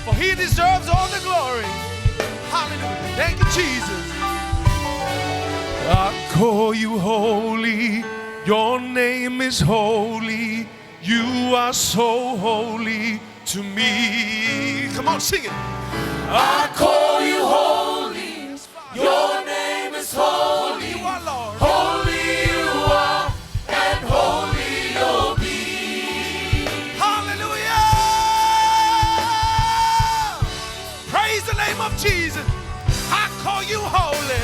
For he deserves all the glory. Hallelujah. Thank you, Jesus. I call you holy. Your name is holy. You are so holy to me. Come on, sing it. I call you holy. Your name is holy. You are Lord. Holy you are, and holy you'll be. Hallelujah! Praise the name of Jesus. I call you holy.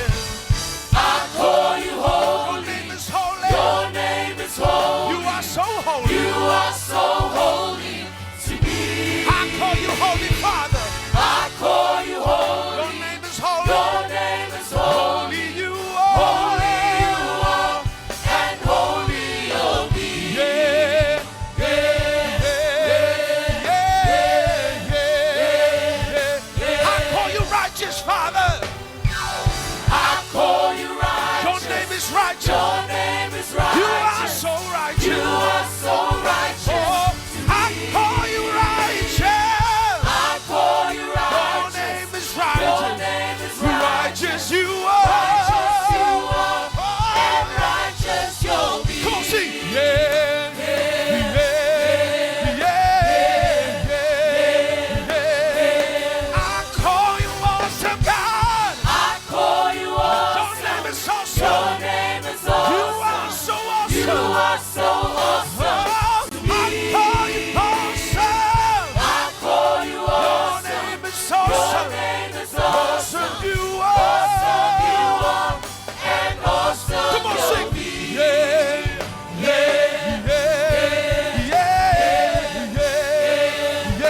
I call you holy. Your name is holy. Your name is holy. You are so holy. You are so holy to me. I call you holy, Father. I call you holy. Your name is holy. Your name is holy. Holy you are. Holy you are, and holy you'll be. Yeah. I call you righteous, Father. I call you righteous. Your name is righteous. Your name is righteous. You are so righteous. You are so righteous. Oh, I call you righteous. I call you Your righteous. name is Your righteous. name is righteous. Righteous you are. Righteous you are, Oh, and righteous you'll be. Come on, sing. Yeah. I call you awesome, God. I call you Your awesome. name is awesome. Your name is You awesome. are so awesome. You are so awesome. Oh, I call you awesome. I call you Your awesome. name is Your awesome. name is awesome. Awesome you Awesome you are. are, and awesome Come on, you'll sing. be. Yeah.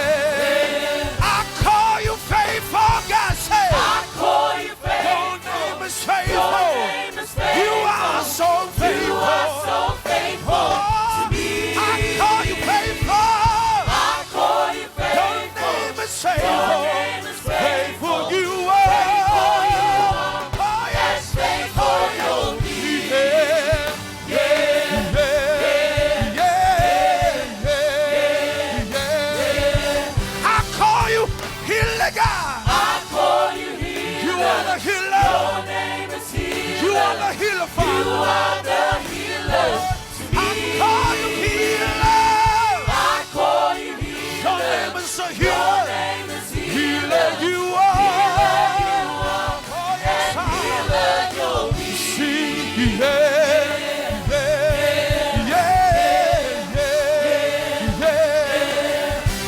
I call you faithful, God. Say, I call you your faithful. name is Your faithful. name is faithful. You are so faithful. You are so faithful Oh, to me. I call you faithful. I call you Your faithful. name is Your faithful. name is Faithful faithful. you are. Faithful you are. Oh, yes. And faithful you'll be. Yeah. I call you healer, God. I call you healer. You are the healer. Your name is healer. You are the healer, You Father. are the healer to I me. call you healer. I call you Your healer. name is a Your healer. name is Healer, healer. you are. Healer you are. Oh, yes, And I healer you'll be. see. Yeah.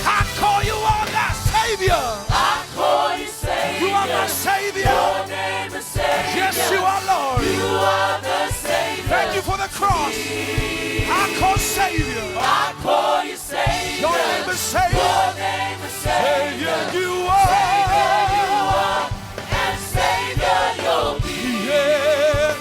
I call you all that Savior. I call you Savior. You are my Savior. Your name is Savior. Yes, you are, Lord. You are the Savior. Thank you for the cross. I call Savior. I call you Savior. Your name is Savior. Your name is Savior. Savior, you are. Savior you are, and Savior you'll be. Yeah.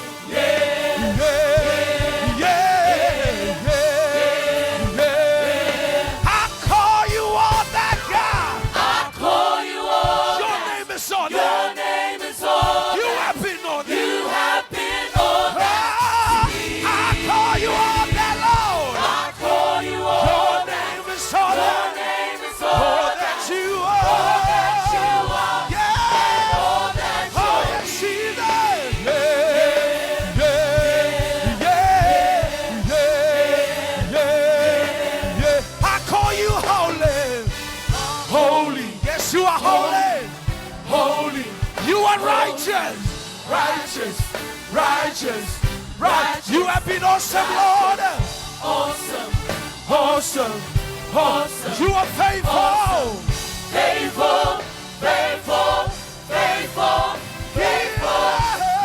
I call you all that God. I call you all. Your name is on Your that. name is all. You have been on that. You have been all that. Ah, I call you all that, Lord. I call you Your all that. name is all Your that. name is All all that that. you All that are. you are. Yeah. All that Oh, you'll yes, be. Jesus. Yeah. I call you holy. Holy. Yes, you are holy. Holy, You are righteous. righteous, righteous, Right. You have been awesome, Lord. awesome, Awesome. Awesome. You are faithful. faithful, faithful, faithful, faithful,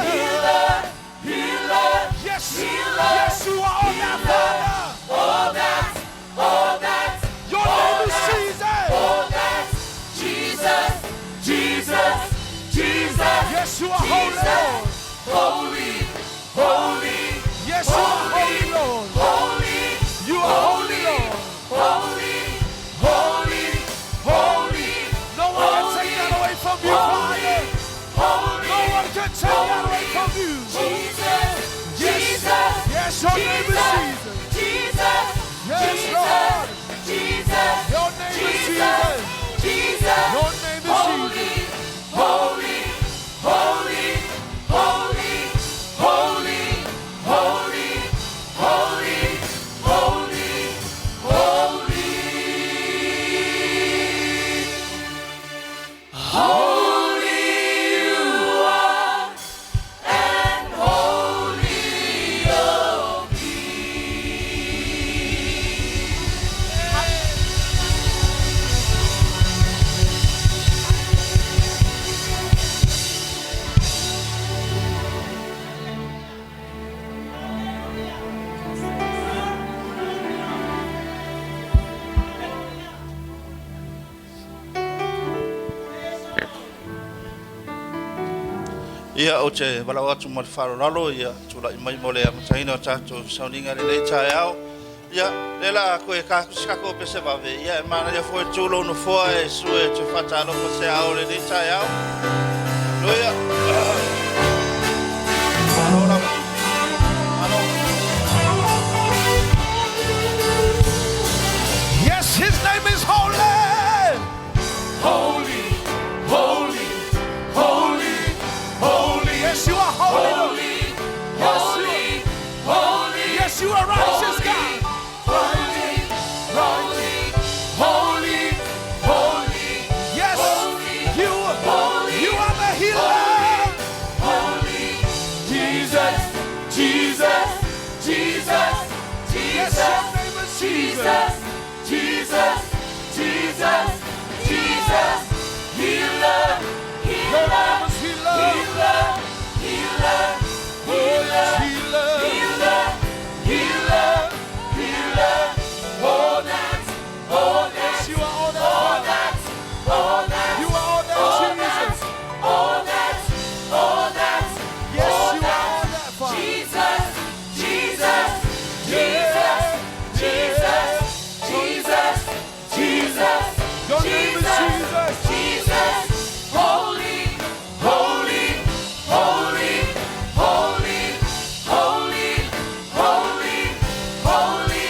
healer, healer, Yes. Healer. Yes, you are all that, Father. all that, all that, Your all name is that, Jesus. all that, Jesus, Jesus, Jesus. Yes, you are holy, Lord. Holy, holy, Yes, you are holy, Lord. holy, You are holy, Lord. holy, holy, holy, No one can take that away from you, Father. holy, No one can take that away from you. Jesus, Yes. Jesus, Yes, your name is Jesus. Jesus, Yes, Jesus, Lord. Jesus, Your name is Jesus. Jesus, Your Ia, ou te valaau atu ma le faaaloalo, ia tulai mai mo le amataina o tatou sauniga i lenei taeao. Ia, lea la koe ka se kako pese vave. Ia, e manaia foi tu lou nofoa e sue te faatalofa se ao lenei taeao. Haleluia. Malo lava. Malo. Yes, his name is holy. Holy, holy, holy, holy. Yes, you are holy. Lord. Yes, you Holy, Yes, you are righteous, God. holy, holy, holy, holy, Yes, you, you are the healer. Holy. Jesus, Jesus, Jesus, Yes, Jesus, your name is Jesus. Jesus, Jesus, Jesus, Jesus, healer, Your healer, name is healer. Healer, healer, healer, Healer. Healer, healer, healer, all that, all that, Yes, you are all that. All that, all that, You are all that, all Jesus. That, all that, all that, Yes, all you are all that, Father. Jesus, Jesus, Jesus, Jesus, Jesus, Jesus, Your name is Jesus. Jesus, holy, holy, holy, holy, holy, holy, holy,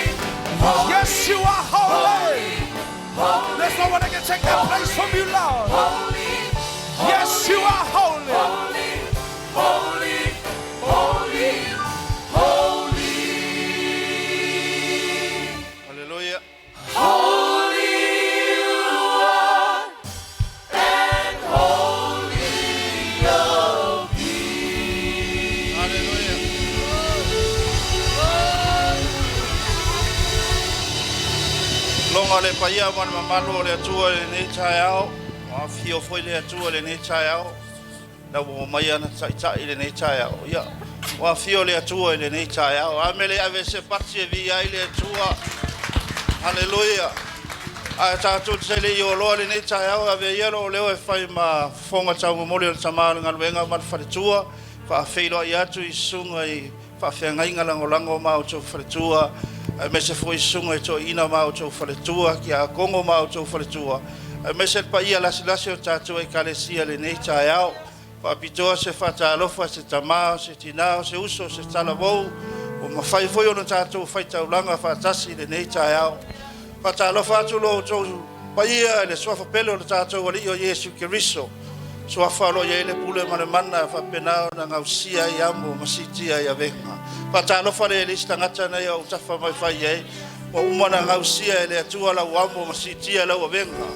holy. Yes, you are holy. There's no one that can take that place from you, Lord. Holy, Yes, you are holy. Holy, holy, holy, holy. Haleluia. Holy you are, and holy you'll be. Haleluia. Longa le paia ma le mamalu o le Atua i lenei taeao. Ua afio foi le Atua i lenei taeao. Na ua mai ana taitai i lenei taeao. Ia, ua afio le Atua i lenei taeao. A mele ave se pati e vi ai le Atua. Haleluia. A tatou te le i oloa lenei taeao, ave ia lo leo e fai ma fofoga taumomoli o le tama o le galuega ma le faletua. Faafeiloai atu i susuga i faafeagaiga lagolago ma outou faletua. Aemaise foi susuga i toeaina ma outou faletua, kiakogo ma outou faletua. Aemaise le paia lasilasi o tatou ekalesia lenei taeao. Faapitoa se faatalofa se tamā, se tinā, se uso, se talavou. Ua mafai foi ona tatou faitaulaga faatasi i lenei taeao. Faatalofa atu lo outou paia i le suafa pele o le tatou Alii o Iesu Keriso. Suafa o lo o i ai le pule ma le mana faapena ona gausia ai amo ma siitia ai avega. Faatalofa le le isi tagata nei o tafa mai fai ai. Ua uma na gausia e le Atua lau amo ma siitia lau avega.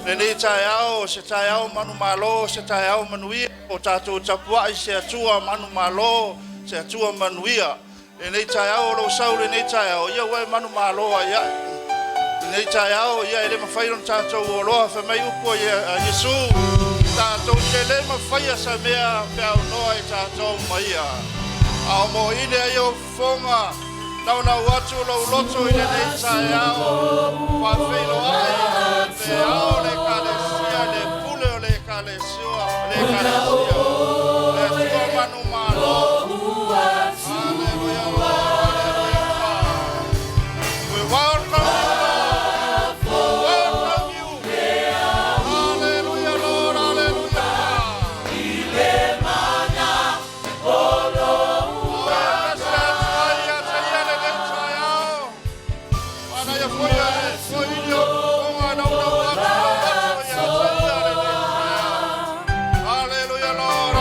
Lenei taeao, se taeao manumalo, se taeao manuia, o tatou tapuai se Atua manumalo, se Atua manuia. Lenei taeao o lou sau lenei taeao, ia ua e manumalo ai ai. Lenei taeao, ia e le mafai ona tatou oloa fai mai upu a Iesu. Tatou te le mafaia sa mea peaunoa i tatou ma ia. A o mo ine ai o fofoga, naunau atu lou loto i lenei taeao. Faafeiloai, le ao le ekalesia, le pule o le ekalesia, le ekalesia. Le Atua manumalo. Hallelujah, Lord, hallelujah. We welcome you, Lord. Welcome you. Hallelujah, Lord, hallelujah. Hallelujah, Lord.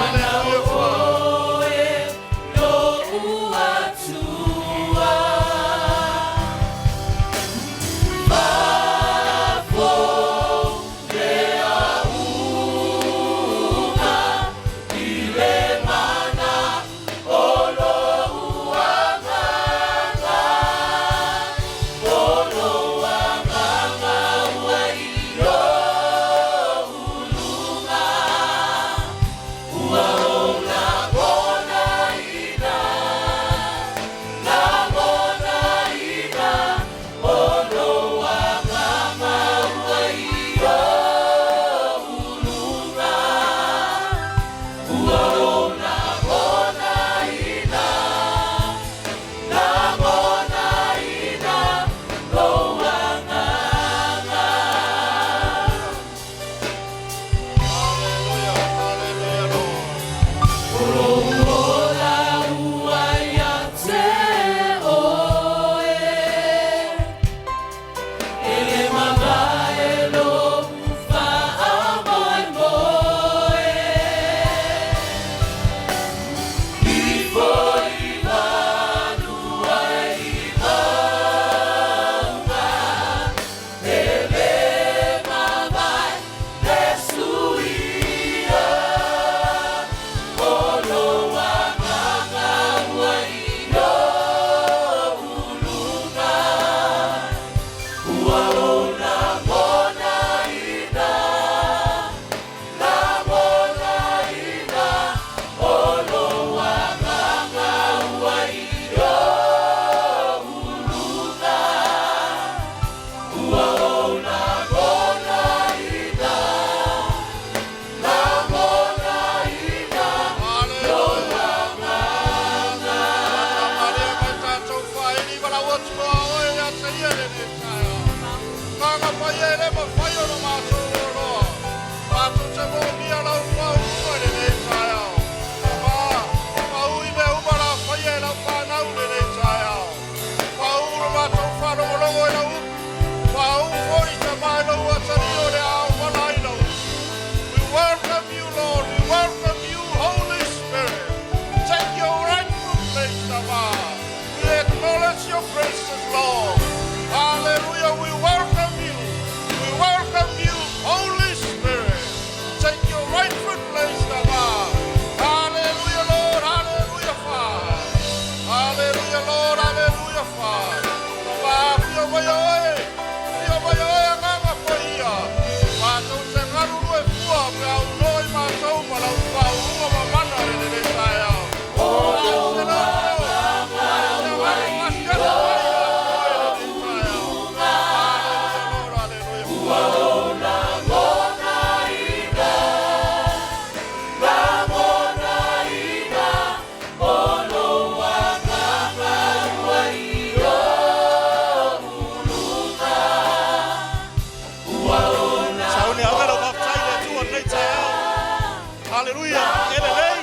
Haleluia. E lelei.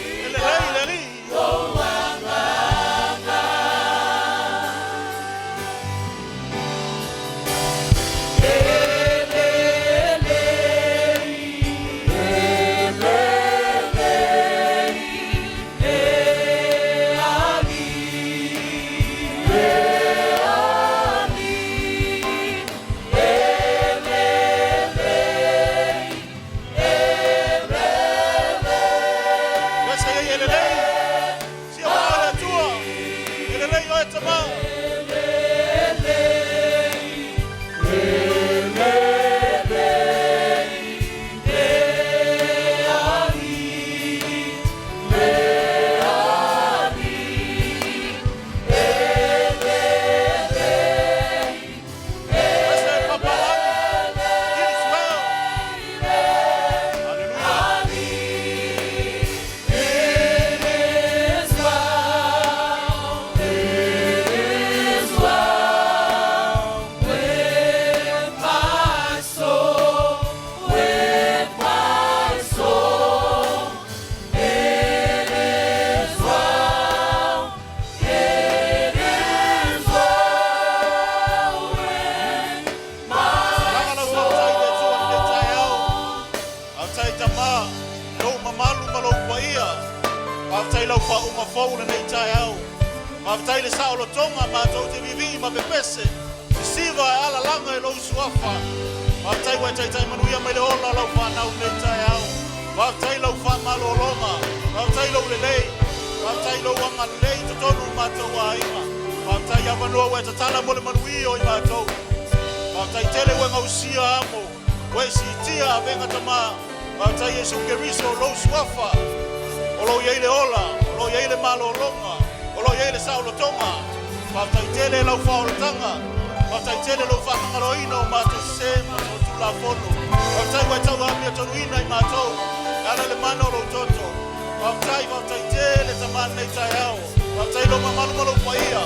E lelei le Alii. Vesa ia e lelei. Sia maa le Atua. E lelei oe tama. Vesa e papalagi. It is well. Hallelujah. Langa lau faafetai i le Atua i lenei taeao. Faafetai tama, lou mamalu ma lou paia. Faafetai lau faauuga fou lenei taeao. Faafetai le saolotoga matou te vivii ma pepese. Sisiva e alalaga i lou suafa. Faafetai ua e taitai manuia mai le ola o lau fanau lenei taeao. Faafetai lau faamalologa. Faafetai lou lelei. Faafetai lou agalelei i totonu o matou aiga. Faafetai avanoa ua e tatala mo le manuia o i matou. Faafetai tele ua e gausia amo, ua e siitia avega tama. Faafetai Iesu Keriso o lou suafa. O lo o i ai le ola, o lo o i ai le malologa, o lo o i ai le saolotoga. Faafetai tele lau faaolataga. Faafetai tele lou faafagaloina o matou sesē ma solitulafono. Faafetai ua e tauamiotonu i matou. E ala i le mana o lou toto. Faafetai, faafetai tele tama lenei taeao. Faafetai lou mamalu ma lou paia.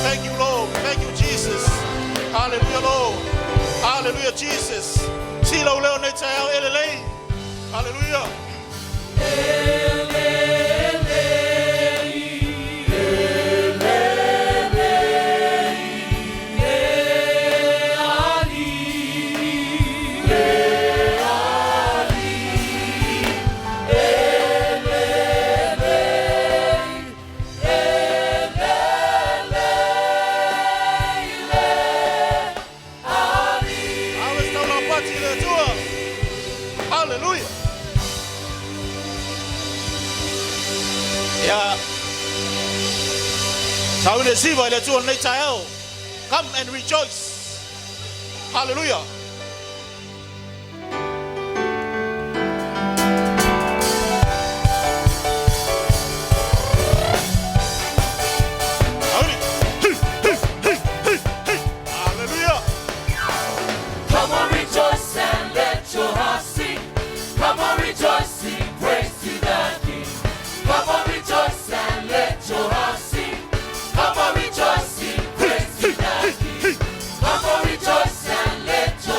Thank you, Lord. Thank you, Jesus. Hallelujah, Lord. Hallelujah, Jesus. Si lau leo nei taeao e lelei. Hallelujah. Ave se taulaga pati i le Atua. Hallelujah. Ia. Sau le siva i le Atua nei taeao. Come and rejoice. Hallelujah. Sauni. Hey, hey, hey, hey, hey. Hallelujah. Come on, rejoice and let your heart sing. Come on, rejoice, sing praise to the King. Come on, rejoice and let your heart sing. Come on, rejoice, sing praise to the King. Come on, rejoice and let your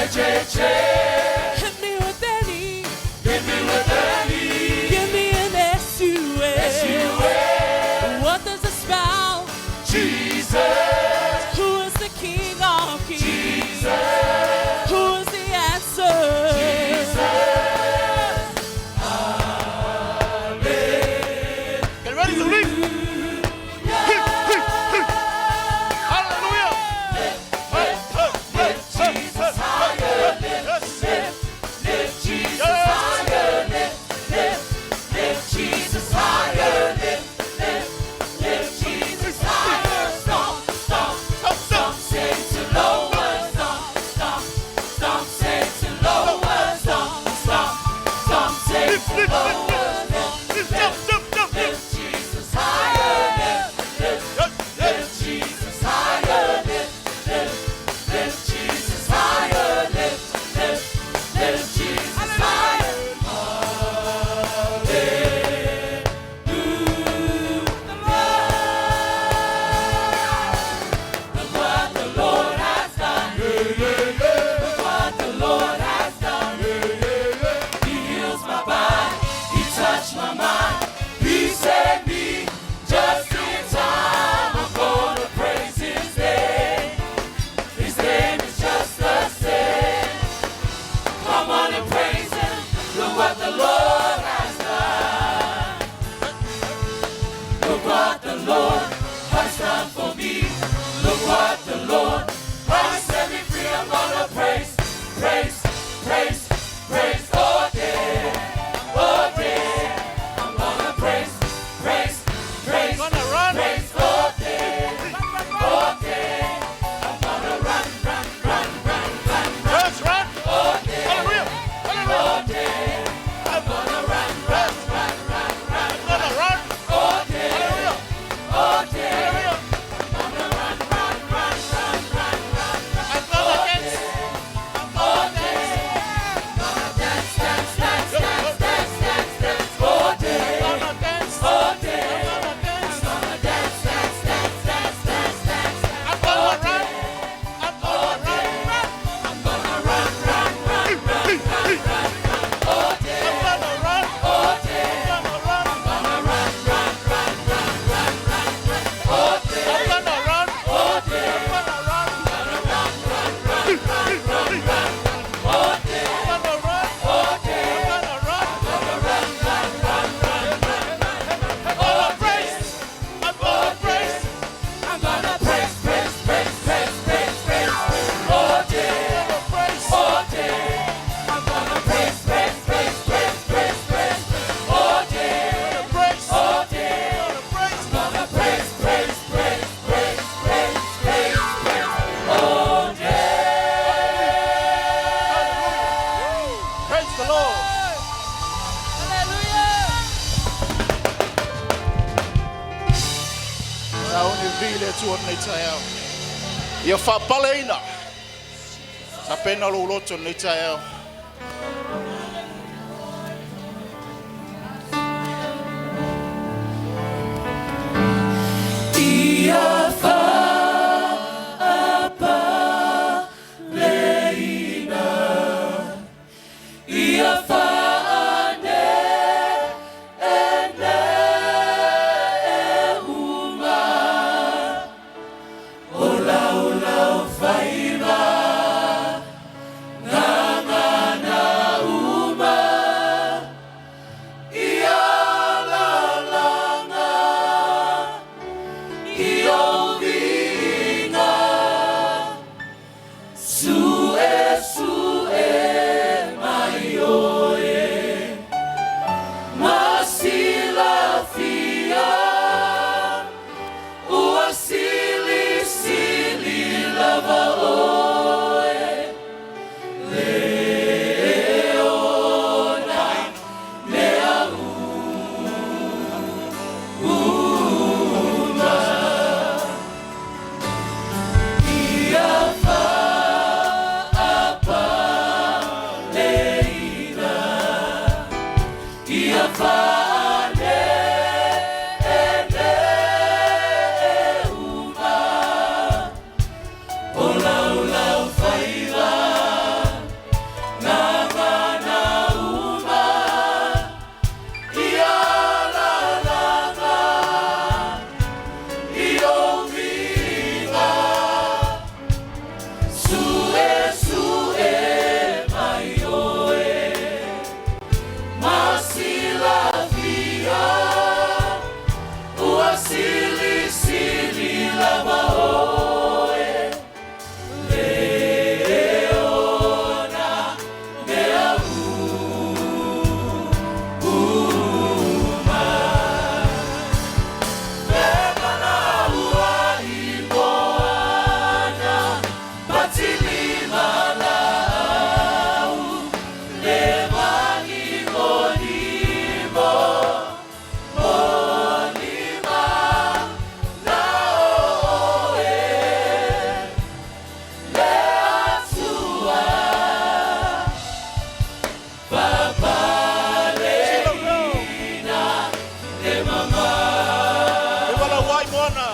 J, J, J. Hit me with an E. Hit me with an E. Give me an S U A. S U A. What does it spell? Jesus. Who is the King of Kings? Jesus. Who is the answer? Jesus. Get ready to leap. Hallelujah. Lift Jesus higher, lift, lift, lift Jesus higher, lift, lift, lift Jesus higher, lift, lift, lift Jesus higher. Stomp, stomp, stomp, Satan lower, stomp, stomp, stomp, Satan lower, stomp, stomp, stomp, Satan lower, lift, lift, lift Jesus higher, lift, lift, lift Jesus higher, lift, lift, lift Jesus higher, lift, lift, lift Jesus higher. Hallelujah. Look what the Lord has done. Look what the Lord has done. He heals my body. He touched my mind. He saved me just in time. I'm gonna praise His name. His name is just the same. Come on and praise Him. Look what the Lord has done. Look what the Lord has done for me. Look what the Lord has set me free. I'm gonna praise, praise, praise, praise all day, all day. I'm gonna praise, praise, praise, Gonna run. praise all day, all day. I'm gonna run, run, run, run, run, run Let's run. all day, Hallelujah. Hallelujah. all day. I'm gonna run, run, run, run, run, Gonna run. all day, Hallelujah. all day. Hallelujah. I'm gonna run, run, run, run, run, run, run. I'm gonna dance. All day. Gonna dance, dance, dance, dance, dance, dance, dance all day, Gonna dance. all day. Gonna dance. Gonna dance, dance, dance, dance, dance, dance. I'm gonna run. I'm gonna run. I'm gonna run, run, run, run, run, run, run all day, I'm gonna run. all day. Gonna run. Gonna run, run, run, run, run, run, run all day, I'm gonna run. all day. I'm gonna run. Gonna run, run, run, run, run, run, run all day, I'm gonna run. all day. I'm gonna run. Gonna run, run, run, run, run, run. I'm gonna praise. I'm gonna praise. I'm gonna praise, praise, praise, praise, praise, praise all day, I'm gonna praise. all day. I'm gonna praise, praise, praise, praise, praise, praise all day, Gonna praise. all day. Gonna praise. Gonna praise, praise, praise, praise, praise, praise, praise all day. Praise the Lord. Hallelujah. Au ni vile tu o nei taeao. Ia whapaleina. Sa pena lo loto nei taeao. Ia whaapaleina, ia whaane ene e uma, o lau lau whaiva, ngā ngā Silisili lava oe, le ona mea uma. Vevalaua i moana, patilima lau, le manimonimo, monima na oe, le Atua, papaleina le mama. E wala wai moana.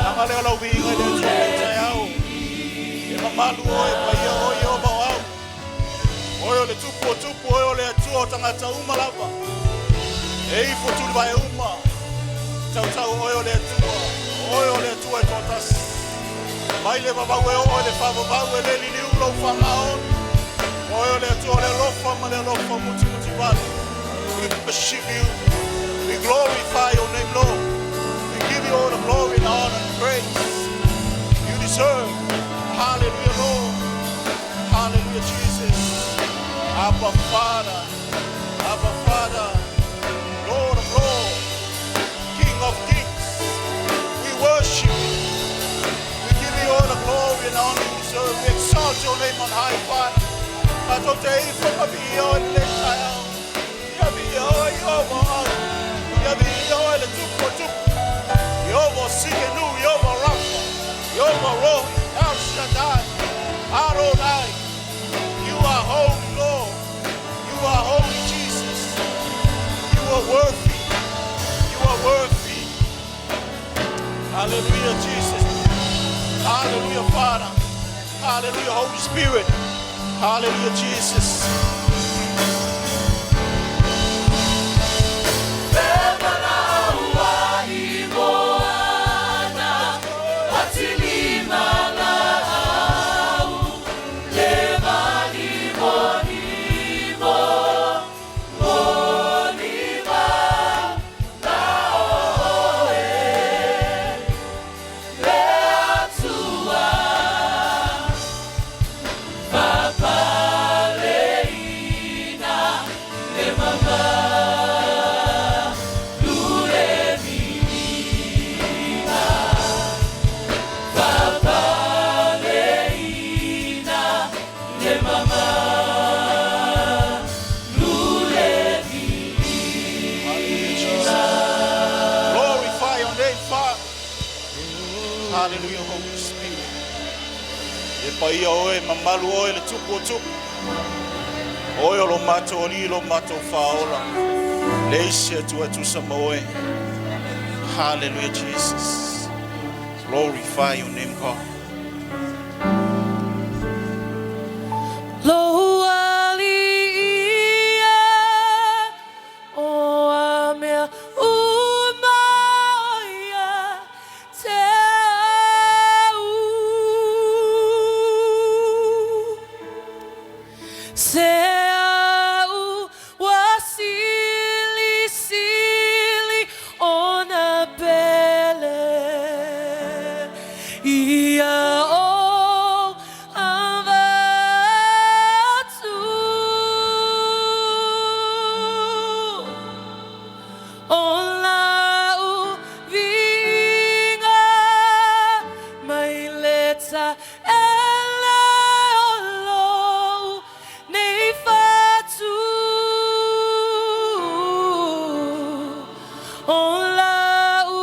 Langa lea lau viiga i le Atua i le taeao. E mamalu oe, paia oe, e o mau au. Oe o le tupu o tupu, oe o le Atua o tagata uma lava. E ifo tuli vae uma. Tautau oe o le Atua. Oe o le Atua e toatasi. Mai le vavau e oo i le faavavau e le liliu lou faamaoni. Oe o le Atua o le alofa ma le alofa mutimuti vale. We worship you. We glorify your name, Lord. We give you all the glory and honor and praise. You deserve. Hallelujah, Lord. Hallelujah, Jesus. Abba Father. Abba Father. Lord of Lords. King of Kings. We worship you. We give you all the glory and honor you deserve. We exalt your name on high, Father. Tatou te ifo ma viia oe i le taeao. Ia viia oe Ieova au. Ia viia oe le tupu o tupu. Ieova Tsidkenu, Ieova Rapha, Ieova Rohi, El Shaddai, Adonai. You are holy, Lord. You are holy, Jesus. You are worthy. You are worthy. Hallelujah, Jesus. Hallelujah, Father. Hallelujah, Holy Spirit. Hallelujah, Jesus. Vevalaua i moana, patilima lau, le manimonimo, monima na oe, le Atua, papaleina le mama. Lule viiga, papaleina le mama. Lule Hallelujah, Jesus. Glorify your name, Father. Hallelujah, Holy Spirit. E paia oe, mamalu oe, le tupu o tupu. Oe o lo matou Alii, lo matou Faaola. Le isi Atua e tusa ma oe. Hallelujah, Jesus. Glorify your name, God. Lou alii e, o a mea uma ia te au. Se au ua silisili ona pele ia o avatu. O lau viiga mai le taele o lou nei fatu. O lau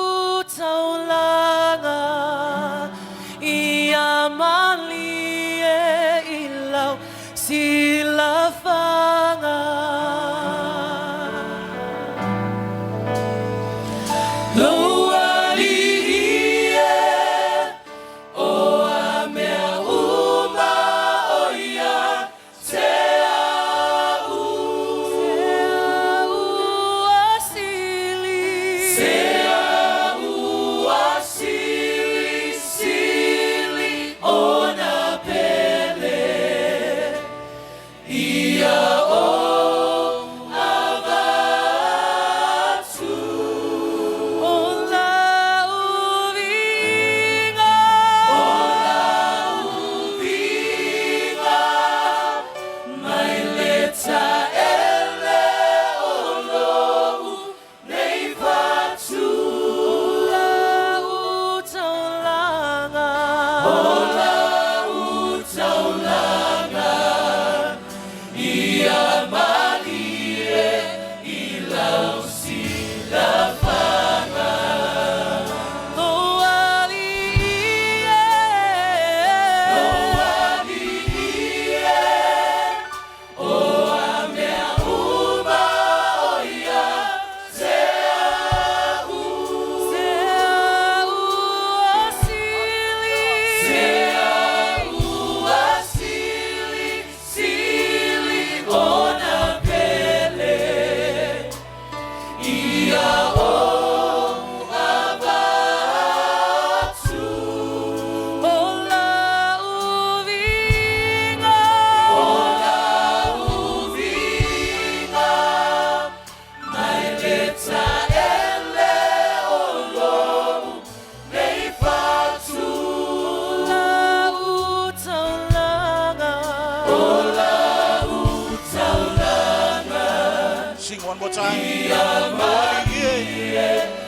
One more time. Ia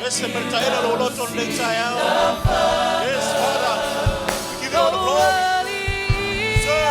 Ese ma le taele o lou loto lenei taeao. Yes, Father. We give you all the glory. Sir.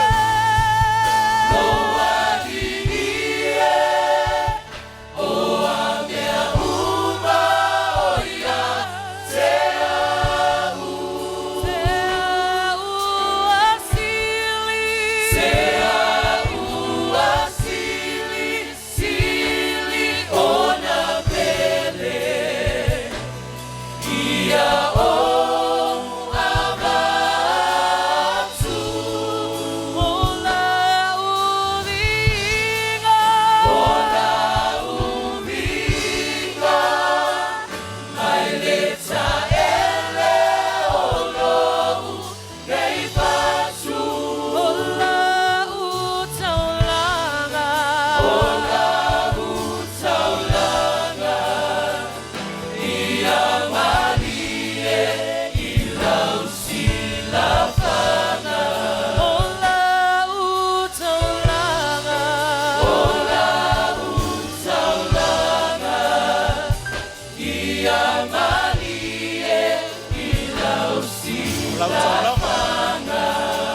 Lau taulaga.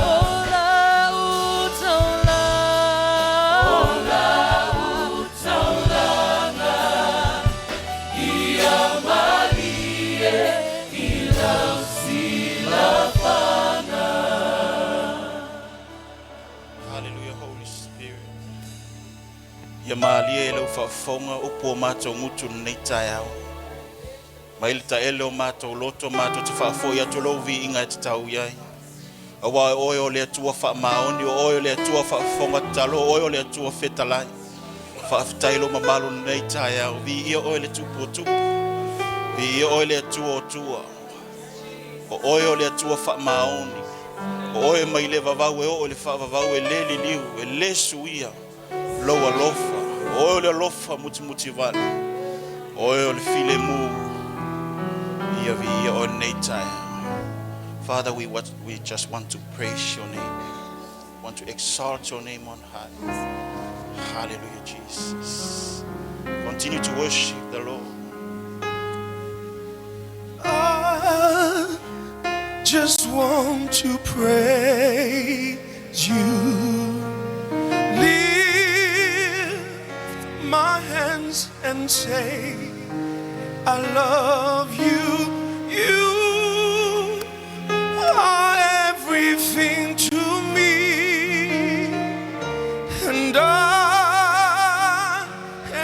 O lau taulaga. O lau taulaga. Ia malie i lau silafaga. Hallelujah, Holy Spirit. Ia malie e lau faafofoga upu o matou gutu lenei taeao. Mai le taele o matou loto matou te faafoi atu lou viiga e tatau i ai. Auā o oe o le Atua faamaoni, o oe o le Atua faafofoga tatalo, o oe o le Atua fetalai. Faafetai lou mamalu lenei taeao. Viia oe le tupu o tupu. Viia oe le Atua o tua. O oe o le Atua faamaoni. O oe mai le vavau e oo i le faavavau e le liliu, e le suia lou alofa. O oe o le alofa mutimutivale. O oe o le filemu. Ia viia oe lenei taeao. Father, we just want to praise your name. Want to exalt your name on high. Hallelujah, Jesus. Continue to worship the Lord. I just want to praise you. Lift my hands and say, I love you. You are everything to me. And I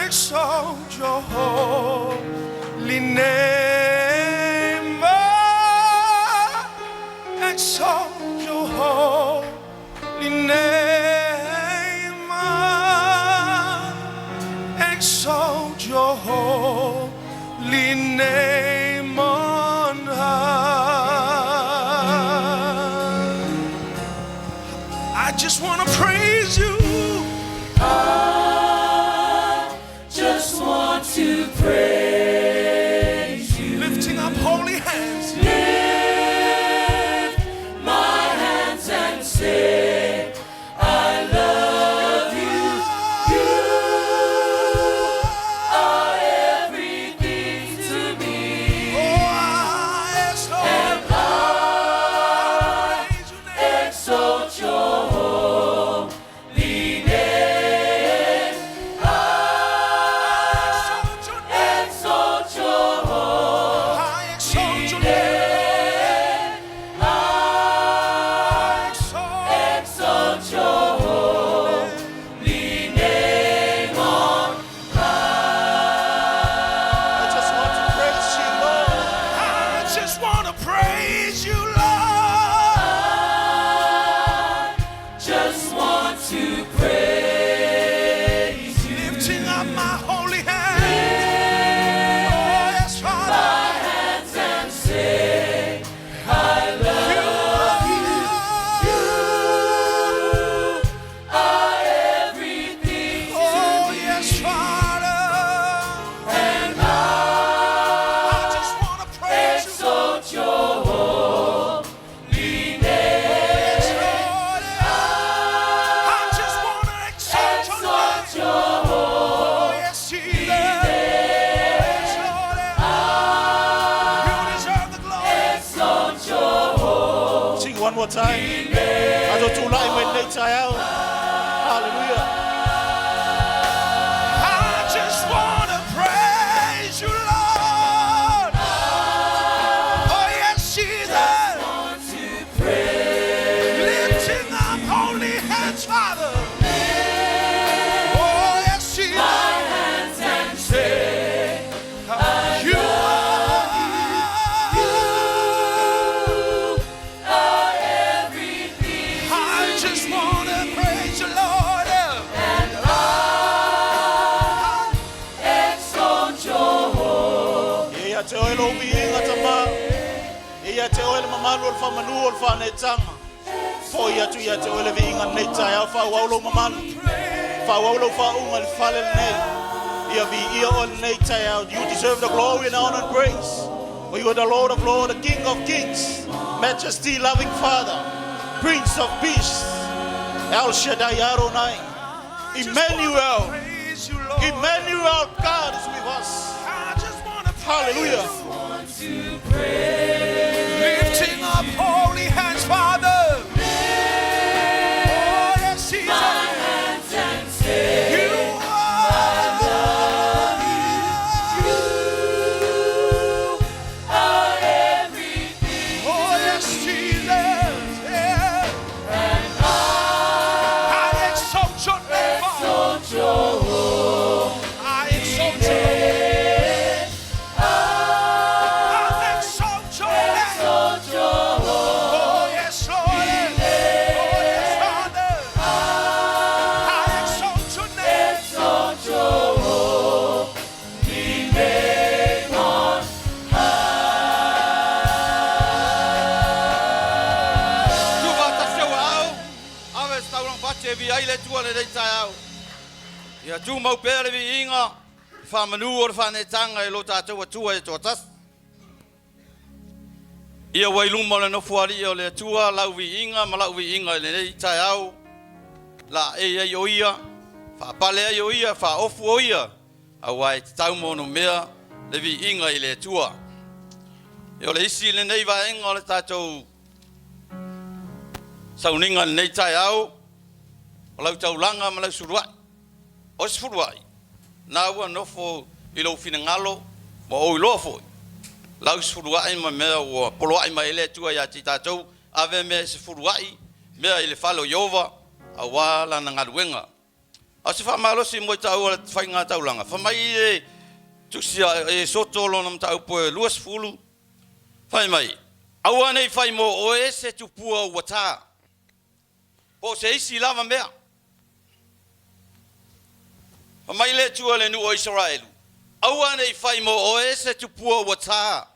exalt your holy name. I exalt your holy name. I exalt your holy name on high. I just want to praise you. I just want to praise you. Lifting up holy hands. Lift my hands and say, I love you. You are everything to me. Oh, I exalt, And I praise your name. exalt your holy One more time. Tatou tulai mai lenei taeao. Hallelujah. I just wanna praise you, Lord. Oh, yes, Jesus. Lifting up holy hands, Father. Oh, yes, Jesus. You are. I just wanna praise you, Lord. E ia te oe lou viiga Tamā. E ia te oe le mamalu o le faamanu o le faaneetaga. Fo'i atu ia te oe le viiga i lenei taeao. Faaauau lou mamalu. Faaauau lou faauuga i le fale lenei. Ia viia oe i lenei taeao. You deserve the glory and honor and praise. For you are the Lord of Lords, the King of Kings, Majesty, loving Father, Prince of Peace, El Shaddai Adonai, Emmanuel. Praise you, Lord. Emmanuel, God is with us. I just wanna praise Hallelujah. Lifting up holy hands, Father. Oh, yes, Jesus. You are. Oh, yes, Jesus. Yeah. I exalt your name, Father. I exalt your name. I exalt your name. Oh, yes, Lord. Oh, yes, Father. I exalt your name. Tuufaatasi ou aao, ave se taulaga fati e viia ai le Atua i lenei taeao. Ia tumau pea le viiga, le faamanu o le faaneetaga i lo tatou Atua e toatasi. Ia ua i luma o le Nofoalii o le Atua lau viiga ma la'u viiga i lenei taeao, laei ai o Ia, faapale ai o Ia, faaofu o Ia, auā e tatau ma onomea le viiga i le Atua. E o le isi lenei vaega o le tatou sauniga i lenei taeao, o lau taulaga ma lau sulua'i. O se fulua'i, na ua nofo i lou finagalo ma ou iloa foi lau sefulua'i ma mea ua poloa'i mai ai le Atua ia te i tatou, ave mea e sefulua'i mea i le fale o Ieova auā lana galuega. A o se faamalosi mo i taua le faiga taulaga, fai mai le tusi a Iesoto lona mataupu e 20, fai mai, Aua ne i fai mo oe se tupua ua ta, po o se isi lava mea. Fai mai le Atua i le nuu o Isaraelu, Aua ne i fai mo oe se tupua ua ta,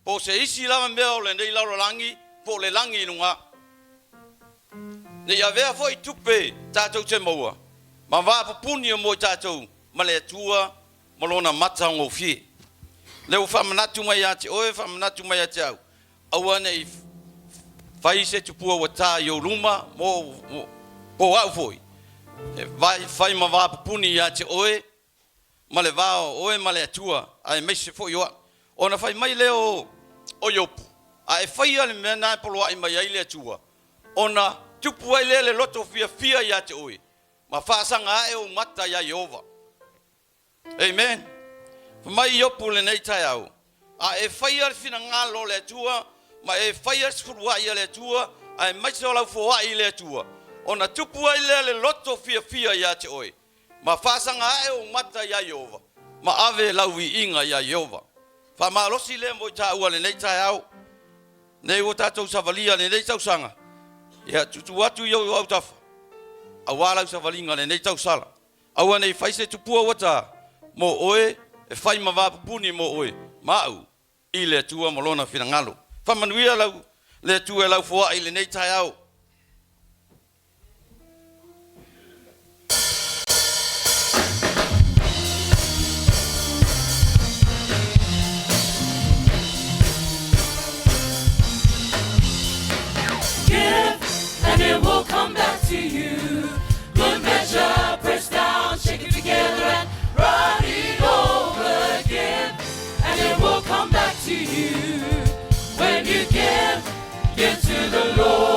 po o se isi lava mea o lenei lalolagi po o le lagi i luga. Ne i avea foi tupe tatou te maua ma vapupuni o mo i tatou ma le Atua ma Lona matagofie. Lea ua faamanatu mai ia te oe, faamanatu mai ia te au, aua ne i fai se tupua ua ta i ou luma, mo, po o au foi, e fai ma vapupuni ia te oe, ma le va o oe ma le Atua, aemaise foi o au. Ona fai mai lea o Iopu, A e faia le mea na e poloai mai ai le Atua, ona tupu ai lea le loto fiafia ia te oe, ma faasaga ae ou mata iā Ieova. Amen. Fai mai Iopu i lenei taeao, A e faia le finagalo o le Atua, ma e faia le sefuluai a le Atua, aemaise o lau foai i le Atua, ona tupu ai lea le loto fiafia ia te oe, ma faasaga ae ou mata iā Ieova, ma ave lau viiga iā Ieova. Faamalosi lea mo i taua i lenei taeao, nei ua tatou savalia i lenei tausaga, ia tuutuu atu i ou autafa, aua lau savaliga i lenei tausala. Aua ne i fai se tupua ua ta mo oe e fai ma vapupuni mo oe ma au i le Atua ma Lona finagalo. Faamanuia lau le Atua e lau foai i lenei taeao. Give, and it will come back to you. Good measure, pressed down, shaken together, and running over. Give, and it will come back to you. When you give, give to the Lord.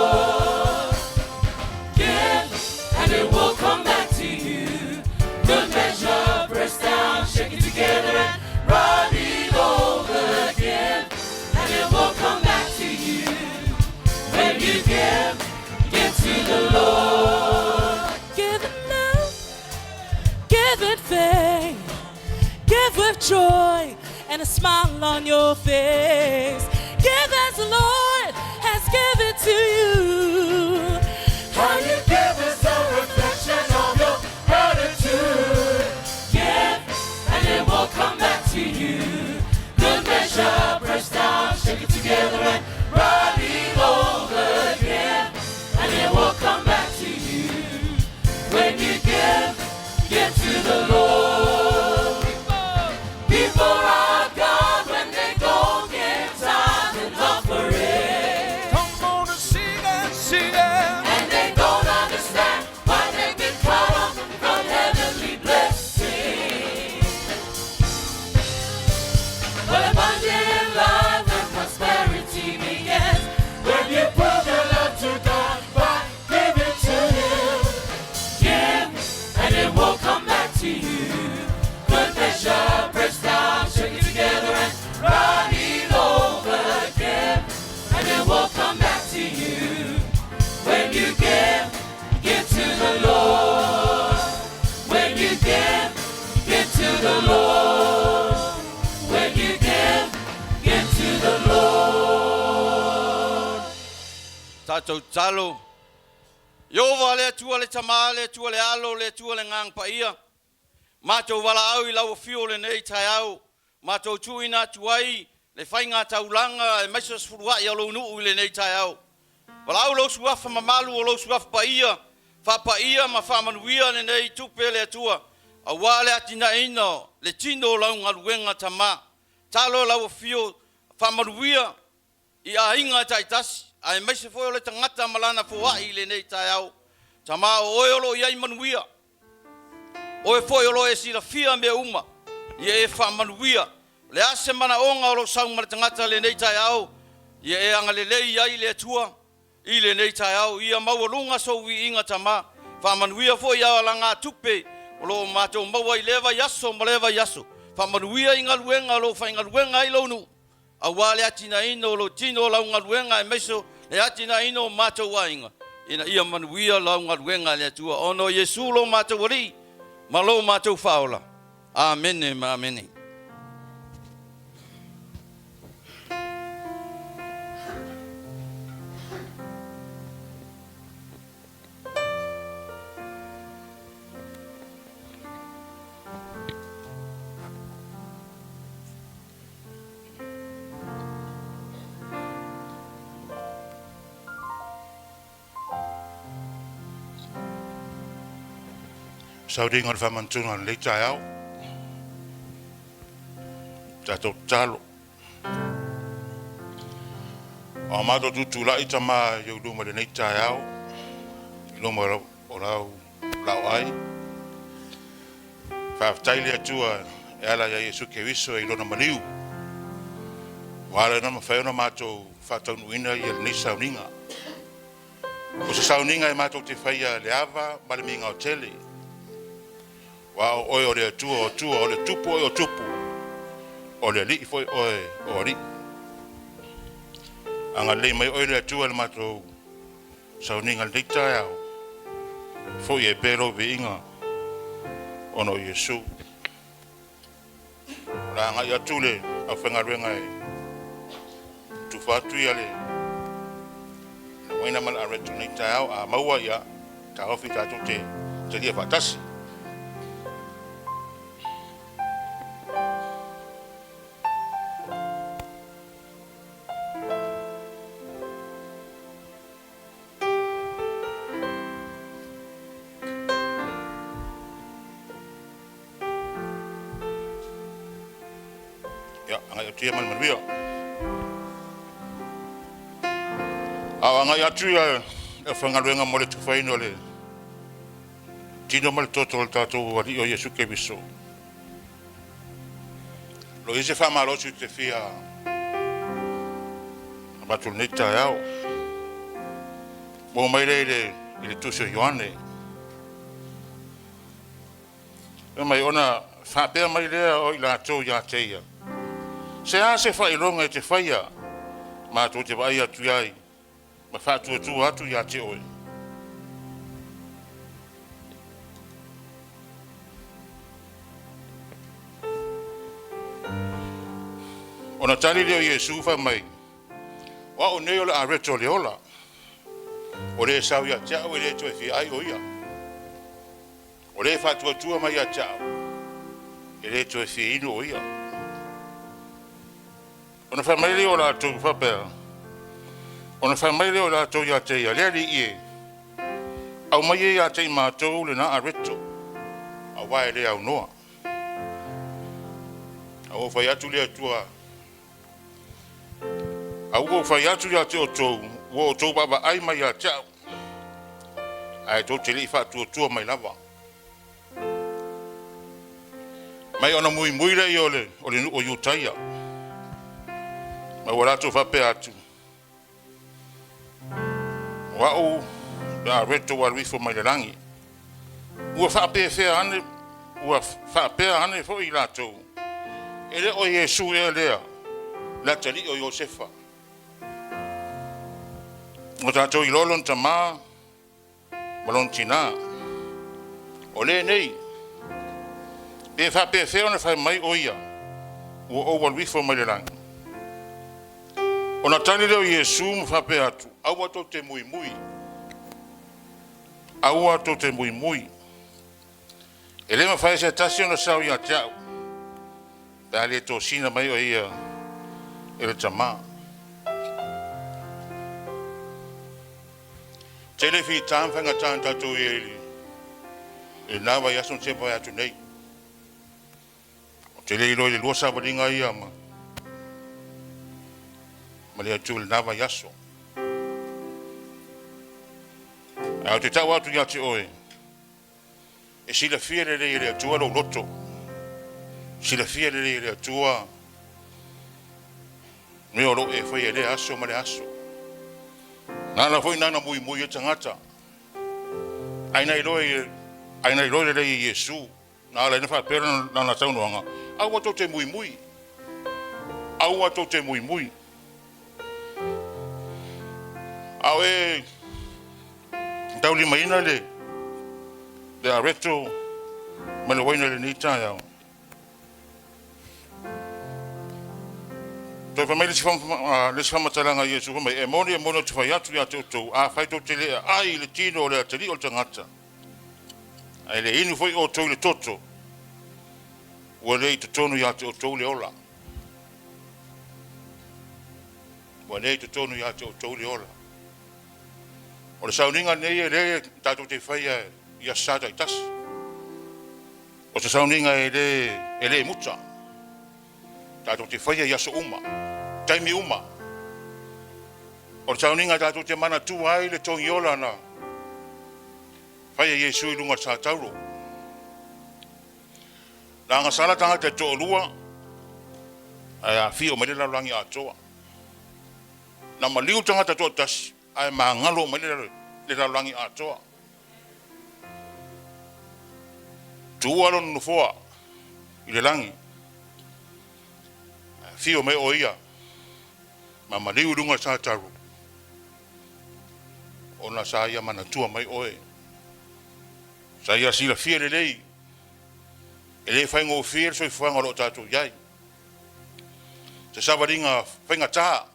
Joy and a smile on your face. Give as the Lord has given to you. How you give is a reflection of your gratitude. Give, and it will come back to you. Good measure, pressed down, shake it together, and running over. Give, and it will come back to you. When you give, give to the Lord. People are God when they don't give tithe and offering. Come on and sing it, sing it. And they don't understand why they've been cut off from heavenly blessings. But abundant life and prosperity begins when you prove your love to God by giving to Him. Give, and it will come back to you. Good measure, pressed down, shaken together, and running over. Give, and it will come back to you. When you give, give to the Lord. When you give, give to the Lord. When you give, give to the Lord. Tatou tatalo. Ieova le Atua le Tama, le Atua le Alo, le Atua le Agaga Paia, matou valaau i lau afio lenei taeao, matou tuuina atu ai le faiga taulaga aemaise o sefuluai a lou nuu i lenei taeao. Valaau lou suafa mamalu o lou suafa paia, faapaia ma faamanuia lenei tupe le Atua, aua le atinaeina o le tino o lau galuega Tama. Talo lau afio faamanuia i aiga taitasi, aemaise foi o le tagata ma lana foai i lenei taeao. Tama o oe o lo o i ai manuia, oe foi o lo o e silafia mea uma, ia e faamanuia. O le a se manaoga o lo o sau ma le tagata i lenei taeao, ia e agalelei ai le Atua i lenei taeao. Ia maualuga sou viiga Tama. Faamanuia foi i alagatupe o lo o matou maua i lea vaiaso ma lea vaiaso. Faamanuia i galuega o lo o faigaluega ai lou nuu, aua le atinaeina o lou tino o lau galuega aemaise o le atinaeina o matou aiga, ina ia manuia lau galuega e le Atua, ona o Iesu lo matou Alii ma lo matou Faaola. Amene ma amene. Sauniga o le faamanatuga o lenei taeao. Tatou tatalo. O a matou tutulai tama i ou luma i lenei taeao, i luma o lau laoai. Faafetai le Atua e ala ia Iesu Keriso i lona maliu. Ua ala ona mafai ona matou faataunuuina ia lenei sauniga. O se sauniga e matou te faia le ava ma le migao tele. Ua o oe o le Atua o Atua, o le Tupu oe o Tupu, o le Alii foi oe o Alii. Agalelei mai oe le Atua i le matou sauniga i lenei taeao, foi ai pea lou viiga ona o Iesu. O le a agai atu le aufaigaluega e tufa atu ia le uaina ma le areto i lenei taeao. A maua ia, taofi tatou te talia faatasi. Ia, agai atu ia ma le manuia. A o agai atu ia le aufaigaluega mo le tufaina o le tino ma le toto o le tatou Alii o Iesu Keriso. Lo i ai se faamalosi ou te fia avatu i lenei taeao. Maua mai lea i le, i le tusi o Ioane. Fai mai ona faapea mai lea o i latou ia te ia, Se a se faailoga e te faia matou te vaai atu ai ma faatuatua atu ia te oe? tali lea o Iesu fai mai, O a'u nei o le areto o le ola. O le e sau ia te a'u e le toe fia ai o ia. O le e faatuatua mai ia te a'u e le toe fia inu o ia. Ona fai mai lea o latou faapea, ona fai mai lea o latou ia te ia, Le Alii e, aumai ia ia te i matou lena areto, auā e le aunoa. A ua ou fai atu le Atua, a ua ou fai atu ia te outou, ua outou vaavaai mai ia te au, ae tou te le i faatuatua mai lava. Mai ona muimui lea o le o le nuu o Iutaia. Ma ua latou faapea atu, O a'u le areto ua alu ifo mai le lagi. Ua faapefea ane, ua faapea ane foi i latou, E le o Iesu ea lea le atalii o Iosefa? Ua tatou iloa lona tamā ma lona tinā. O lenei, pe faapefea ona fai mai o ia, ua ou alu ifo mai le lagi? Ona tali lea o Iesu ma faapea atu, Aua tou te muimui, aua tou te muimui. E le mafai e se tasi ona sau ia te a'u, pe a le tosina mai o ia e le Tamā. Tele fita ma faigata na tatou i ai i lena vaiaso na tea mavae atu nei. Ou te le iloa i le lua savaliga ia ma ma le Atua i lena vaiaso. Ae ou te tau atu ia te oe, e silafia lelei e le Atua lou loto. Silafia lelei e le Atua mea o lo o e faia i lea aso ma lea aso. Na ala foi na muimui ai tagata. Ai na iloa ai na iloa lelei e Iesu. Na ala ai na faapea lana saunoaga, Aua tou te muimui. Aua tou te muimui. A o e taulimaina le le areto ma le uaina i lenei taeao. Toe fai mai le isi faamatalaga a Iesu, fai mai, E moni, e moni, ou te fai atu ia te outou, afai tou te le aai i le tino o le atalii o le tagata, ae le inu foi outou i le toto, ua le i totonu ia te outou le ola. Ua le i totonu ia te outou le ola. O le sauniga lenei e le tatou te faia i aso Sa taitasi. O se sauniga e le, e le muta. Tatou te faia i aso uma, taimi uma. O le sauniga tatou te manatua ai le togiola na faia Iesu i luga o le satauro. Na agasala tagata e toalua ae aafia uma ai le lalolagi atoa. Na maliu le tagata toatasi ae magalo uma ai le lalolagi atoa. Tuua lona nofoa i le lagi, ae afio mai o ia ma maliu i luga o le satauro, ona sa ia manatua mai oe. Sa ia silafia lelei, e le faigofie le soifuaga o lo o tatou i ai. Se savaliga faigata,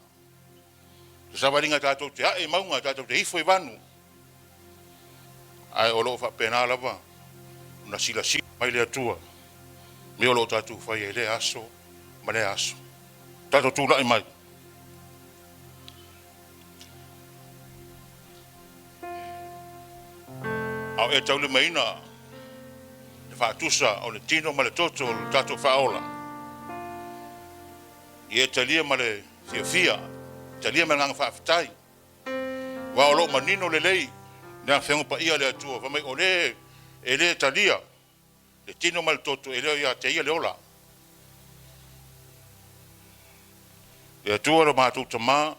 se savaliga tatou te ae i mauga, tatou te ifo i vanu, ae o lo o faapena lava ona silasila mai le Atua mea o lo o tatou faia i lea aso ma lea aso. Tatou tulai mai. A o e taulimaina le faatusa o le tino ma le toto o le tatou faaola, ia e talia ma le fiafia, talia ma le agaga faafetai, aua o lo o manino lelei le Afioga Paia a le Atua, fai mai o le e le talia le tino ma le toto, e le o ia te ia le ola. Le Atua lo matou Tamā,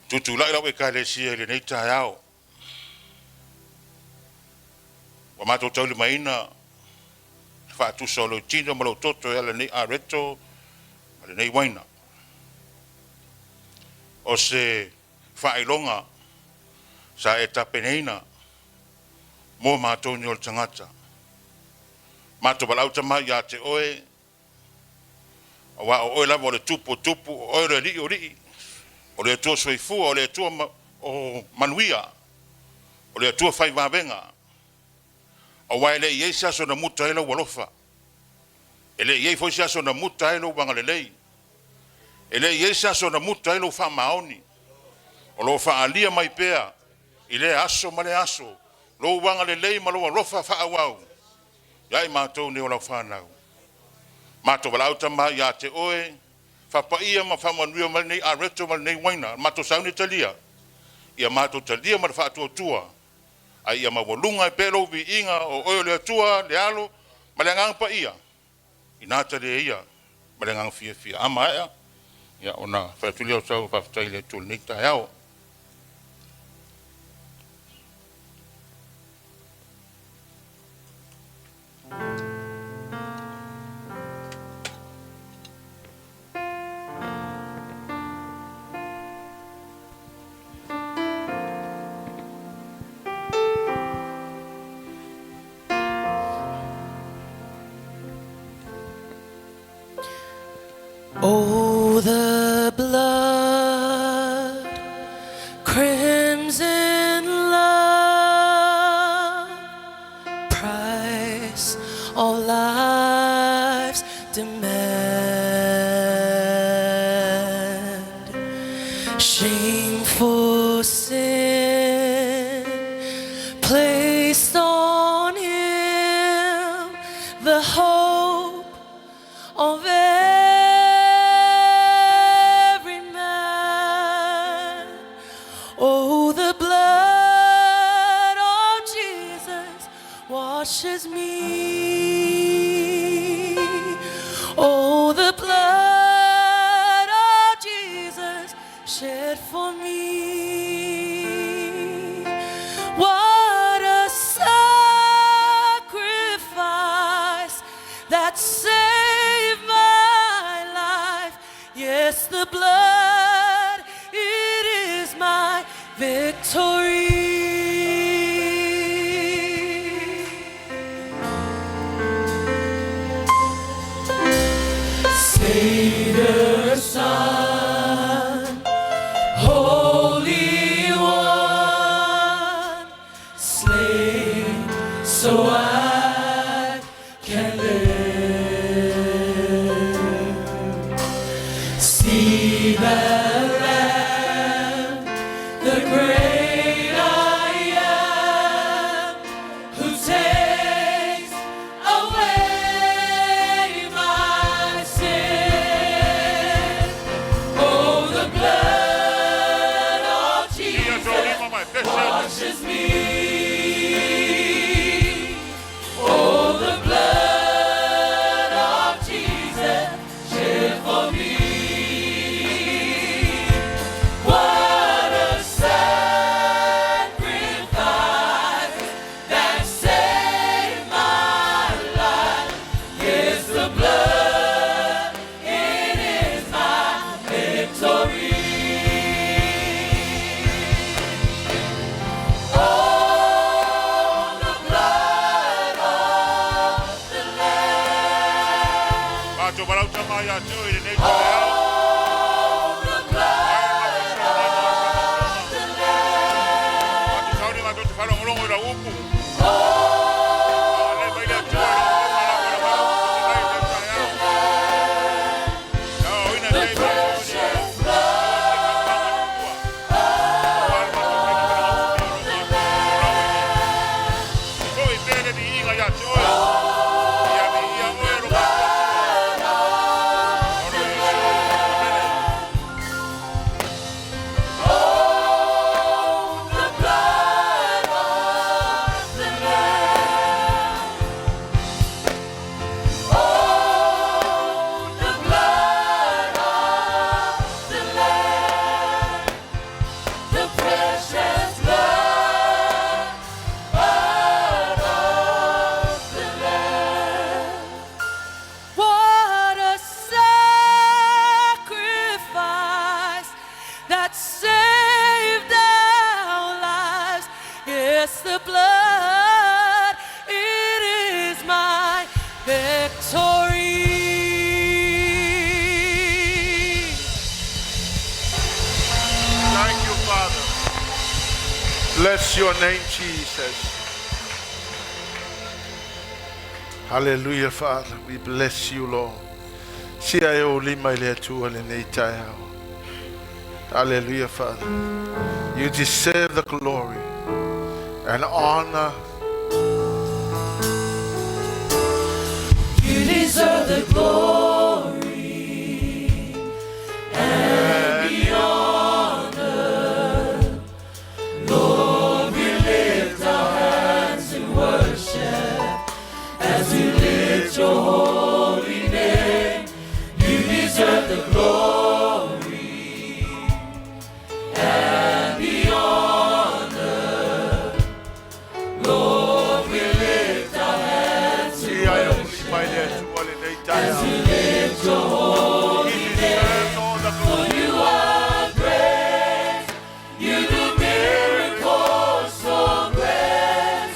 tutulai lau Ekalesia i lenei taeao. Ua matou taulimaina le faatusa o lou tino ma lou toto e ala i lenei areto ma lenei uaina. O se faailoga sa e tapenaina mo matou nei o le tagata. Matou valaau Tama ia te oe. Auā o Oe lava o le Tupu o tupu, o Oe o le Alii o alii, o le Atua soifua, o le Atua o manuia, o le Atua fai vavega. Auā e le i i ai se aso na muta ai Lou alofa, e le i i ai foi se aso na muta ai Lou agalelei, e le i i ai se aso na muta ai Lou faamaoni. O lo o faaalia mai pea i lea aso ma lea aso Lou agalelei ma Lou alofa faaauau ia i matou nei o Lau fanau. Matou valaau Tama ia te Oe, faapaia ma faamanuia mai lenei areto ma lenei uaina, matou sauni talia, ia matou talia ma le faatuatua, a ia maualuga ai pea Lou viiga, o Oe o le Atua, le Alo ma le Agaga Paia, ina talia ia ma le agaga fiafia. A maea, ia ona fai atu lea o sau faafetai i le Atua i lenei taeao. Oh, the blood, crimson love, price all lives demand. Shameful sin placed on him, the hope of every man. Oh, the blood of Jesus washes me. Oh, the blood of Jesus shed for me. What a sacrifice that saved my life. Yes, the blood, it is my victory. Savior Son, Holy One, slain so I can live. See the Lamb, the great I am, who takes away my sin. Oh, the blood of Ia Jesus tō lima mai, pese. washes me. Oh, the blood of Jesus shed for me. What a sacrifice that saved my life. Yes, the blood, it is my victory. Oh, the blood of the Lamb. Matou valaau Tama ia te Oe i lenei taeao. Oh, the blood of the Lamb. Matou sauni matou te faalogologo i lau upu. Oh, Agalelei mai le Atua i lau alofa ma lau valaau i lenei taeao. Ia aoaoina the nei matou e le precious blood of the Lamb. Oh, the blood of the Lamb. Oh, the blood of the Lamb. The precious blood of the Lamb. What a sacrifice that saved our lives. Yes, the blood, it is my victory. Bless your name, Jesus. Hallelujah, Father. We bless you, Lord. Sia e ou lima i le Atua lenei taeao. Hallelujah, Father. You deserve the glory and honor. You deserve the glory and the honor. Lord, we lift our hands in worship as we lift your holy name. You deserve the glory and the honor. Lord, we lift our hands in Sia e ou worship lima i le Atua lenei as taeao. we lift your holy He deserves all the For glory. you are great, you do miracles so great.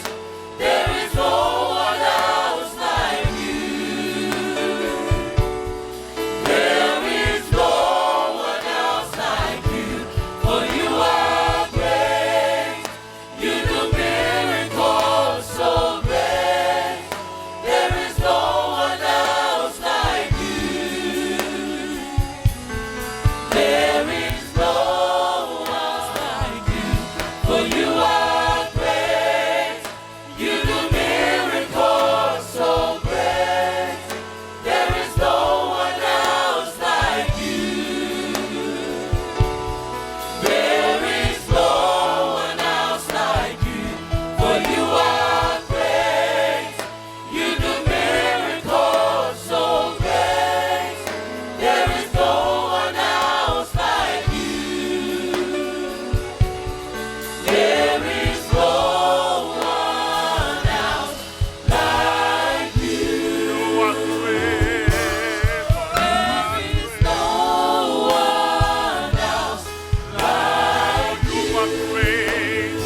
There is no one else like you. There is no one else like you. For you are great, you do miracles so great. There is no one else like you. There is no one like you, for you are great. You do miracles so great. There is no one else like you. There is no one else like you, for you are great. You do miracles so great. There is no one else like you. There is no one else like you. You are great. There is no one else like You are great.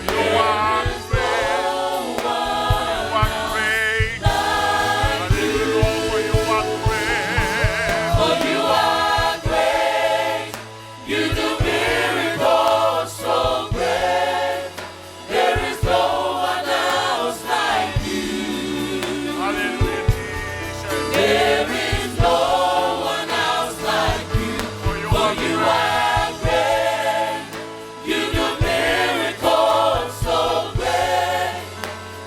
You are great. You are great. Hallelujah. You are great. For you are great. You do miracles so great. There is no one else like you. Hallelujah, Jesus. There is no one else like you. For you For are you great. are great. You do miracles so great.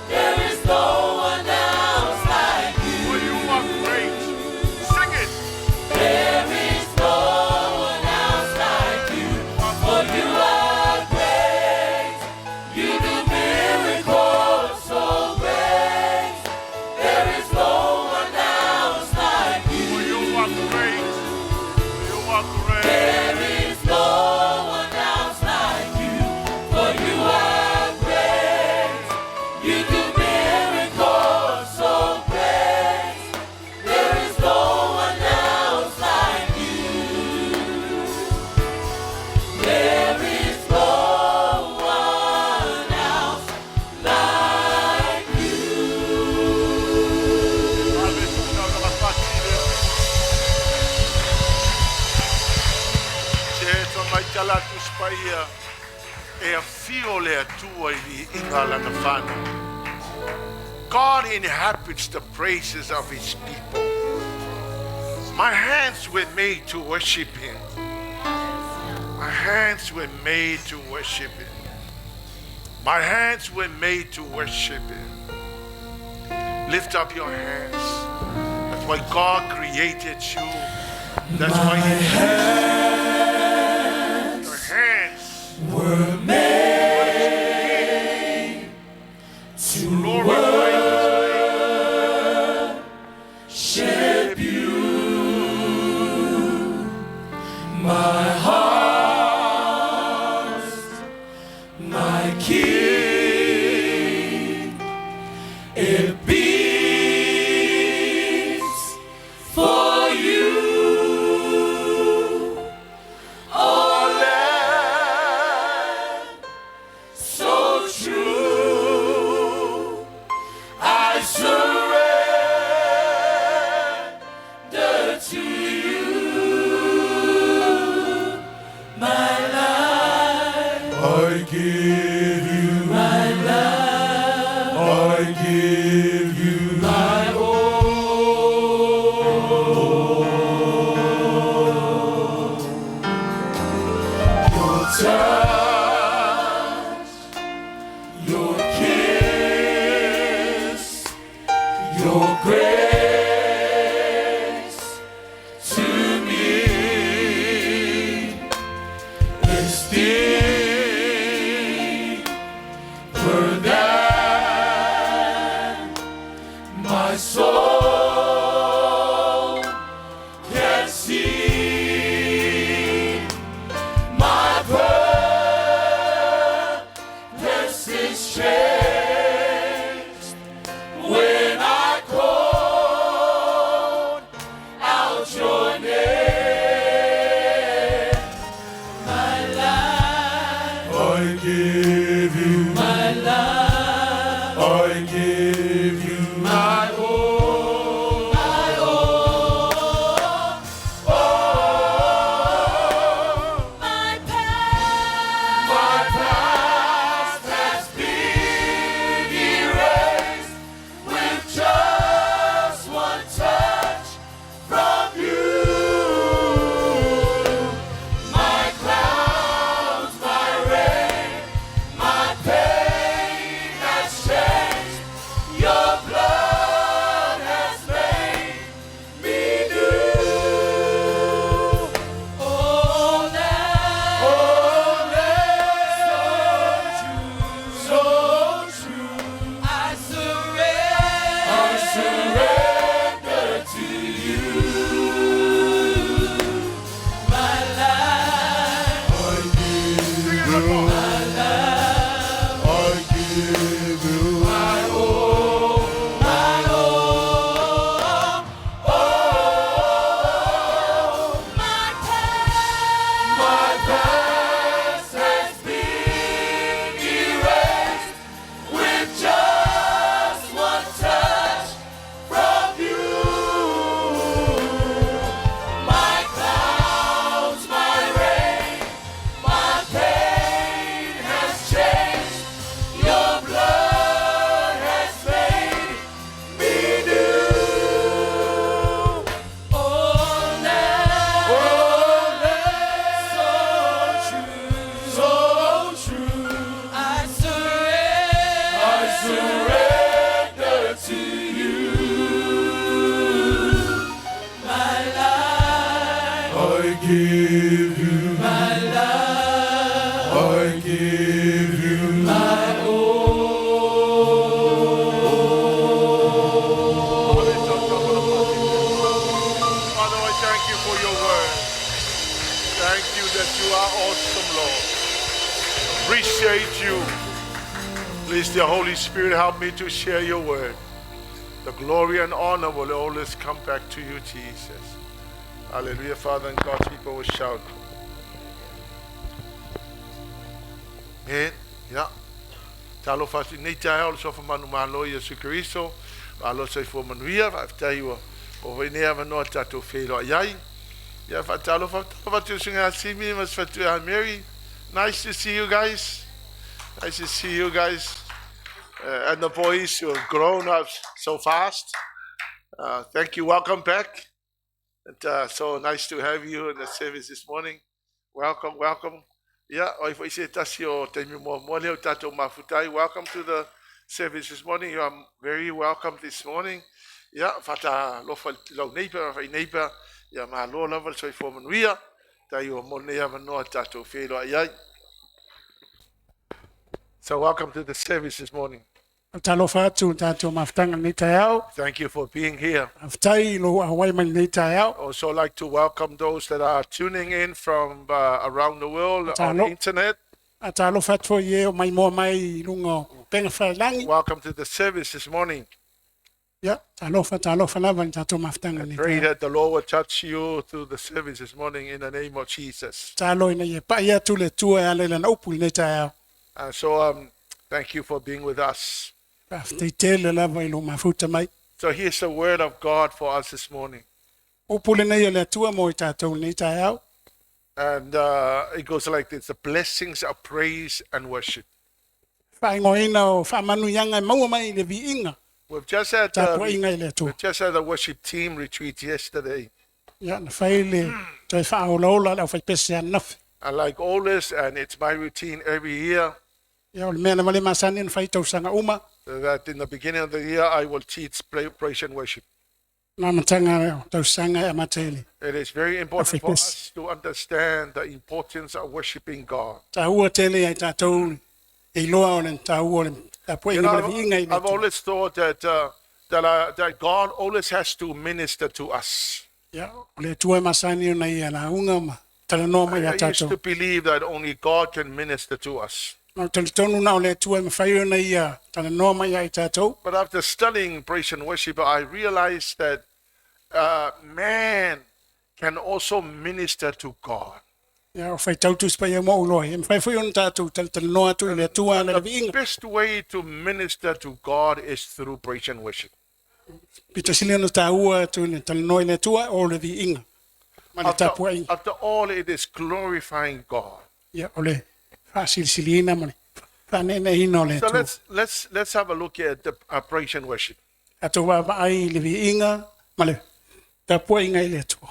There is no one else like you. For you are great. Sing it. There is no one else like you. For you are great. You do miracles so great. There is no one else like you. For you are great. You are great. There is no one else like you, for you are great. You do miracles so great. There is no one else like you. There is no one else like you. Ave Se mai tala Tusi Paia e afio le Atua i viiga lana fanau. God inhabits the praises of his people. My hands were made to worship him. My hands were made to worship him. My hands were made to worship him. Lift up your hands. That's why God created you. That's why He your hands Were made to glorify His name. worship you. My heart, my King, it beats for you. Oh, Lamb, so true, I surrender to you. I give you my love. I give you my all. Your touch, your kiss, your grace to me is deeper than my soul can see. My purpose is changed when I call out your name. My life, I give you my life. I give you my all, my all, all. My past, My past has been erased with just one touch from you. My clouds, my rain, my pain has changed. Your blood has made me new. oh, that Oh, so true, so true. I surrender, I surrender to you. My life, I give you my love. I give you my all, my all, all. my past, My past has been erased with just one touch from you. My clouds, my rain, my pain has changed. Your blood has made me new. oh, that Oh, that's so true. so true. I surrender, I surrender to you. My life, I give you my love, I give you my Father, I thank you for your word. Thank you that you are awesome, Lord. Appreciate you. Please, the Holy Spirit, help me to share your word. The glory and honor will always come back to you, Jesus. Hallelujah, Father, and God's people will shout. Amen. Yeah. Talofa atu i nei taeao le sofa manumalo Iesu Keriso, malo soifua manuia, faafetai ua oo foi nei avanoa tatou feiloai ai. Ia faatalofa, talofa atu i le susuga ia Simi ma se fatu ia Mary. Nice to see you guys. Nice to see you guys. And the boys who have grown up so fast. Thank you. Welcome back. And so nice to have you in the service this morning. Welcome, welcome. Yeah, oi foi se tasi o taimi muamua lea o tatou mafutai. Welcome to the service this morning. You are very welcome this morning. Yeah, faatalofa i lau neighbor, fai neighbor. Ia malo lava le soifua manuia. Tai o mo nei avanoa tatou whenua ai. So welcome to the service this morning. Talofa atu i tatou mafutaga i lenei taeao. Thank you for being here. Faafetai i lou auai mai i lenei taeao. Also like to welcome those that are tuning in from around the world on Talo. internet. Talofa atu foi i e o maimoa mai i luga o upega tafailagi. Welcome to the service this morning. Ia, talofa, talofa lava i le tatou mafutaga i lenei Pray taeao. that the Lord will touch you through the service this morning in the name of Jesus. Talo ina ia pa'i atu le Atua e ala i lana upu i lenei taeao. So thank you for being with us. Faafetai tele lava i lou mafuta mai. So here's the word of God for us this morning. Upu lenei a le Atua mo i tatou i lenei taeao. And uh, it goes like this the blessings of praise and worship. Faaigoaina o faamanuiaga e maua mai i le viiga We've just had uh, tapuaiga i le Atua. we've just had a worship team retreat yesterday. Ia na fai le toe faaolaola a le aufaipese ananafi. And like always, and it's my routine every year, Ia o le mea lava le masani ona fai i tausaga uma, that in the beginning of the year I will teach praise and worship. na amataga o tausaga e amata i le It is very important for aufaipese. us to understand the importance of worshiping God. Taua tele ia i tatou e iloa o le taua o le You tapuaiga know, ma le viiga i I've, le I've Atua. always thought that, uh, that, uh, that God always has to minister to us. Ia, o le Atua e masani ona ia lauga ma talanoa mai I ia used tatou. to believe that only God can minister to us. Ma o talitonu na o le Atua e mafai ona ia talanoa mai ia i tatou. But after studying praise and worship, I realized that uh, man can also minister to God. Ia, o faitau Tusi Paia mo uloa. E mafai foi ona tatou talatalanoa atu i le Atua ala i le The viiga. best way to minister to God is through praise and worship. Pito sili ona taua atu i le talanoa i le Atua o le viiga ma le After, tapuaiga. after all, it is glorifying God. Ia, o le faasilisiliina ma le faaneeneina o le So Atua. let's let's let's have a look at the uh, praise and worship. Tatou vaavaai i le viiga ma le tapuaiga i le Atua.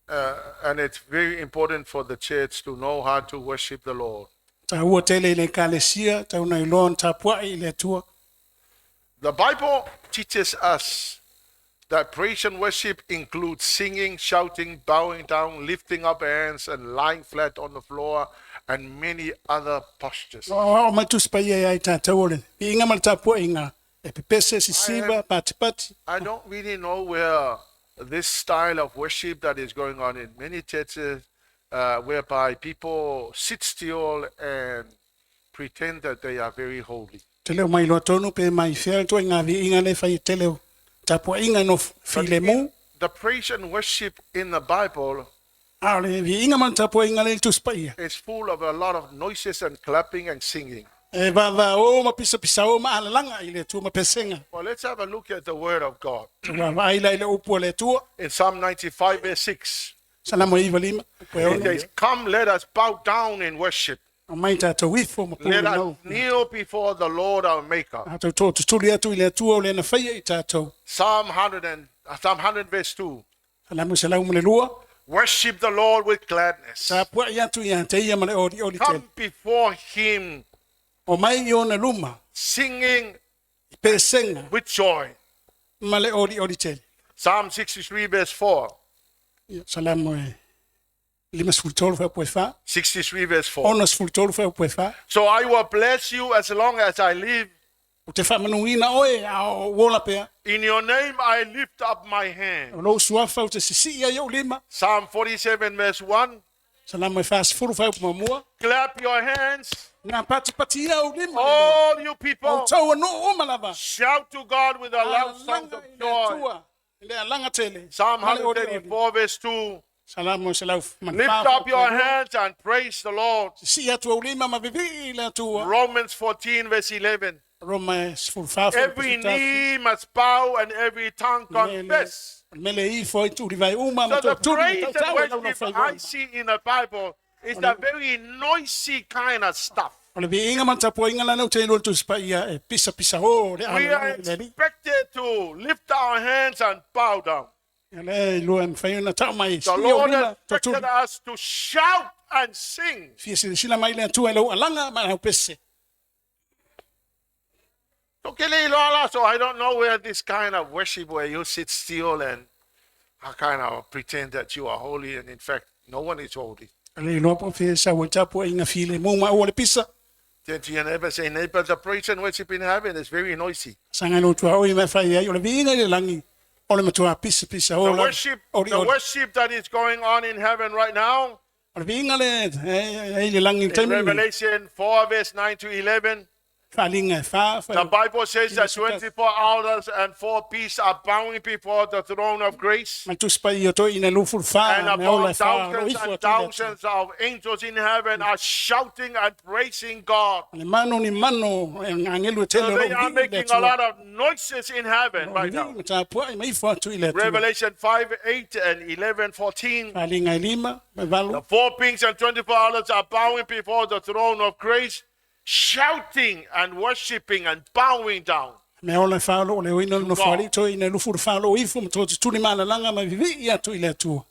Uh, and it's very important for the church to know how to worship the Lord. Taua tele i le ekalesia, tau na iloa ona tapuai i le Atua. The Bible teaches us that praise and worship includes singing, shouting, bowing down, lifting up hands, and lying flat on the floor, and many other postures. O aoao mai Tusi Paia ia i tatou o le viiga ma le tapuaiga e pepese, sisiva, patipati. I don't really know where this style of worship that is going on in many churches, uh, whereby people sit still and pretend that they are very holy. Te leo mai loa tonu pe mai fea le ituaiga viiga lea e fai e tele o tapuaiga no But filemu. in the praise and worship in the Bible A o le viiga ma le tapuaiga lea i le Tusi Paia. is full of a lot of noises and clapping and singing. E vavao ma pisapisao ma alalaga i le Atua ma pesega. Well, let's have a look at the Word of God. Te vaavaai la i le upu a le Atua. In Psalm 95, verse 6, Salamo 95, upu e it ono. says, Come, let us bow down in worship. Aumai tatou ifo ma Let us pulunau. kneel before the Lord our Maker. Tatou tootutuli atu i le Atua o le na faia i tatou. Psalm 100 and, uh, Psalm 100, verse 2. Salamo 102. Worship the Lord with gladness. Tapuai atu ia te ia ma le olioli tele. Come before him O mai i ona luma, singing i pesega with joy. ma le olioli tele. Psalm 63, verse 4. Ia, Salamo e 53 faa pue fa, 63, verse 4. 63 faa pue fa. So I will bless you as long as I live. O te faamanuina oe a o uola pea. In your name I lift up my hand. O lou suafa o te sisii ai ou lima. Psalm 47, verse 1. Salamo e 40 faa upu muamua. Clap your hands, Na patipati au lima. all you O people. tau anu uma lava. Shout to God with a loud sound Alaga of i le joy. Atua. I le alaga tele. Psalm Ma le olioli. 134, verse 2. Salamo selau ma le Lift fa up your hands and praise the Lord. Sisii atu au lima ma vivii i le Atua. Romans 14, verse 11. Roma e 14 Every knee must bow and every tongue confess. Mele ifo i tuli vai uma ma So the tō tuli praise ma tautau e and lau lau worship whai I see in the Bible is the very noisy kind of stuff. O le viiga ma le tapuaiga lana o te iloa le Tusi Paia e pisa pisa o le We are alalaga i le Alii. expected to lift our hands and bow down. Ia lea e iloa e mafai ona tau mai The si o Lord lima tō expected tuli. us to shout and sing. Fia silasila mai le Atua i lau alaga ma lau pese. Okay, Lola, so I don't know where this kind of worship where you sit still and I kind of pretend that you are holy and in fact no one is holy. Le iloa po fia sa o tapuaiga file mu ma ua le pisa. Then to your neighbor say, neighbor, the praise and worship in heaven is very noisy. Sanga no tua oi me whai ai o le viiga i le langi. O le matua pisa pisa o The la. worship, Ori the ori. worship that is going on in heaven right now, O le viiga le e i le langi in taimi. Revelation 4, verse 9 to 11, Faalinga e wha, The Bible says that 24 elders and four beasts are bowing before the throne of grace. Ma tusi pai o toi ina lufuru And wha, me ola about e wha, o thousands ifu and atu i le Atua. thousands of angels in heaven are shouting and praising God. Le mano ni mano, e ngangelu e tele So o they are vivi i le making a Atua. lot of noises in heaven O right vivi now. ma tāpua i maifo atu i le Atua. Revelation 5 8 and 11 14. Faalinga e lima, me valu. The four beings and 24 elders are bowing before the throne of grace, shouting and worshiping and bowing down. Me ola e wha o le oina no God. whaari toi ina lufuru wha o ifu ma tō tuli maalalanga ma vivi i atu i le Atua.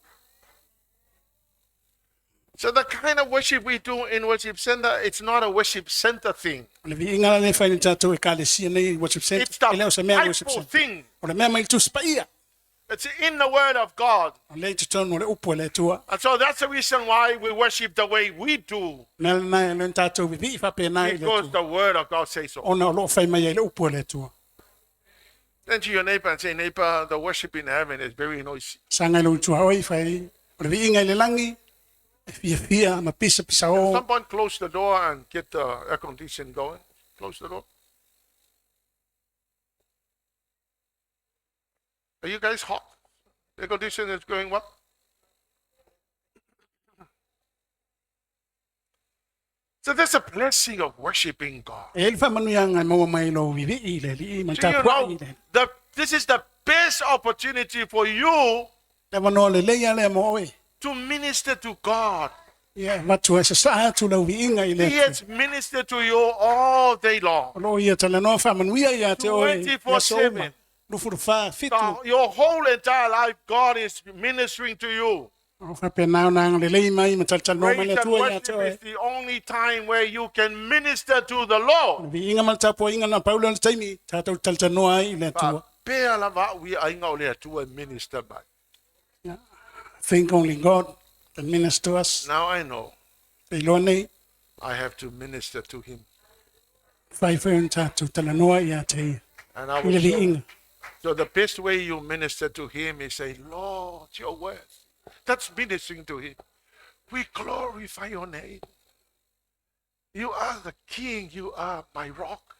So the kind of worship we do in worship center, it's not a worship center thing. O le viinga le whai ni tātou e kalesia nei i worship center. It's the E leo sa mea worship Bible center. thing. O le mea mai tusi paia. It's in the word of God. O le i totonu o le upu e le Atua. And so that's the reason why we worship the way we do, Mea nai le tātou vivi i whape nai i le because Atua. the word of God says so. Ona o loo whai mai ai le upu e le Atua. Then to your neighbor and say, neighbor, the worship in heaven is very noisy. Sanga i lo utua oi whai. O le viinga i le langi. E fia fia ma pisa pisa o. Someone close the door and get the air condition going. Close the door. Are you guys hot? Air condition is going what? So there's a blessing of worshiping God. E le whamanuianga e maua mai lo vivi i le li ma Do you tāpua know i le. this is the best opportunity for you Le wanoa le leia le mo oe. to minister to God. Ia, matua e sa sa atu lau viinga i le He Atua. has ministered to you all day long. O loo ia talanoa whamanuia ia te oe. Ia souma. 24/7. Lufuru wha, fitu. Your whole entire life, God is ministering to you. O whape nao nanga le lei mai ma talanoa mai Praise le and Atua ia te worship oe. is the only time where you can minister to the Lord. Viinga ma le tapuaiga na paulo le taimi tatou talanoa ai i le Atua. Pea lava au ia aiga o le Atua e minister mai. Yeah. Think only God can minister to us. Now I know Te iloa nei, I have to minister to him. whai whai tatou talanoa ia te ia. And I I will le show. viinga. So the best way you minister to him is say, Lord, your word. That's ministering to him. We glorify your name. You are the king. You are my rock,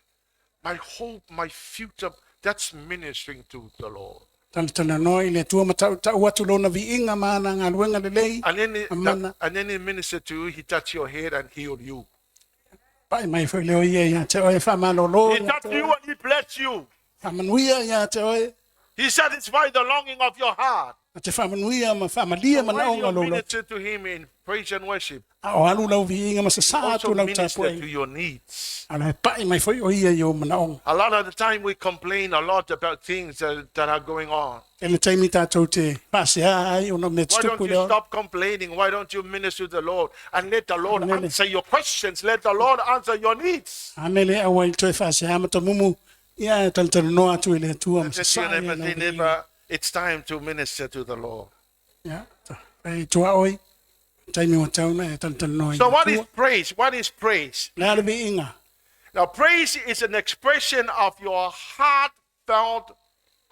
my hope, my future. That's ministering to the Lord. Talanoa i le Atua ma tau, tau atu lona viinga ma ana ngaluenga lelei. And then, he, Amana. and then he ministered to you. He touched your head and healed you. Pai mai foi leo ia ia te oe whamalolo. He touched you and he blessed you. Whamanuia ia te oe. He satisfied the longing of your heart. A te whamanuia ma whamalia When mana you onga lolo. minister to him in praise and worship, A o alu lau viinga ma sa sa also atu lau minister tapu to ai. your needs. Ala he pai mai foi o ia i o mana onga. A lot of the time we complain a lot about things that are going on. E le taimi tātou te pāsea ai o no me Why tutupu don't i you le ora. stop complaining? Why don't you minister to the Lord and let the Lord Amen. answer your questions? Let the Lord answer your needs. A mele awa i toe whaasea ma mumu ia e talatala noa atu i le Atua ma Say sa to your sa ia neighbor, lau say, viinga. neighbor, it's time to minister to the Lord. Ia, e tua oi, taimi o tauna e talatala noa i So le what is Atua. praise? What is praise? Le ala viinga. Now, praise is an expression of your heartfelt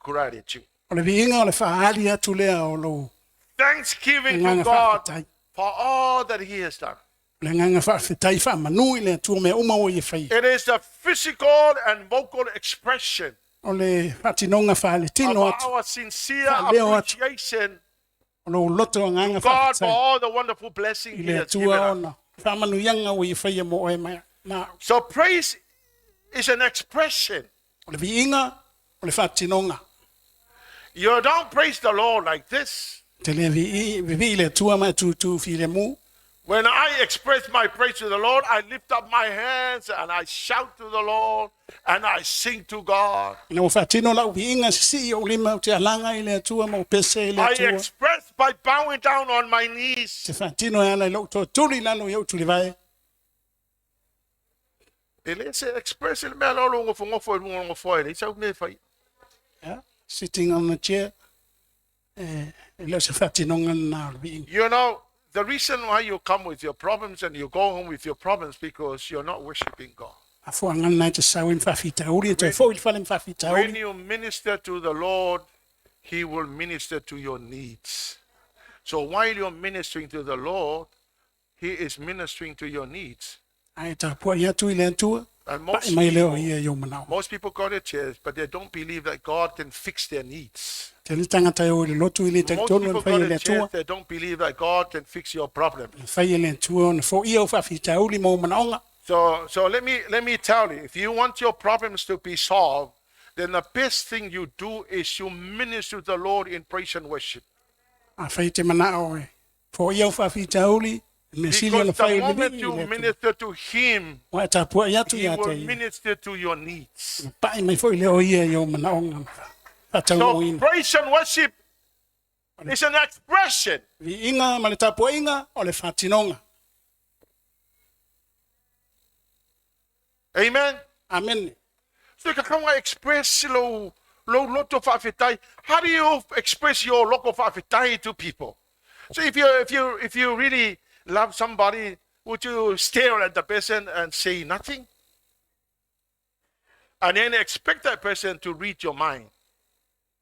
gratitude. O le viinga o le whaali atu lea o lou Thanksgiving to nganga God whaafetai. for all that He has done. Le nganga whaafetai whaamanu i le Atua mea uma o i e whai. It is the physical and vocal expression O le whaatinonga whaale of tino atu. our sincere Whaaleo atu. appreciation O lou loto o nganga God for whaafetai. all the wonderful blessing I He le has given Atua us. ona. Whaamanu ianga o i e whai e mo oe mai. Nā, So praise is an expression. o le viinga, o le whaatinonga. You don't praise the Lord like this. Te le vi vi i le Atua mai tūtū fi le mu. When I express my praise to the Lord, I lift up my hands and I shout to the Lord and I sing to God. Ina ua whaatino lau viinga sisi i o lima o te alanga i le Atua ma o pese i le I Atua. express by bowing down on my knees. Te whaatino e ala i lou tō tuli lalo i au tuli vai. E le se express le mea lolo ngofo ngofo e lunga ngofo e le sau me fai. Yeah. Sitting on the chair. E, e leo se whaatinonga nā o le viinga. You know, the reason why you come with your problems and you go home with your problems because you're not worshiping God. A fua ngana nai te sau i mwhawhita uri, e toi fo i le whale mwhawhita When uri. you minister to the Lord, He will minister to your needs. So while you're ministering to the Lord, He is ministering to your needs. Ai tā pua i atu i le Atua. And most Pa'i mai lea o people, ia i ou manaoga. most people go to church, but they don't believe that God can fix their needs. Tele tagata e o i le lotu i le Most talitonu e people mafai go e to le Atua, church, they don't believe that God can fix your problem. e mafai e le Atua ona foia ou faafitauli ma ou manaoga. So, so let me let me tell you, if you want your problems to be solved, then the best thing you do is you minister to the Lord in praise and worship. Afai e te manao e foia ou faafitauli, e mea sili ona Because the fai o le moment vii i you le Atua. minister to Him, Ua e tapuai atu He ia te will ia. minister to your needs. Pa'i mai foi lea o ia i ou manaoga ma So faataunuuina. praise and worship is an expression. Viiga ma le tapuaiga o le faatinoga. Amen. Amene. So ka kaunga express lo lo loto faafetai. How do you express your loko faafetai to people? So if you if you if you really love somebody, would you stare at the person and say nothing? And then expect that person to read your mind.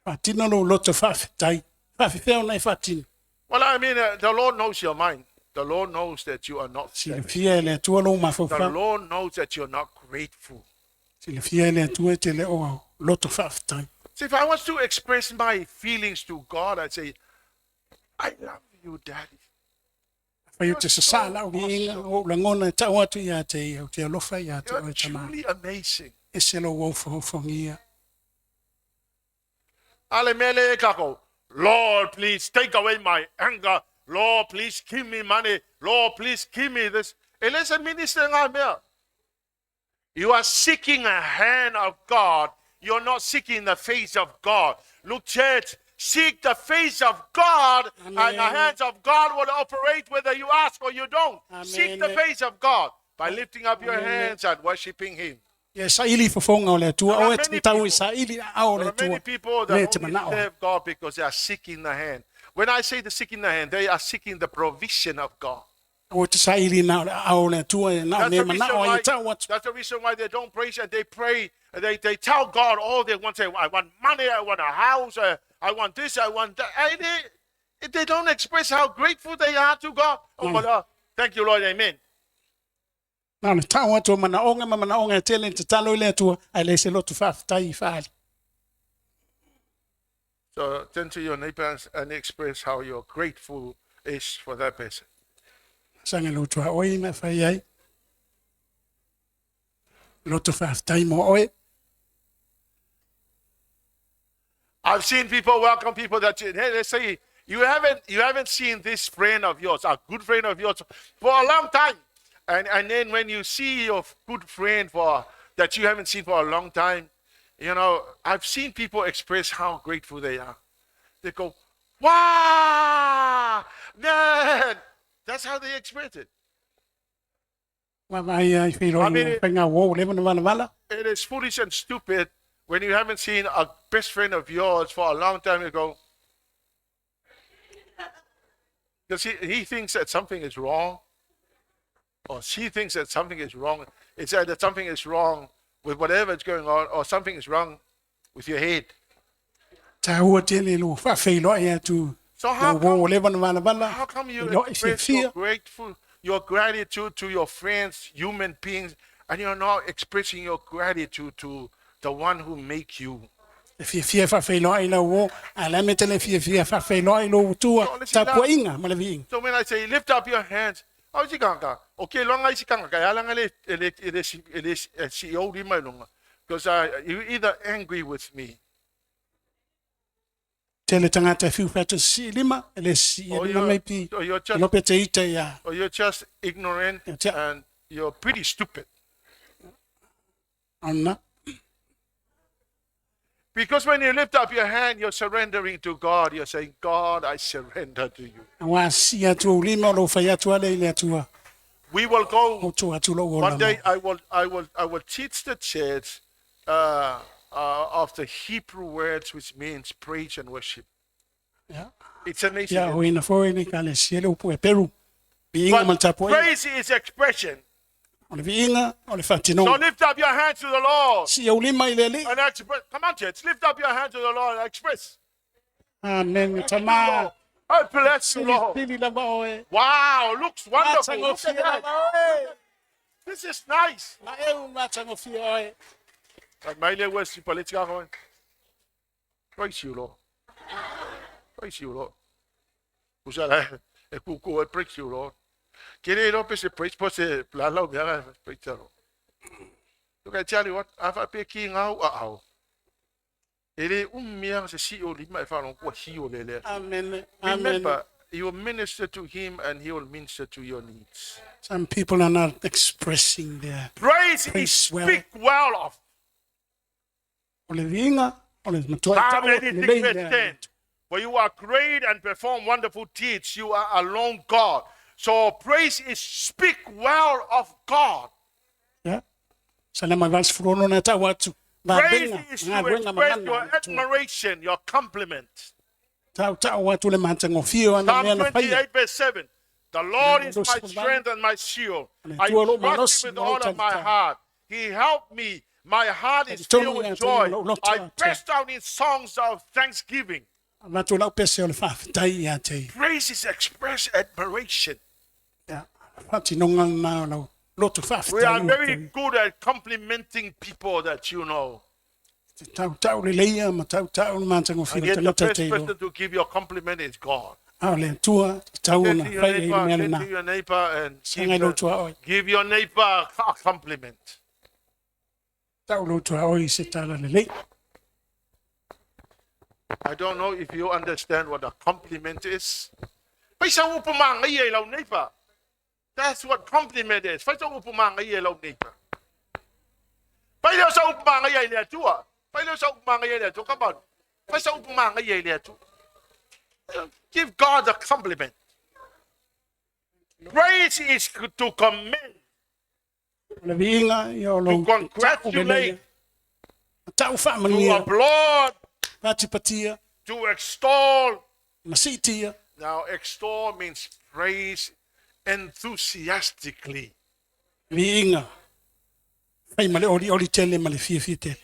Faatino lou loto faafetai. Faafefea ona e faatino. Well, I mean, the Lord knows your mind. The Lord knows that you are not. Silafia e le Atua lou The mafaufau. Lord knows that you're not grateful. Silafia e le Atua e te le o loto faafetai. See, if I was to express my feelings to God, I'd say, I love you, Daddy. Afai ou te sasā lau viiga, o ou lagona e tau atu ia te ia, ou te alofa ia te You're oe tamā. truly amazing. Ese lou ofofogia. Ale mele e kako. Lord, please take away my anger. Lord, please give me money. Lord, please give me this. E le se minister ngā mea. You are seeking a hand of God. You're not seeking the face of God. Look, church, seek the face of God, and the Amen. hands of God will operate whether you ask or you don't. Seek the Amen. face of God by lifting up your Amen. hands and worshiping Him. Ia e saili fofoga o le Atua. There are Oe many tatau i people- saili aao o le There are many Atua. people Le that te only manao. serve God because they are seeking the hand. When I say the seeking the hand, they are seeking the provision of God. Aua te saili na o le aao o le Atua e na o That's mea the, reason manao ai why, e tau atu. that's the reason why they don't praise and they pray. They, they tell God all they want. Say, I want money, I want a house, I want this, I want that. And they, they don't express how grateful they are to God. Oh, but, thank you, Lord. Amen. Na o le tau atu o manaoga ma manaoga e tele i tatalo i le Atua, ae leai se loto faafetai i faali. So turn to your neighbors and express how you're grateful is for that person. Saga lou tuaoi ma e fai ai. Loto faafetai mo oe. I've seen people welcome people that you, hey, let's say you haven't you haven't seen this friend of yours, a good friend of yours, for a long time. And and then when you see your good friend for that you haven't seen for a long time, you know, I've seen people express how grateful they are. They go, Wow, man. That's how they express it. Ua vaai ai I feiloaiga mean, it- faiga uō ua leva ona valavala. It is foolish and stupid when you haven't seen a best friend of yours for a long time. You go, because he, he thinks that something is wrong, or she thinks that something is wrong. It's either something is wrong with whatever is going on, or something is wrong with your head. Taua tele lou faafeiloai atu So how lau uō come, ua leva ona valavala. how come you Iloa i express your fiafia. grateful, your gratitude to your friends, human beings, and you're not expressing your gratitude to the one who make you? E fiafia e faafeiloai lau uō, ae le a mea tele e fiafia e faafeiloai lou utua So, listen now. tapuaiga ma le viiga. So when I say lift up your hands, au si kanga. Okay, longa isi kanga kaya langa le le le le le si o di mai longa. Because you either angry with me Tele tagata e fiu feata sisii lima, e le sisii or lima you're, mai pi. or you're just Ilo pe te ita ia. or you're just ignorant Ia tea. and you're pretty stupid. Ona. Because when you lift up your hand, you're surrendering to God. You're saying, God, I surrender to you. Ua sisii atu ou lima o lou fai atu ale i le Atua. We will go O tua atu lou ola one day. mo. I will I will I will teach the church of the Hebrew words which means praise and worship. Ia. It's amazing. Ia o ina foi ni ka le sia le upu e peru. Viiga ma le But tapuaiga. praise is expression. O le viiga o le So faatinoga. lift up your hands to the Lord Sii ou lima i le Alii. and express. Come on, church. Lift up your hand to the Lord and express. Amen. Tama. I bless you, Sili Lord. sili lava oe. Wow, looks wonderful. Look Matagofie at that. lava oe. This is nice. Ma e u matagofie oe. Like my little West political. Praise you, Lord. Praise you, Lord. Usa la e kuku e praise you, Lord. Kere ro pe se praise po se la lau mea praise you, Lord. Look, I tell you what, a pe ki ngau a au. E le umia se si o lima e whalong kua hi o lele. Amen. Amen. Remember, you will minister to him and he will minister to your needs. Some people are not expressing their Praise is Praise well. speak well of. o le viiga o le matua Psalm tau 86 lelei verse lea. 10. For you are great and perform wonderful deeds. You are alone God. So praise is speak well of God. Ia. Salama 86 na tau atu. Praise Vavenga, is to galuega express mamana your a le Atua. admiration, your compliment. Tau tau atu le matagofie o ana Psalm mea na faia. 28 verse 7. The Lord is Lord, my strength and my shield. Le I Atua lo trust malosi him with ma lo all of my talitali. heart. He helped me. My heart is Tonu filled ia with tonu joy. lo loto I atua. burst out in songs of thanksgiving. Avatu lau pese o le faafetai ia te ia. Praise is express admiration. Ia. Faatinoga lena o lau loto We faafetai are ia very te good at complimenting people that you know. Te tautau lelei ia ma tautau le matagofie And o yet the tagata best te iloa. person to give your compliment is God. A o le Atua, te tau Say ona to your fai ai le neighbor, mea say lena. to your neighbor and Sagai give, lo tua oi. give your neighbor a compliment. Tau lo tua oi se tala lelei. I don't know if you understand what a compliment is. Fai sa upu maga ia i lau neighbor. That's what compliment is. Fai sa upu maga ia i lau neighbor. Fai leo sa upu maga ia i le Atua. Fai leo sa upu maga ia i le Atua. Come on. Fai sa upu maga ia i le Atua. Give God a compliment. Praise is to commend, O le viiga ia o to lou tau lelei. congratulate, Tau to faamanuia, applaud, faatipatia, to extol. ma siitia. Now, extol means praise enthusiastically. Viiga. Fai ma le olioli tele ma le fiafia tele.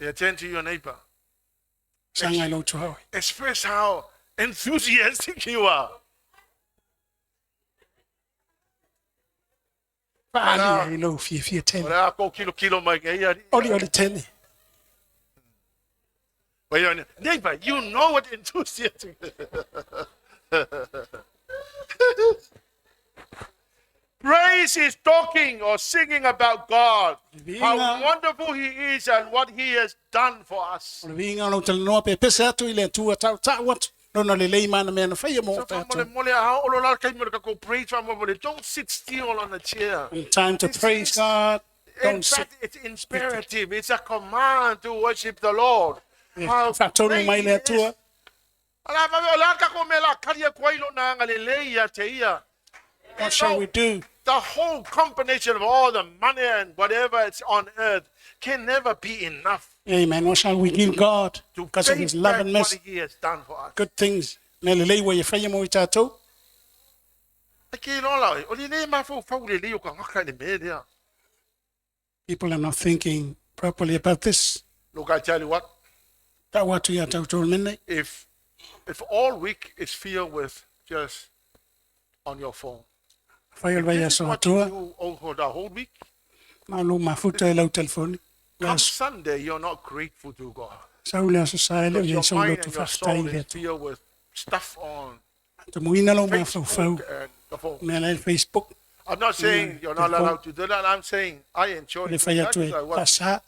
Attend to your neighbor. Sagai lo tua oi. Express how enthusiastic you are. Faali ai lou fiafia tele. O le a kou kilokilo mai nei alii. Olioli tele. But your neighbor, you know what enthusiastic. Praise is talking or singing about God, how Viiga. wonderful He is and what He has done for us. O le viiga o lou talanoa pe pese atu i le Atua tautau atu. Lona lelei ma ana mea na faia mo So o tatou. fa'amolemole a olo la taimi o le takou praise fa'amolemole. Don't sit still on the chair. And time to praise God. In Don't sit. fact, it's imperative. It's a command to worship the Lord. How Faatonu great mai le He Atua. is. Ala fa o la ka ko me la kari e koa i lona agalelei ia te ia. What shall we do? The whole combination of all the money and whatever it's on earth can never be enough Amen. What shall we give God? to Because of pay his love back and what mercy. he has done for us. Good things. Mea lelei ua ia faia mo i tatou. E ke loa la, o le le mafaufau lelei o tagata i le mea lea. People are not thinking properly about this. Look, I tell you what, Tau atu ia tatou le mene. if all week is filled with just on your phone, Fai o le vai this is aso what you atua. do over the whole week. Ma lo mafuta e lau telefoni. Le Come aso. Sunday, you're not grateful to God. Sau le aso sa ele o Because ia your sau mind lotu and your faafetai soul i le is Atua. filled with stuff on Tomuina lou mafaufau. Facebook and the phone. Mea la i le Facebook. I'm not saying you're not the phone. allowed to do that. I'm saying I enjoy Le it. fai atu e I watch, faasa.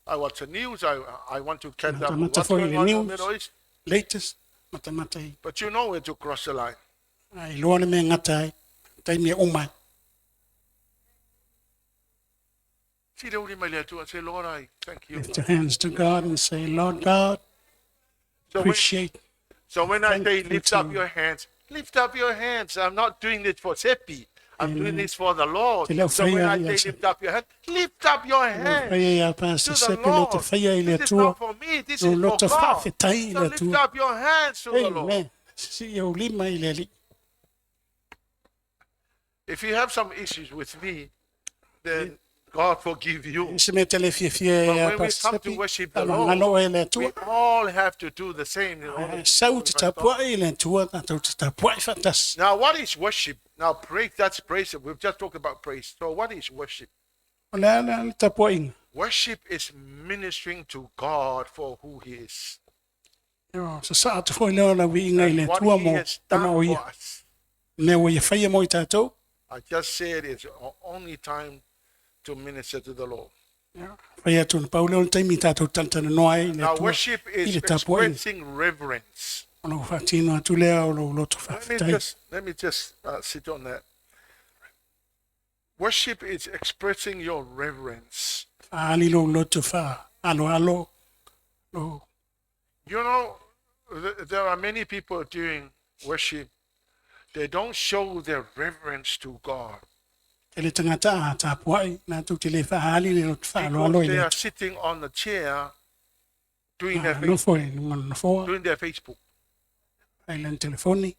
I watch the news. I want to catch up with Matamata what's foi going le on in the news. Middle East. Latest. Matamata i. But you know where to cross the line. Ai loa le mea gata ai. Taimi e uma ai. See the only my to say, Lord, I thank you. Lift your hands to God and say, Lord God, So when, appreciate. so when I say Thankful lift to up you. your hands, lift up your hands. I'm not doing this for Seppi. I'm doing this for the Lord. Te leo So when whaia I ia say se- lift up your hands, lift up your hands Whaia ia to Pastor the Sepe lo Lord. te whaia i le This is Atua. not for me. This Lo is for loto God. faafetai i So le lift Atua. up your hands to the Lord. Amen. Si o lima i le Alii. If you have some issues with me, then God forgive you. Se mea te le fiafia But e a when we come to Pasipi, worship the alo Lord, e le we Atua. all have to do the same. in order to Sau te glorify God. tapuai i le Atua, tātou te tapuai whaatasi. Now, what is worship? Now, praise, that's praise. We've just talked about praise. So, what is worship? O le ala le tapuaiga. Worship is ministering to God for who He is, Io, sa saa atu foi leo la wiinga i le what Atua He mo has tana done o ia. for us. Mea ua ia whaia mo i tātou. I just said it's our only time to minister to the Lord. Whai atu na pau leo le taimi tātou tantana noa ai i le Now, Atua. worship I is le tapuaiga. expressing reverence. O lau whaatino atu lea o lou loto Let me whawhitai. just let me just sit on that. Worship is expressing your reverence. Whaali lou loto wha alo alo. Lo You know, there are many people doing worship. They don't show their reverence to God te le tangata a tapuai. Nā tau te le whaali le loto wha alo alo because i they le are Atua. sitting on the chair doing their Ah, face, Nofo e nunga nofoa. doing their Facebook. Ai le telefoni.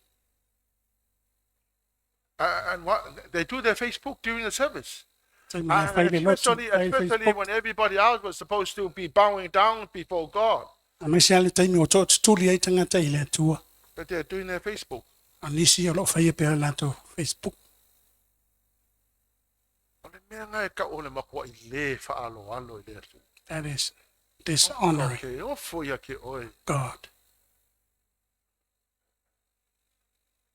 And what they do their Facebook during the service. Taimi le And whai le loto. especially, Ai especially Facebook. when everybody else was supposed to be bowing down before God, A maise ale taimi o tō tutuli ai tangata i le Atua. but they're doing their Facebook. A nisi o lo whaia pea lātou Facebook. O le mea ngai ka o le makua i le whaaloalo i le atu. That is dishonoring Okay, o fo ia ke oe. God.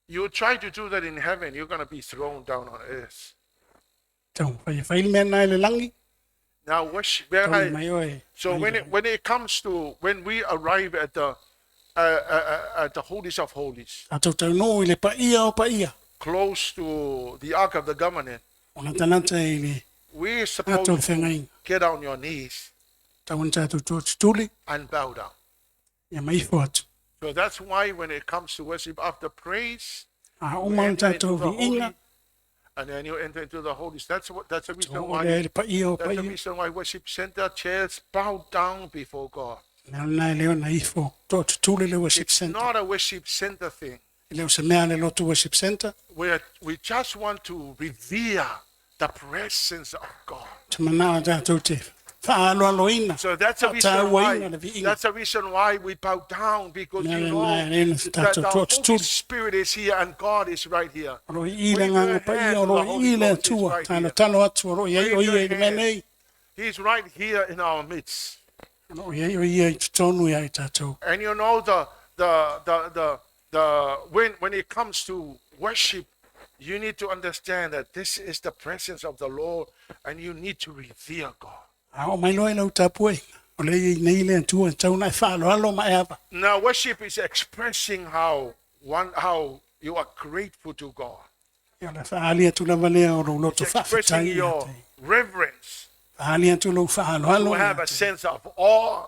You try to do that in heaven, you're going to be thrown down on earth. Tau whaia whai le mea nai le langi. Now, worship. Tau mai oe. So mai when le- it, when it comes to when we arrive at the at the holies of holies, Tātou tau nō i le paia o paia. close to the ark of the covenant, O na tanata i le we're ato supposed le to whengainga. get on your knees Tau na tātou tō tutuli. and bow down. Ia maifo atu. So that's why when it comes to worship after praise, A you uma o enter into tātou the viinga. holy, and then you enter into the holies. That's what that's the reason O why le le paia o that's the paia. reason why worship center chairs bow down before God. Mea nai leo na ifo. Tō tutuli le worship It's center. not a worship center thing. I leo se mea le lotu worship center. Where we just want to revere the presence of God. Te manao tātou te whaaloaloina. So that's the reason Tāuaina why le viinga. that's the reason why we bow down because Mea you le know nai le that tātou the tō Holy tutuli. Spirit is here and God is right here. O roi i le Wave nganga your paia, hand o to the roi Holy i le Ghost is Atua. right Tāna here. talo atu, o roi ai o Wave ia your i le mea hand. nei. He's right here in our midst. O roi ai o ia i totonu ia i tātou. And you know the the the the the when when it comes to worship, you need to understand that this is the presence of the Lord and you need to revere God. A o mai loa i lau tapuaiga. O le i nei le Atua, tau na e whaaloalo ma e ava. Now worship is expressing how one how you are grateful to God. Ia le whaali atu lava lea o lou loto It's expressing whawhitai ia your te. reverence. Whaali atu lou whaaloalo To ia have a te. sense of awe,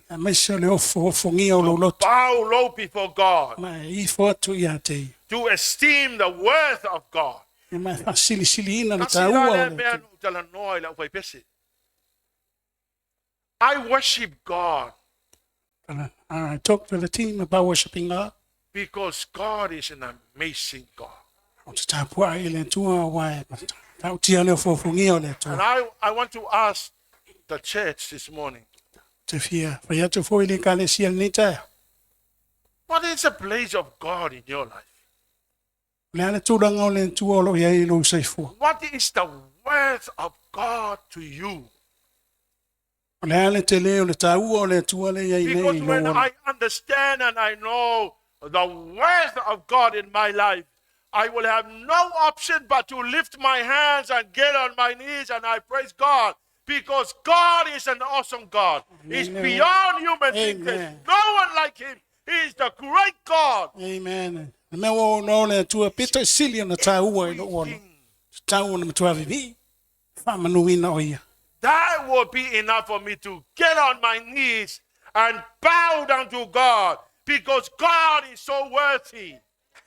A maise o le ofo ofongia o lou loto. bow low before God, Ma e ifo atu ia te. to esteem the worth of God. Ia ma e whaasilisili ina le Kasi la tāua o le le mea Atua. no tala noa i lau whaipese. I worship God I talk to the team about worshiping God. because God is an amazing God. O te tāpua i le Atua wa e tautia le ofofongia o le And Atua. I want to ask the church this morning, Te fia whai atu fo i le kalesia le taia. what is the place of God in your life? Le ale tūranga o le Atua o lo iai i lou saifua. What is the worth of God to you? O le ale te leo le tāua o le Atua le iai nei Because i when lou ola. I understand and I know the worth of God in my life, I will have no option but to lift my hands and get on my knees and I praise God because God is an awesome God. He's Amen. beyond human thinking. Amen. No one like him. He is the great God. Amen. Le mea o no le Atua pito i sili o na tāua i lou ola. Tāua na matua vivi. Whaamanuina o ia. That will be enough for me to get on my knees and bow down to God because God is so worthy.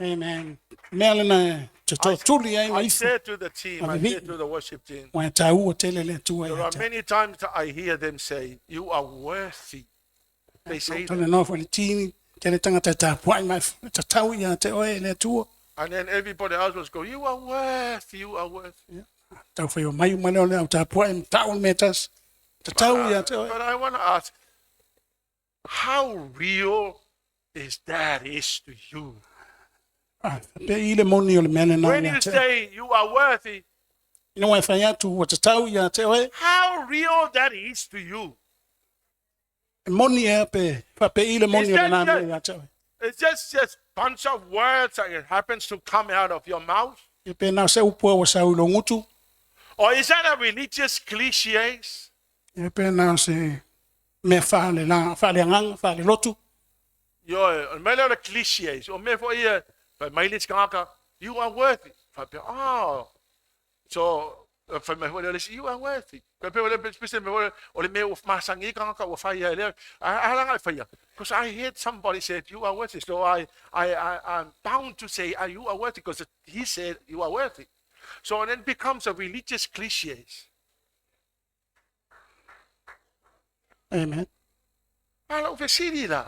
Amen. Mea le na te tō tuli ai I maifo. said to the team, I Avivi. said to the worship team, Wa e tāua tele le Atua there ia are te. many times I hear them say, You are worthy. They say that. Tole noa fo le tini, tele tangata tāpuai mai, te tau ia te oe le Atua. And then everybody else was going, You are worthy, you are worthy. Taufai o mai uma lea o le au tapua'i ma ta'u le mea e tasi. Tatau ia te oe. But I want to ask, how real is that is to you? Ah, faapea i le moni o le mea lena When ia you te oe. say you are worthy, Ina ua e fai atu ua tatau ia te oe, how real that is to you? e moni ea pe faapea i le moni Is o that lena mea just- ia te oe. It's just bunch of words that it happens to come out of your mouth. Ia pe na o se upu ua sau i lou gutu, Or is that a religious cliches? ia pe na o se mea faale faaleagaga, faalelotu. Ioe, o le mea lea o le cliches, o mea foi ia, fai mai le isi tagata, you are worthy. Faapea, oh. So, fai mai foi lea o le isi, you are worthy. Faapea o le pese mea foi lea, o le mea ua masani ai tagata ua fai ai lea. A laga e faia, because I heard somebody said, you are worthy. So I'm bound to say, you are worthy, because he said, you are worthy. So and it becomes a religious cliches. Amen. A lau fesili la,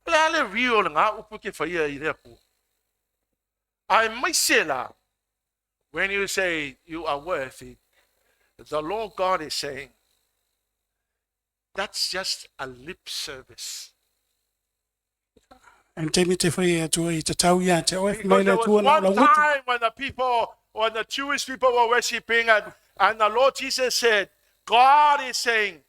o le a le rio o lena upu e te faia i le Atua? Aemaise la, when you say you are worthy, the Lord God is saying, that's just a lip service. And taimi te fai e Atua i tatau ia te oe, mai Because le there was Atua na o one lau gutu. time when the people, when the Jewish people were worshiping, and the Lord Jesus said, God is saying,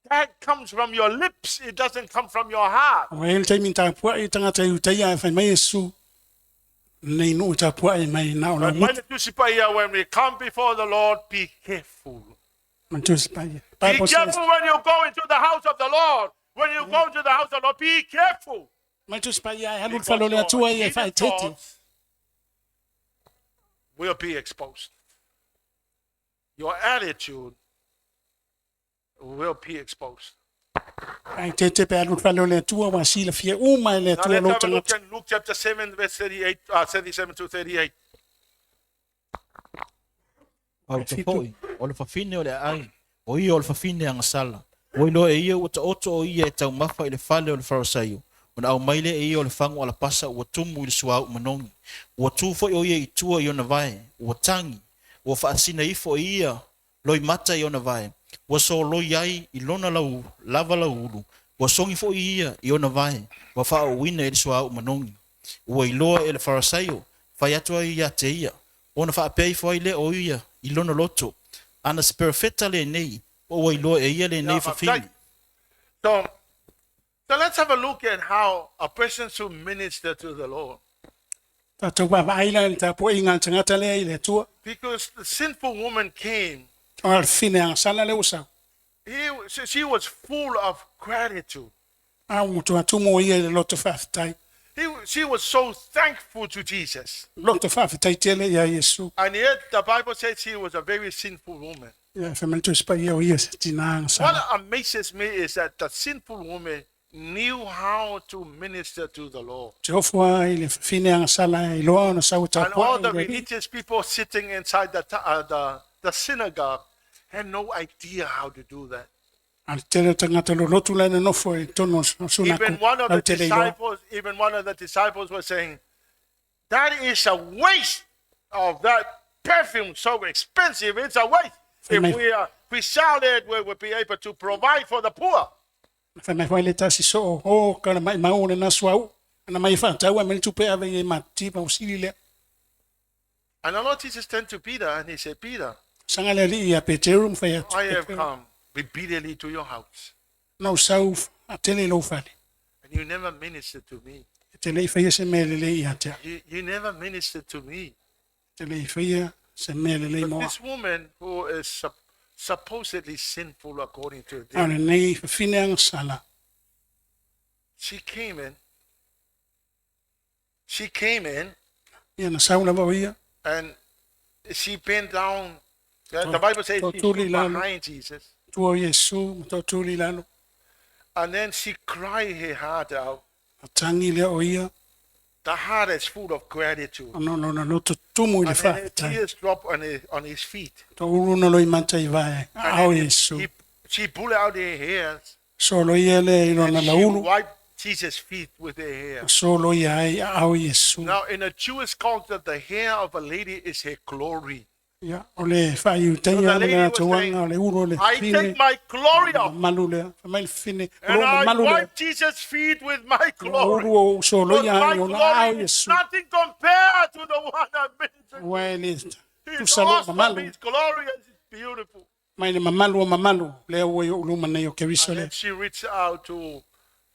that comes from your lips, it doesn't come from your heart. Ua i ai le taimi tapua'i tagata Iutaia e fai mai Iesu, Lenei nuu tapua'i mai na o lau But when gutu. the Tusi Paia, when we come before the Lord, be careful. Ma le Tusi Paia. Be Bible says, careful when you go into the house of the Lord. When you go into the house of the Lord, be careful. Ma le Tusi Paia, e alu le Because fale o le your Atua ia e hidden faaeteete. thoughts will be exposed. Your attitude will be exposed. Faaeteete pe alu le fale o le Atua ua silafia uma e le Now Atua let's lou have a look tagata. at Luke chapter 7, verse 38, 37 to 38. Pauta foi, o le fafine o le aai, o ia o le fafine agasala. Ua iloa e ia ua taoto o ia e taumafa i le fale o le Farisaio, ona aumai lea e ia o le fagu alapasa ua tumu i le suauu manogi. Ua tu foi o ia i tua i ona vae, ua tagi, ua faasina ifo e ia loimata i ona vae, ua soloi ai i lona lau lava lauulu, ua sogi foi ia i ona vae, ua faaauuina i le suauu manogi. Ua iloa e le Farisaio, fai atu ai ia te ia, ona faapea ifo ai lea o ia i lona loto, Ana se perofeta lenei, po ua iloa e ia lenei fafine. So, so let's have a look at how a person should minister to the Lord. Tatou vaavaai la i le tapuaiga a le tagata lea i le Atua. Because the sinful woman came, O le fafine agasala lea ua sau. he, she was full of gratitude. A ua matua tumu o ia i le loto faafetai. He, she was so thankful to Jesus. Loto faafetai tele iā Iesu. And yet the Bible says she was a very sinful woman. Ia, fai mai le Tusi Paia o ia se tinā agasala. What amazes me is that the sinful woman knew how to minister to the Lord. Te ofo lava i le fafine agasala e iloa ona sau e And all tapuai the i le Alii. religious people sitting inside the, uh, the, the synagogue had no idea how to do that. A le tele o tagata lolotu la e nonofo i totonu o Even sunako one of the lau tele iloa. disciples, even one of the disciples was saying, that is a waste of that perfume so expensive. It's a waste. If we, uh, we sell it, we will be able to provide for the poor. Fai mai foi le tasi soo, o ka na maimau o lena suauu, ana mai faatau ai mai le tupe e ave i e matitiva o sili lea. And the Lord Jesus turned to Peter and he said, Peter, Saga le Alii ia Peteru ma fai atu, I have Peteru, come repeatedly to your house, na ou sau faatele i lou fale, and you never ministered to me. e te le i faia se mea lelei ia te au, You, you never ministered to me. e te le i faia se mea lelei But mo au. this woman who is sup- supposedly sinful according to A o them, lenei fafine agasala, she came in. She came in ia na sau lava o ia, and she bent down. The, the Bible says she Totuli stood lalo. behind Jesus. tua o Iesu ma tootuli i lalo, And then she cried her heart out. na tangi lea o ia, The heart is full of gratitude. ona o lona loto tumu i le And then her faafetai. tears dropped on his, on his feet. Toulu na loimata i vae, And a o then Iesu. he, she pulled out her hairs Soloia lea i and lona she laulu, wiped, Jesus' feet with her hair. Ma soloia ai aao o Iesu. Now, in a Jewish culture, the hair of a lady is her glory. Ia, o le faa-Iutaia So the ma le lady was atoaga saying, o le ulu o le I fafine take my glory off mamalu lea. Fai mai le fafine, o and lou I mamalu lea. wipe Jesus' feet with my O glory. ulu o ou Because soloia my ai o na aao glory is Iesu. nothing compared to the one I'm ministering. Ua e le He's tusa lou awesome, mamalu. he's glorious, he's beautiful. Mai le mamalu o mamalu lea ua i ou luma nei o Keriso And lea. then she reached out to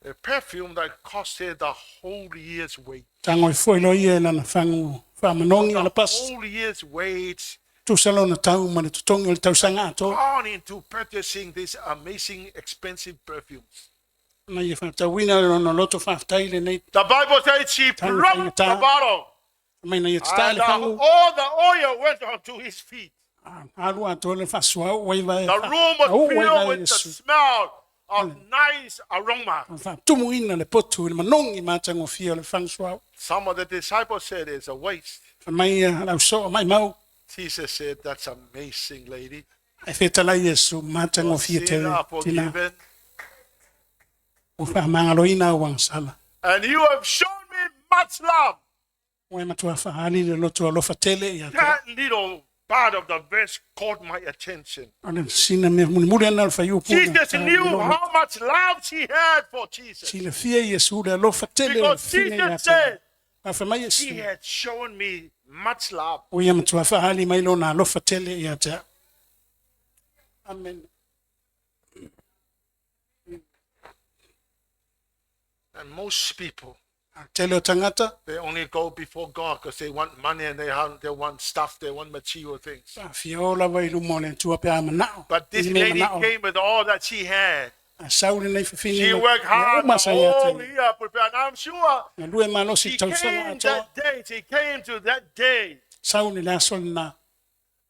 a perfume that cost her the whole year's wage. Tago ai foi loa ia i lana fagu faamanogi The alapasa. whole year's wage Tusa lona tau ma le totogi o le tausaga atoa. gone into purchasing these amazing expensive perfumes. Na ia faatauina le lona loto faafetai lenei The Bible says she Tanu broke faigata. the bottle mai na ia tatā and le fagu. all the oil went onto his feet. Alu atoa le faasuauu ai vae. The room was Auu ai filled vae with the Iesu. smell of nice aroma. Faatumuina le potu i le manogi matagofie o le fagu suauu. Some of the disciples said it's a waste. Fai mai ia lau soo maimau. Jesus said, That's amazing, lady. Ae fetalai Iesu Your matagofie sins tele are tina. forgiven. Ua faamagaloina au agasala. And you have shown me much love. Ua e matua faali le loto alofa tele ia te. That little part of the verse caught my attention. O le sina mea mulimuli ana o le fuaiupu. Jesus knew how much love she had for Jesus. Silafia Iesu le alofa tele o le Because fafine ia Jesus te. said, A fai mai She Iesu. had shown me much love. O ia matua faali mai lona alofa tele ia te au. Amen. And most people, Tele o tagata, they only go before God because they want money and they, have, they want stuff, they want material things. fia o lava i luma o le Atua pe a manao. But this I mea lady manao. came with all that she had. A sau lenei fafine. She ma- worked mea hard uma the sa ia whole te. year, prepared. And I'm sure Galue malosi she tausaga came atoa. that day. She came to that day Sau le aso lena.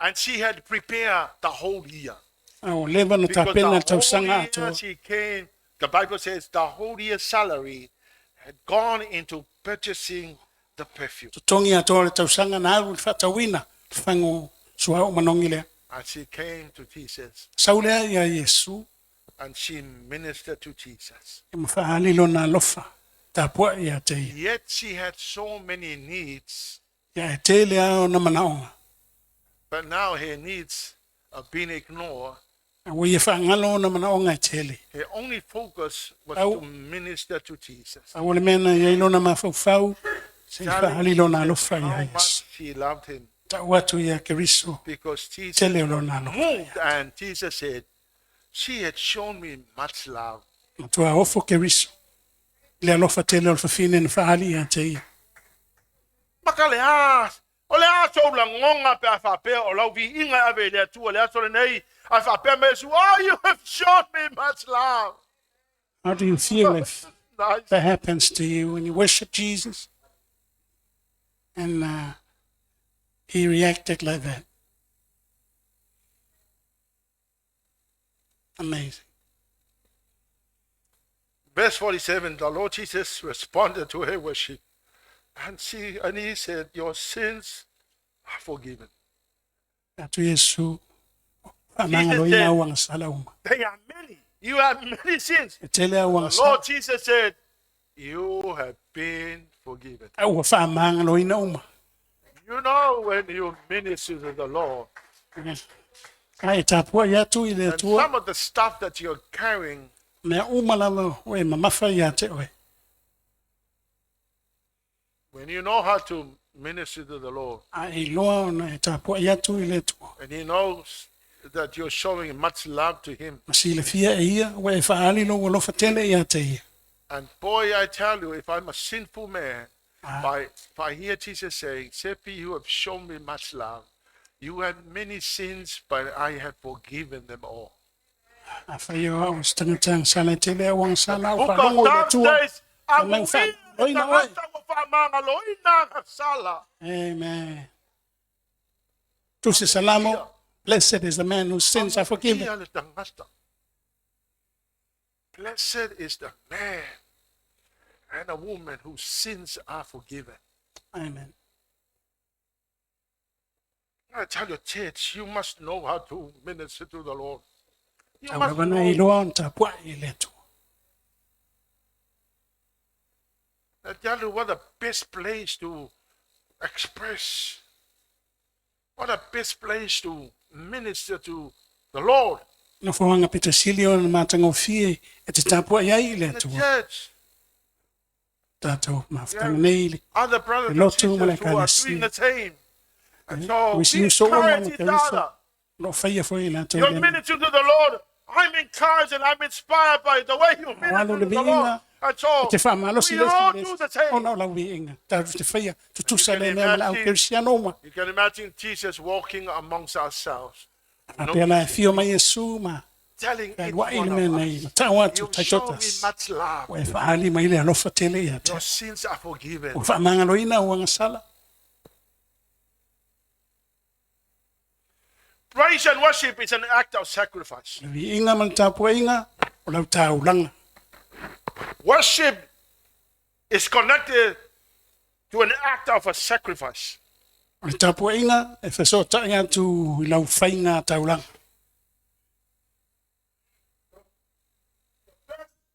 and she had prepared the whole year. A ua leva ona Because tapena the le whole tausaga year atoa. she came, the Bible says the whole year's salary had gone into purchasing the perfume. Totogi atoa le tausaga na alu i le faatauina le fagu suauu manogi lea. And she came to Jesus Sau lea ia Iesu and she ministered to Jesus. e ma faali lona alofa tapuai ia te ia. Yet she had so many needs, Ia e tele lava ona manaoga. but now her needs are being ignored. A ua ia faagalo ona manaoga e tele. Her only focus was Au. to minister to Jesus. A ua le mea na iai lona mafaufau se i Telling faali lona Jesus alofa how ia Iesu. much she loved him Tau atu ia Keriso because Jesus tele o lona alofa. moved and Jesus said, She had shown me much love. Matua ofo Keriso. I le alofa tele o le fafine na faali ia te ia. Maka le a, o le a sou lagoga pe a faapea o lau viiga e ave i le Atua i le aso lenei, ae faapea mai Iesu, Oh, you have shown me much love. How do you feel if Nice. that happens to you when you worship Jesus? And he reacted like that. Amazing. Verse 47, the Lord Jesus responded to her worship. And she and he said, Your sins are forgiven. Atu Iesu, faamagaloina said- au agasala uma. They are many. You have many sins. E tele au The agasala. Lord Jesus said, You have been forgiven. A ua faamagaloina uma. You know when you minister to the Lord, Ae tapuai atu i le and Atua, some of the stuff that you're carrying, mea uma lava ua e mamafa ia te oe. when you know how to minister to the Lord, A e iloa ona e tapuai atu i le Atua. and He knows that you're showing much love to Him. Ma silafia e ia, ua e faaali lou alofa tele ia te ia. And boy, I tell you, if I'm a sinful man, if I hear Jesus saying, Seppi, you have shown me much love. You have many sins, but I have forgiven them all. Afai o au o se tagata agasala e tele au agasala au Book of faalogo i le Psalms Atua. says, "A Fai mai ua muia le faamagaloina oe. tagata ua faamagaloina agasala." Amen. Tusi Salamo, blessed is the man whose sins are forgiven. Amuia le tagata. Blessed is the man and a woman whose sins are forgiven. Amen. I tell you, church, you must know how to minister to the Lord. You Tau must lava na know iloa ona tapuai i le Atua. I tell you what the best place to express, what a best place to minister to the Lord. Nofoaga pito sili ona matagofie e te tapuai ai i le In the Atua. church, Tatou mafutaga nei i le other brothers and lotu ma le sisters who are Ekalesia. doing the same. And so We we see so encourage uma each ma Keriso. other. Lo faia foi i latou You're lea. ministering to the Lord. I'm encouraged and I'm inspired by the way you O alo minister le to the Lord. viiga, And so e te whaamalosi we le all isi do the le same. ona o lau viiga. Tatou te faia tutusa You le can mea ma le au imagine- kerisiano uma. You can imagine Jesus walking amongst ourselves, A pea la e fio mai Iesu ma telling e each luai le one mea of us, nei. Ma tau atu You show me taitotas. much love. Ua e whaali mai le alofa tele ia te. Your sins are forgiven. Ua whaamangaloina ua ngasala. Praise and worship is an act of sacrifice. Le viiga ma le tapuaiga o lau taulaga. Worship is connected to an act of a sacrifice. O le tapuaiga e fesoatai atu i lau faiga taulaga.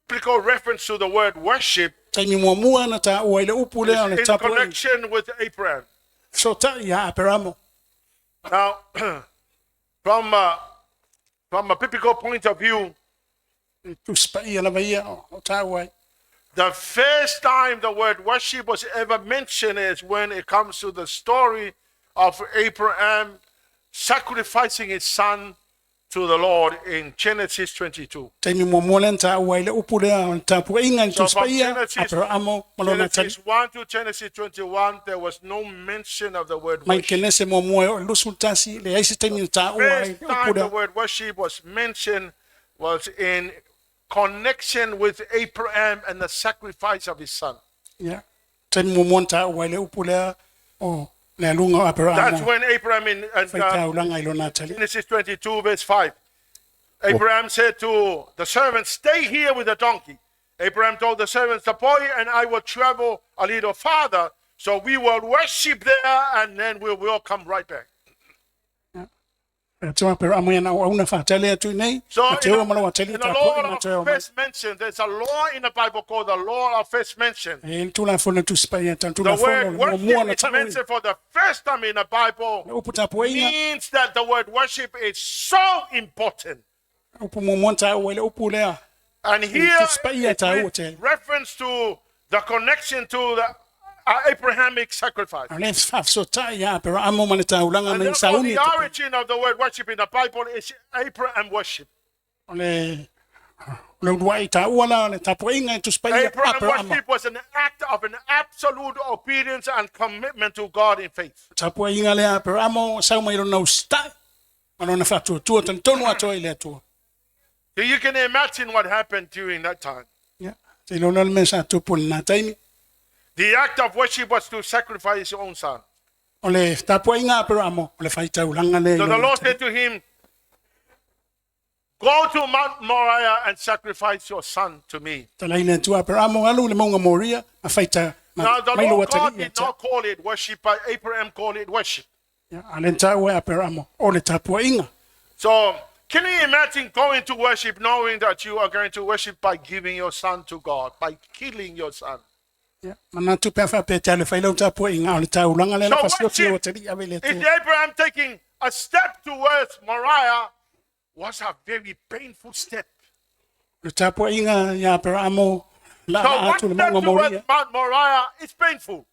Biblical reference to the word worship Taimi muamua na taua i le upu lea o le is in tapuaiga. connection with Abraham. Fesoatai ia Aperamo. Now, from a biblical point of view, E tusipaia lava ia o taua ai. the first time the word worship was ever mentioned is when it comes to the story of Abraham sacrificing his son to the Lord in Genesis 22. Taimi muamua lea na taua ai le upu lea o le tapuaiga i le So from tusipaia Genesis, Aperamo ma lona tali. Genesis 1 to Genesis 21, there was no mention of the word Mai worship. kenese muamua e o le lusu tasi le ai se taimi na taua ai First le upu time the lea. word worship was mentioned was in connection with Abraham and the sacrifice of his son. Ia. Taimi muamua na taua ai le upu lea o le aluga o That's Aperamo. when Abraham in and, Fai taulaga i lona tali. Genesis 22, verse 5. Abraham said to the servants, Stay here with the donkey. Abraham told the servants, The boy and I will travel a little farther, so we will worship there and then we will come right back. Atua Aperamo ia na o auna whaatele atu i nei. So, Ma in te oa malo the, ateli in the ta poe law ma te of oa mai. first mention, there's a law in the Bible called the law of first mention. E le tula fona tusipaia ta The tula fona word o le muamua worship na is tau i. mentioned for the first time in the Bible Le upu tapuaiga, means that the word worship is so important. upu muamua na taua i le upu lea. And here, Tusipaia it's taua with tele. reference to the connection to the Abrahamic sacrifice. A le whaafsotai ia Aperamo ma le taulaga And mai therefore, sauni. the origin of the word worship in the Bible is Abraham worship. O le le uluai taua la o le tapuaiga i tusipaia Abraham Aperamo. worship was an act of an absolute obedience and commitment to God in faith. Tapuaiga lea Aperamo sau mai lona usitai. Ma lona whaatuatua talitonu atoa i le Atua. So you can imagine what happened during that time. Ia. Te lona le mea sa tupu le nā taimi. The act of worship was to sacrifice his own son. O le tapuaiga Aperamo o le whaitaulanga le i So the lona Lord tali. said to him, Go to Mount Moriah and sacrifice your son to me. Talai le Atua Aperamo alu le maunga Moria ma whaita ma Now the mai Lord loa God tali ia did te. not call it worship, but Abraham called it worship. Ia, a le taua e Aperamo o le tapuaiga. So can you imagine going to worship knowing that you are going to worship by giving your son to God, by killing your son? Ia, mana tu pea whaapea te ale whailau tapuaiga o le taulaga le So la fasiofi o worship tali ave le is Atua. Abraham taking a step towards Moriah was a very painful step. Le tapuaiga ia Aperamo la So la one atu le step maunga towards Moria Mount Moriah is painful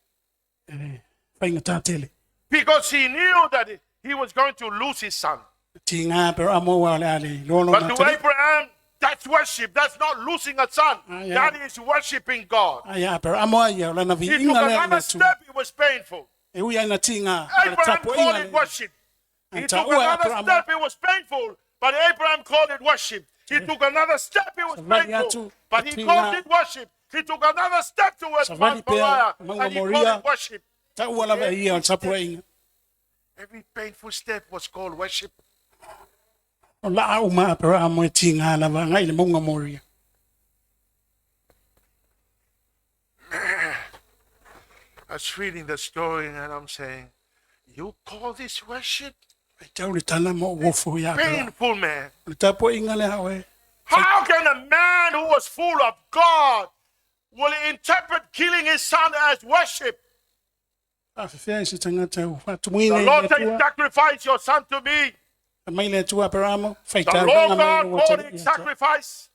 whainga tātele. because he knew that he was going to lose his son. Ti ngā Aperamo wa le ale lolo But na to tali. Abraham, that's worship. That's not losing a son. Ah, yeah. That is worshiping God. Ai Aperamo ai o lana He took viiga lea another le Atua. step, it was painful. E ui ai na ti ngā o le Abraham called tapuaiga it le. worship. He And took taua another Aperamo. step, it was painful. But Abraham called it worship. He took another step, it was Savali painful. atu, But he ti called ngā- it worship. He took another step towards Savali Mount pea, Moriah, Maunga and he called Moria. it worship. Taua lava ia o le tapuaiga. Every painful step was called worship. O la au ma Aperamo e ti ngā lava ngai le maunga Moria. I was reading the story and I'm saying, You call this worship? Ai tau le tala mo wofo ia Aperamo. Painful man. O le tapuaiga le hao e. How can a man who was full of God will interpret killing his son as worship? Faafefea i se tagata ua faatumuina The i le Lord said, Atua. Sacrifice your son to me. Fai mai le Atua Aperamo, The faitaulaga Lord mai God lou called atalii it ia te au. sacrifice.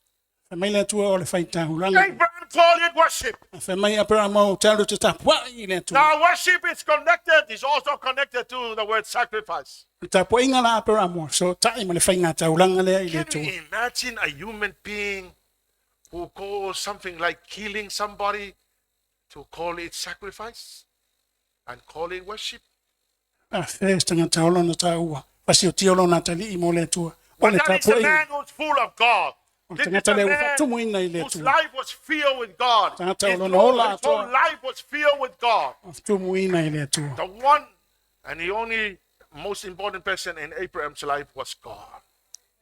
Fai mai le Atua o le faitaulaga. Abraham called it worship. Fai mai Aperamo, ou te alu te tapuai i le Atua. Now, worship is connected, is also connected to the word sacrifice. O le tapuaiga la Aperamo, fesootai ma le faigataulaga lea i le Can Atua. you imagine a human being who calls something like killing somebody to call it sacrifice and call it worship? Faafefea se tagata ola ona taua, fasiotia lona atalii mo le Atua. O But le that is a tapuaiga. man who's full of God. O le This is tagata a lea ua man faatumuina i le whose Atua. life was filled with God. Tagata o His lona whole, ola his whole atoa. life was filled with God. Faatumuina i le Atua. The one and the only most important person in Abraham's life was God.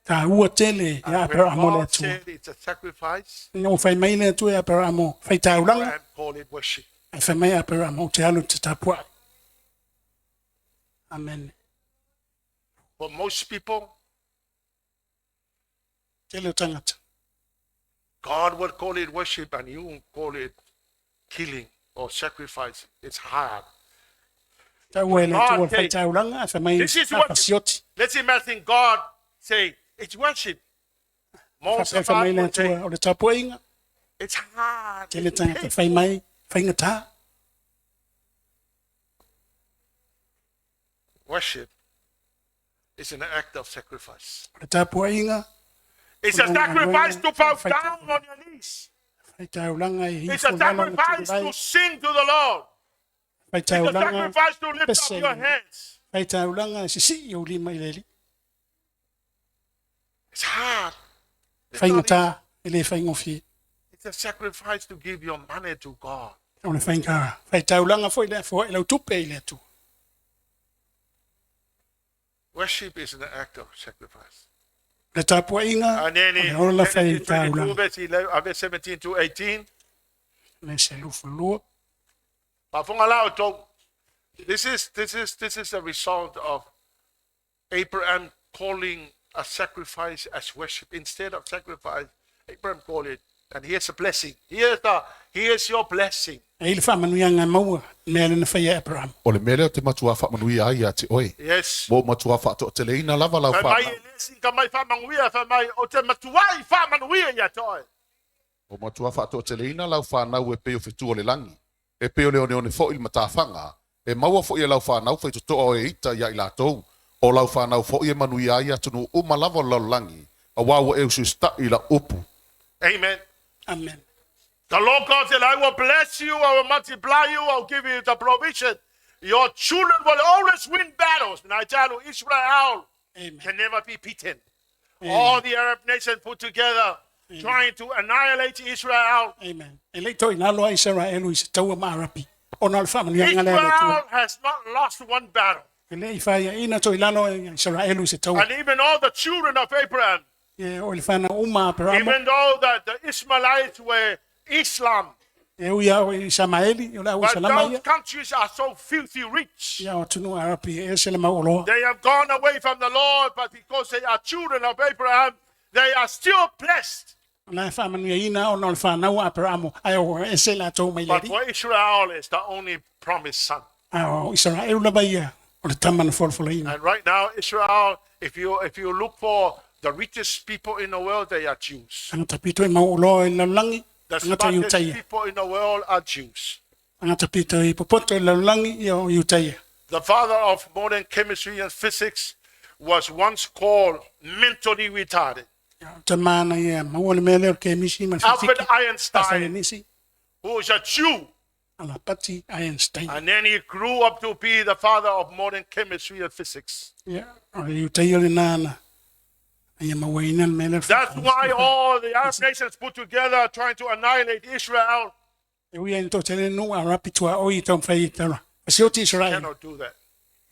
Taua tele ia When Aperamo le God Atua. said it's a sacrifice, Ina ua fai mai le Atua ia Aperamo, faitaulaga, Abraham called it worship. ae fai mai Aperamo, ou te alu te tapuai. Amen. For most people, Tele o tagata. God will call it worship and you will call it killing or sacrifice. It's hard. Taua e le Atua le God say, faitaulaga, ae fai mai This is worship. fasioti. Let's imagine God say, it's worship. Most Faapea of fai mai us le would say, Atua o le tapuaiga, it's hard. tele It's tagata painful. fai mai, faigata. Worship is an act of sacrifice. O le tapuaiga, It's a O le sacrifice to bow faitaulaga. down on your knees. Faitaulaga e It's a ifo lalo na sacrifice tulai. to sing to the Lord. It's a Faitaulaga, sacrifice to lift up pese. your hands. Faitaulaga e sisii ou lima i le Alii. It's hard. It's not easy. Faigata e le faigofie. It's a sacrifice to give your money to God. O le faiga faitaulaga foi le afoa i lau tupe i le Atua. Worship is an act of sacrifice. Le tapuaiga, And then o in le ola Genesis 22, faitaulaga. verse 11, verse 17 to 18, Le se lufulua. Faafofoga la outou. This is, this is, this is the result of Abraham calling a sacrifice as worship. Instead of sacrifice, Abraham called it, and here's a blessing. Here's, the, here's your blessing. E i le faamanuiaga e maua, mea lena faia e Aperamo. O le mea lea ou te matua faamanuia ai ia te oe. Yes. Ua ou matua faatoateleina lava lau Fai mai fanau. e le sika mai faamanuia, fai mai, o te matuai faamanuia ia te oe. Ua matua faatoateleina lau fanau e pei o fetu o le lagi, e pei o le oneone foi i le matafaga, e maua foi e lau fanau faitotoa o e ita ia i latou, o lau fanau foi e manuia ai atunuu uma lava o le lalolagi, auā ua e usiusita'i i lau upu. Amen. Amen. The Lord God said, I will bless you, I will multiply you, I will give you the provision. Your children will always win battles. And I tell you, Israel Amen. can never be beaten. All the Arab nations put together trying to annihilate Israel. Amen. E le i toi nalo a Isaraelu i se taua ma Arapi. Ona o le faamanuiaga lea a le Atua. Israel has not lost one battle. E le i faiaina toi lalo a Isaraelu i se taua. And even all the children of Abraham, E o le whanau uma a Aperamo. even though the, the Ishmaelites were Islam, E ui a o Isamaeli, o le au but Isalama those ia. countries are so filthy rich. Ia o tunu Arapi e ese le mau oloa. They have gone away from the Lord, but because they are children of Abraham, they are still blessed. La e whaamanuiaina ona o le whanau a Aperamo. Ai o ese la tau mai But le for Israel is the only promised son. A o Israel lava ia o le tama na folafolaina. And right now, Israel, if you if you look for the richest people in the world, they are Jews. Tangata pito e mau oloa i lalolagi. The Tangata smartest Iutaia. people in the world are Jews. Tangata pito i popoto i lalolagi ia o Iutaia. The father of modern chemistry and physics was once called mentally retarded. Ia o tamana ia maua le mea lea o le kemisi ma le Albert fitiki. Einstein, Sayanisi. who is a Jew, Alapati Einstein. and then he grew up to be the father of modern chemistry and physics. Ia o le Iutaia le nana. Ia mauaina le mea lea o le That's why all the Arab nations put together trying to annihilate Israel E ui ai tō tele nu a rapi tua oi i tau whai i tara. Asioti Israel. cannot do that.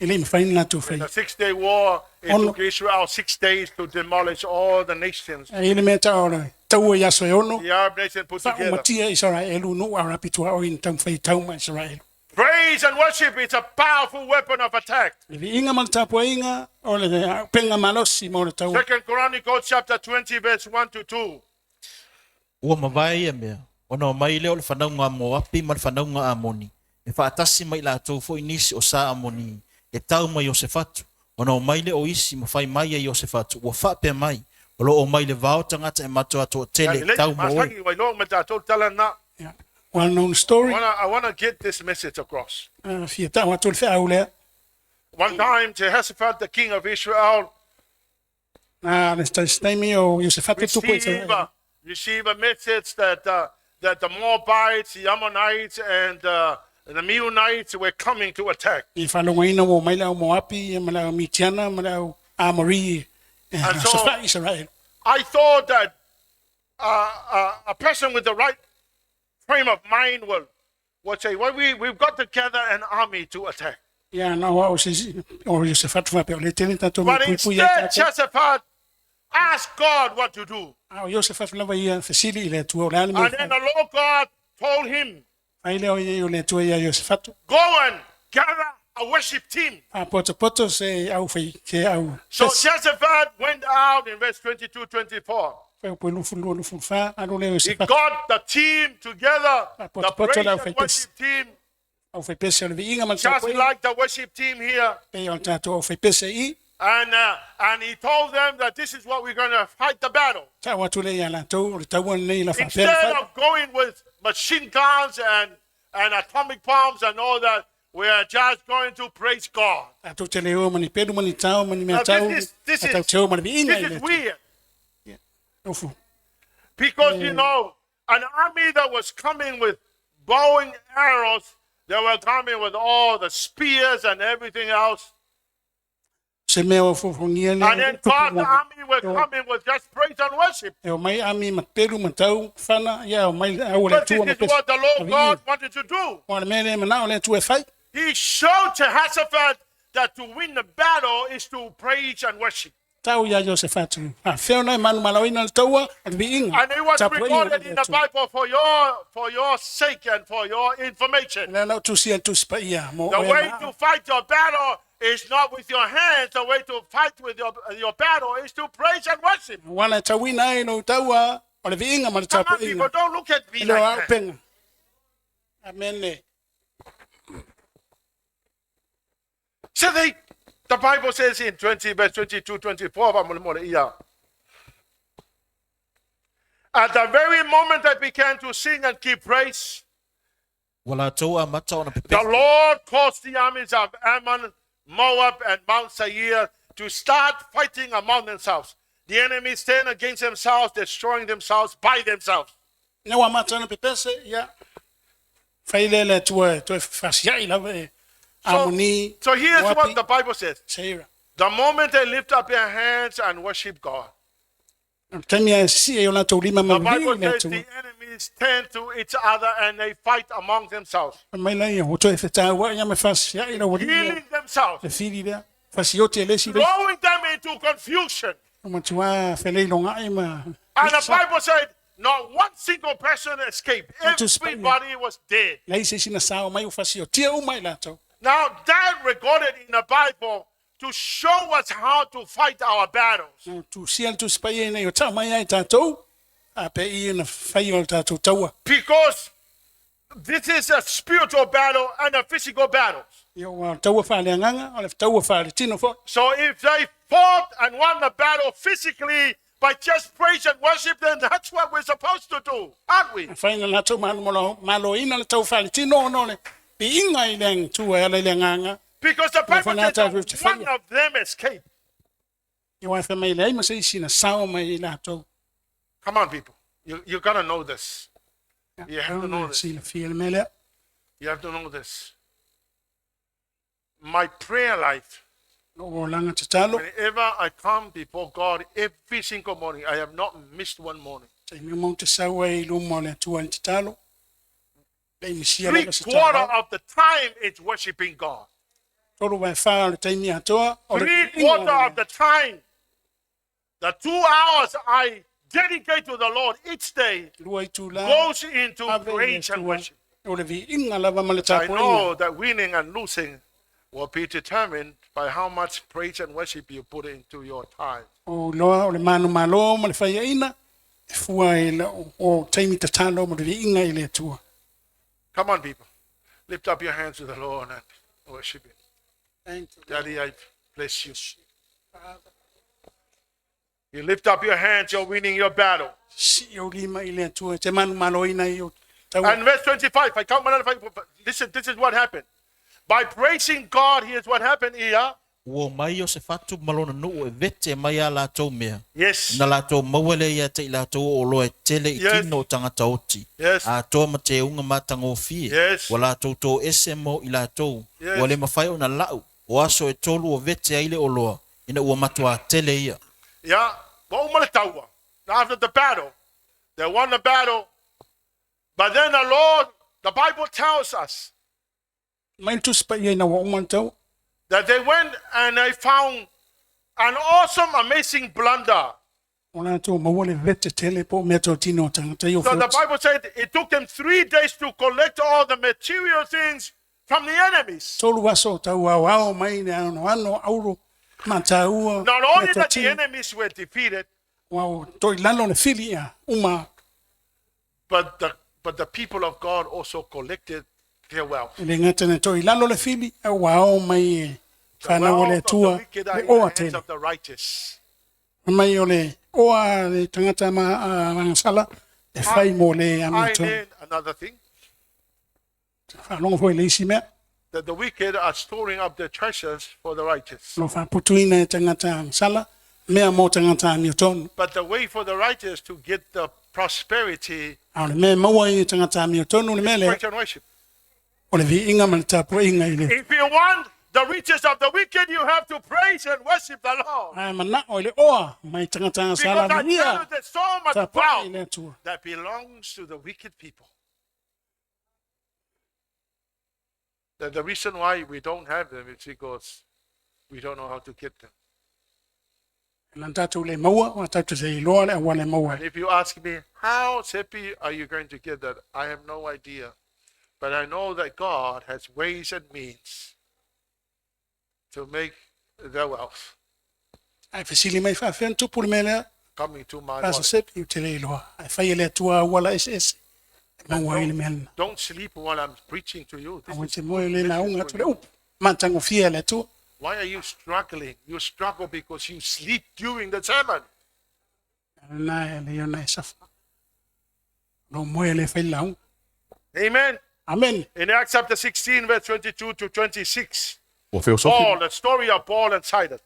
E le mawhai nā tū whai. The Six Day War, it On- took Israel 6 days to demolish all the nations. E ile mea tā ora, taua i aso e ono, The Arab nation put wha together. umatia Israelu nu a rapi tua oi i tau whai tau ma Israelu. Praise and worship is a powerful weapon of attack. Le viinga ma le tapua inga, o le penga malosi mo le taua. Second Chronicles chapter 20, verse 1 to 2. Ua mavae ia mea. Ona omai lea o le fanauga a Moapi ma le fanauga a Amoni, e faatasi ma i latou foi nisi o Sa Amoni, e tau ma Iosefatu. Ona omai lea o isi ma fai mai ia Iosefatu, ua faapea mai, O lo o omai i le vao tagata e matua toatele e tau mo oe. Masani ua iloa uma e tatou le tala lena. Yeah. Well known story. I wanna, I wanna get this message across. Fia tau atu le feau lea. One time, Jehoshaphat, the king of Israel, Na le se taimi o Iosefatu tupu i receive a, receive a message that, that the Moabites, the Ammonites, and, and the Meunites were coming to attack. I faalogoina ua omai le au Moapi ia ma le au Mitiana ma le au Amori e And so- safa'i Isaraelu. I thought that a person with the right frame of mind will, will say, well, we, we've got to gather an army to attack. Ia na o au se isi o Iosefatu faapea o le tele tatou mea But puipui ai instead, tatou. Jehoshaphat asked God what to do. A o Iosefatu lava ia fesili i le Atua o le a le mea And then the Lord God told him, fai lea o ia o le Atua ia Iosefatu. Go and gather a worship team. Faapotopoto se au fai se au So pesi. Jehoshaphat went out in verse 22 24. Fai o 22 24 alu lea He Iosefatu. got the team together, the Faapotopoto praise le au and fai pesi. worship team, Au fai pesi o le viiga ma le just tapuaiga. like the worship team here. Pei o le tatou au fai pesi i. And, and he told them that this is what we're going to fight the battle. Tau atu lea ia latou o le taua lenei la faapea Instead le fai. of going with machine guns and, and atomic bombs and all that, we are just going to praise God. Tatou te le o ma ni pelu ma ni tao ma ni mea Now, tau. this is, this Tatou is, te o ma le viiga i this le is Atua. weird Ofu. because, you know, an army that was coming with bow and arrows, they were coming with all the spears and everything else. Se mea o fofogia lea. And then God's army were coming with just praise and worship. E o mai ami ma pelu ma tau whana, ia o mai au le But this Atua ma is pesi. what the Lord God wanted to do. O le mea lea manao le Atua e fai. He showed Jehoshaphat that to win the battle is to praise and worship. Tau ia Iosefatu. A whio nei manu malaoina le taua, o le viiga. And it was Tapuaiga recorded le in the Atua. Bible for your sake and for your information. Lea lau tusi a tusi pa ia. Mo The oe way maa. to fight your battle is not with your hands. The way to fight with your battle is to praise and worship. Wala e tauina ai no taua, o le viiga ma le Come on, people, tapuaiga. don't look at me E leo like au that. penga. Amen. So they, the Bible says in 20, verse 22, 24, famolemole, ia. At the very moment I began to sing and give praise, Ua latou amata ona the pepesi Lord caused the armies of Ammon, Moab, and Mount Seir to start fighting among themselves. The enemies stand against themselves, destroying themselves by themselves. Ina ua amata ona pepese, ia. Fai lea le Atua e toe fasiai lava e Amoni, So here's Moapi, what the Bible says. Seira. The moment they lift up their hands and worship God, O le taimi a sisi e o latou lima the ma Bible vili le says Atua. the enemies turn to each other and they fight among themselves, Fai mai laia, ua toe fetaua ia ma fasiai la ua lima killing themselves, le fili lea. Fasioti e le isi le isi. throwing them into confusion. O matua feleilogai ma And the Bible said not one single person escaped. Everybody was dead. Leai se isi na sao mai ua fasiotia uma i latou. Now that recorded in the Bible to show us how to fight our battles. Na tusia le Tusi Paia ina ia tau mai ai tatou, a pe i na fai o le tatou taua. Because this is a spiritual battle and a physical battle. Ia ua taua faaleagaga, o le taua faaletino foi. So if they fought and won the battle physically by just praise and worship, then that's what we're supposed to do, aren't we? Afai na latou malomaloina le tau faaletino ona o le piiga i le Atua e ala i le agaga. Because the Na Bible fai says na not tatou te one faia. of them escaped. Ia ua fai mai leai ma se isi na sao mai i latou. Come on, people. You gotta know this. You have to know this. Silafia le mea lea. You have to know this. My prayer life, Lou olaga tatalo. whenever I come before God every single morning, I have not missed one morning. Taimi uma ou te sau ai i luma o le Atua i le tatalo. Lei misia Three lava se quarter taeao. of the time it's worshiping God. Tolu vae whā o le taimi atoa. O le Three viiga quarter o of the time, the 2 hours I dedicate to the Lord each day lua itula. goes into Ave i le praise and Atua. worship. O le viiga lava ma le I tapuaiga. know that winning and losing will be determined by how much praise and worship you put into your time. O loa o le manu malo ma le faiaina. E fua i la'u o taimi tatalo ma le viiga i le Atua. Come on, people. Lift up your hands to the Lord and worship Him. Thank you. Daddy, I bless you. You lift up your hands, you're winning your battle. Si'i ou lima i le Atua e te manumaloina i ou taua. And verse 25, I count another five. Listen, this is what happened. By praising God, here's what happened here. Ua omai o se fatu ma lona nuu e vete mai a latou mea. Yes. Na latou maua lea ia te i latou o oloa e tele i Yes. tino o tagata oti. Yes. Atoa ma teuga matagofie. Yes. Ua latou toese mo i latou. Yes. Ua le mafai ona la'u. O aso e tolu o vete ai le oloa. Ina ua matuā tele ia. Yeah. Ua uma le taua. Now after the battle, they won the battle. But then the Lord, the Bible tells us Mai le Tusi Paia ina ua uma le taua. that they went and they found an awesome, amazing blunder. O latou maua le vete tele po o meatotino o tagata i o So the feoti. Bible said it took them 3 days to collect all the material things from the enemies. Tolu aso o tau aoao mai le anoano auro mataua Not only that the meatotino. enemies were defeated, Ua o toi lalo le fili ia uma but the people of God also collected their wealth. E le gata na toi lalo le fili a ua ao mai e The whanau o le wealth of the Atua wicked are le in the oa hands tele. of the righteous. Mai o le oa le tagata ma a agasala e fai mo le I amiotonu. learned another thing, Faalogo foi le isi mea. that the wicked are storing up their treasures for the righteous. Lo whaputuina e tagata agasala mea mo tagata amiotonu. But the way for the righteous to get the prosperity A o le mea maua i tagata amiotonu le mea lea praise and worship. o le viiga ma le tapuaiga i le If you want the riches of the wicked, you have to praise and worship the Lord. Ae mana'o i le oa mai tagata Because agasala I tell you, viia there's so much tapuai i wealth le Atua. that belongs to the wicked people. That the reason why we don't have them is because we don't know how to get them. Na tatou le maua, ua tatou te iloa le auala e maua And ai. if you ask me, how, Sepi, are you going to get that? I have no idea. But I know that God has ways and means to make the wealth Ae fesili mai faafefea ona tupu le mea lea, coming to my Pastor wallet. Sepi, ou te le iloa. Ae fai e le Atua auala eseese e maua ai le mea lena. Don't sleep while I'm preaching to you. This Aua is te moe le this is lauga for atu le you. upu. Matagofie e le Atua. Why are you struggling? You struggle because you sleep during the sermon. Lena e le ona e safa. Lo moe le fai lauga. Amen. Amen. In Acts chapter 16, verse 22 to 26, Ua feosofi Paul, the story of Paul and Silas.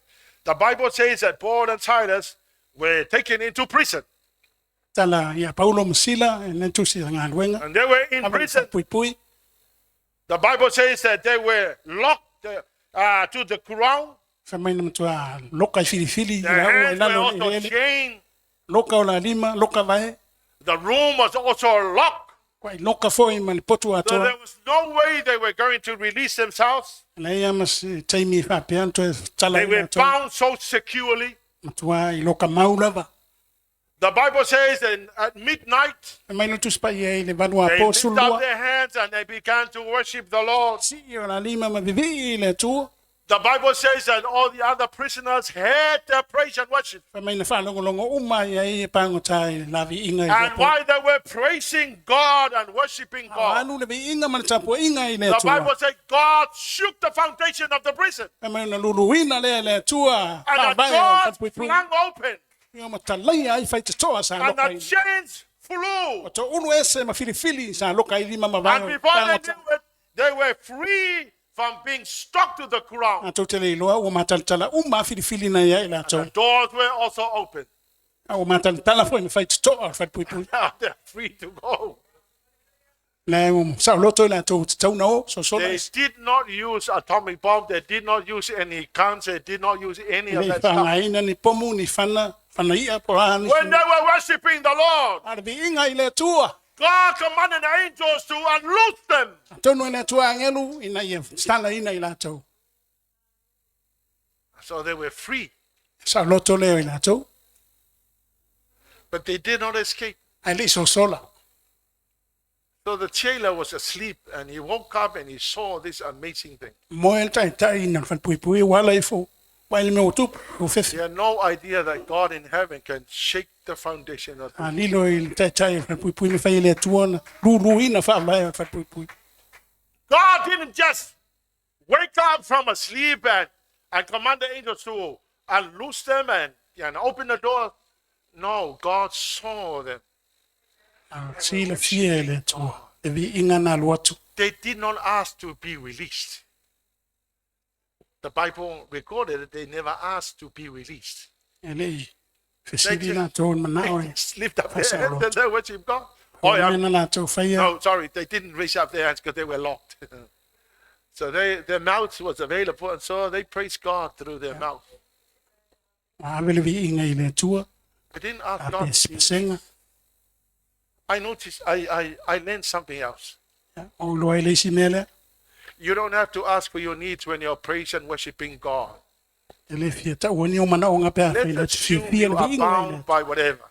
The Bible says that Paul and Silas were taken into prison. Tala ia Paulo ma Sila e le tusi i galuega. And they were in Ave prison. puipui. The Bible says that they were locked to the ground. Fai mai na matua loka i filifili i Their la ua i hands were lalo i also le ele. chained. Loka o la lima, loka vae. The room was also locked. Kua i loka foi ma le potu So atoa. there was no way they were going to release themselves. Leai ma se taimi e faapea ona toe tala They i were latou. bound so securely. Matua i loka mau lava. The Bible says that at midnight, Fai mai le Tusi Paia i le valu they apo lifted sulu up lua. their hands and they began to worship the Lord. Sii o la lima ma vivii i le Atua. The Bible says that all the other prisoners heard their praise and worship. Fai mai na faalogologo uma ia i e pagota i la viiga i le And Atua. while they were praising God and worshiping God, Alu le viiga ma le tapuaiga i le the Atua. Bible says God shook the foundation of the prison. Fai mai ona luluina lea e le Atua. And the Faavae o le doors falepuipui. flung open Ia ma talaia ai faitotoa sa and loka the i. chains flew. O toulu ese ma filifili sa loka i lima ma And vae o before they pagota. knew it, they were free from being stuck to the ground. Latou te le iloa ua matalatala uma a filifili na ia i latou. The doors were also open. A ua matalatala foi ma faitotoa o le falepuipui. Now they're free to go. Le ua saoloto i latou tatauna o sosola They ese. did not use atomic bomb. They did not use any guns. They did not use any of Le that stuff. faaaogaina ni pomu ni fana fanaia po o a When nisi. they were worshiping the Lord, A le viiga i le Atua. God commanded the angels to unloose them. Atonu e le Atua agelu ina ia talaina i latou. So they were free, Saoloto lea o i latou. but they did not escape. Ae le i sosola. So the jailer was asleep and he woke up and he saw this amazing thing. Moe le taitai na le falepuipui ua ala ifo. Vaai le mea ua tupu, ua fefe. He had no idea that God in heaven can shake the foundation of A lilo i le taitai o le falepuipui, mafai e le Atua ona luluina faavae o le falepuipui. God didn't just wake up from a sleep and command the angels to unloose them and open the door. No, God saw them. A silafia e le Atua le viiga na alu atu. They did not ask to be released. The Bible recorded that they never asked to be released. E le i fesili latou i le manao e They lift up their faasao hands and loto. they worship God. Oh, O le yeah. mea na latou faia, No, sorry, they didn't raise up their hands because they were locked. So their mouth was available, and so they praised God through their mouth. a ave le viiga i le Atua, They didn't ask a God. pe To be pesega. I noticed, I learned something else. O iloa ai le isi mea lea, You don't have to ask for your needs when you're praising and worshiping God. e le fia taua ni o manaoga pe afai Let's la te assume fiafia you le are viiga i le bound by whatever.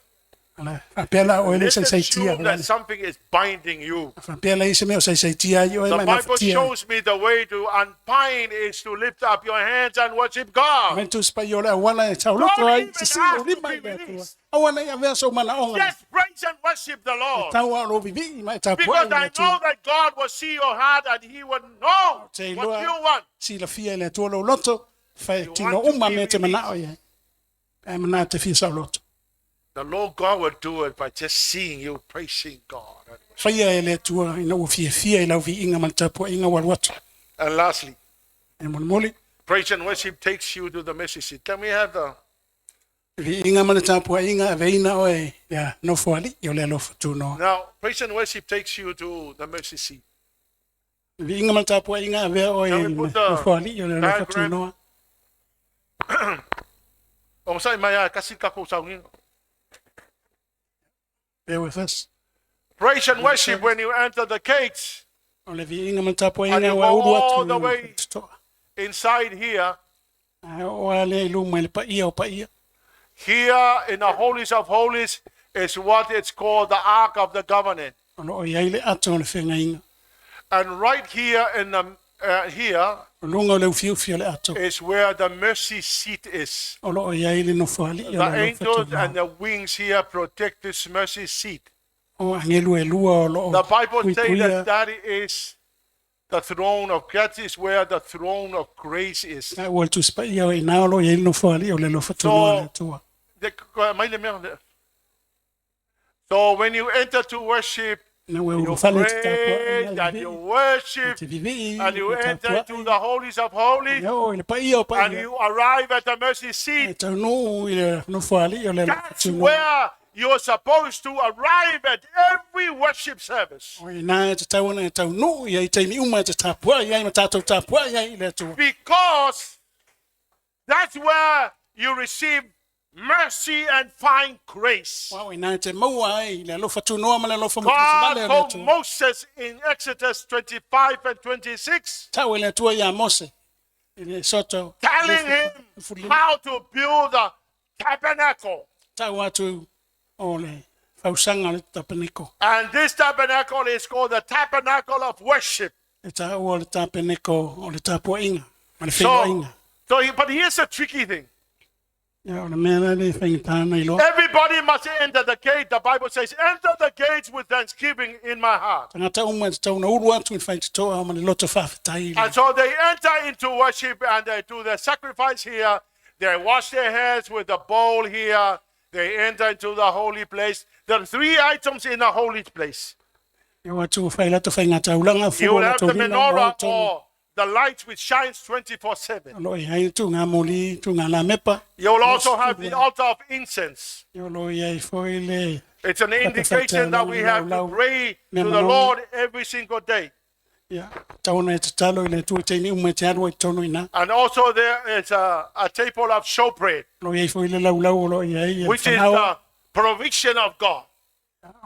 Ala, faapea la oe le Let's saisaitia. assume that something is binding you. Faapea la isi mea o saisaitia ai oe The ma e Bible mafatia. shows me the way to unbind is to lift up your hands and worship God. Mai Tusi Paia o le auala e taoloto Don't ai, even sisii ask o to lima be i le Atua. released. Aua nei avea sou manaoga. Just praise and worship the Lord. Tau a o lou vivii ma e tapuai Because i le I Atua. know that God will see your heart and He will know Te what iloa you want. silafia i le Atua lou loto, fai You tino want to uma be mea te released. manao i ai. Pe mana te fia saoloto. The Lord God will do it by just seeing you praising God. Faia e le Atua ina ua fiafia i lau viiga ma le tapuaiga ua alu atu. And lastly, E molimoli, praise and worship takes you to the mercy seat. Can we have the viiga ma le tapuaiga aveina oe ia nofoalii o le alofa tunoa. now? Praise and worship takes you to the mercy seat. Viiga ma le tapuaiga avea oe Can i we le put the nofoalii o le alofa diagram? tunoa. O sai mai a kasi kako saunginga. Bear with us. Praise and worship when you enter the gates O le viiga ma le And tapuaiga you ua go ulu all atu the i way. le totoa. inside here. A o a lea i luma i le paia o paia. Here in the holies of holies is what it's called the Ark of the Covenant. O loo i ai le ato o le feagaiga. And right here in the here O luga o le ufiufi o le ato. is where the mercy seat is. O loo i ai le nofoalii o The le alofa angels tunoa. and the wings here protect this mercy seat. O angelu e lua o loo The Bible says puipuia. that that is the throne of that is where the throne of grace is. A ua le Tusi Paia o i ina o loo i ai le nofoalii o le alofa tunoa o le Atua. So when you enter to worship, Ina ua you ulufale te pray tapuaiga and you i worship te vivii and you i te enter into tapuai. the holies of holies Ia o i le paia o and paia. you arrive at the mercy E seat. taunuu i le nofoalii o le alofa That's tunoa. where you're supposed to arrive at every worship service. O ina e tatau ona e taunuu ia i taimi uma e te tapuai ai ma tātou tapuai ai i le Atua. Because that's where you receive mercy and find grace. Wa o ina e te maua ai i le alofa tunoa ma le alofa God matusivale o le told Atua. Moses in Exodus 25 and 26, Tau e le Atua ia Mose i le soto telling him fulima. how to build a tabernacle. Tau atu o le fausaga o le tapeneko. And this tabernacle is called the tabernacle of worship. E taua o le tapeneko o le tapuaiga ma le So, feiloaiga. but here's the tricky thing. Ia o le mea la le faigata na iloa. Everybody must enter the gate. The Bible says, enter the gates with thanksgiving in my heart. Tagata uma e tatau ona ulu atu i le faitotoa ma le loto faafetai i le And so they enter into worship and they do the sacrifice here. They wash their hands with the bowl here. They enter into the holy place. There are three items in the holy place. E o atu whai lato whai ngā taulanga, You fua will la have the tō lima, o menorah tonu. or the light which shines 24/7. O lo i hai tu ngā moli, tu ngā la mepa. You will also have the altar of incense. E o lo i ai foi le It's an indication that we have to pray to the Lord every single day. Ia, tauna e tatalo i le Atua i teimi uma e te alu ai tonu ina. And also there is a table of showbread, Lo i ai foi le laulau o lo i ai e which is whanau the provision of God.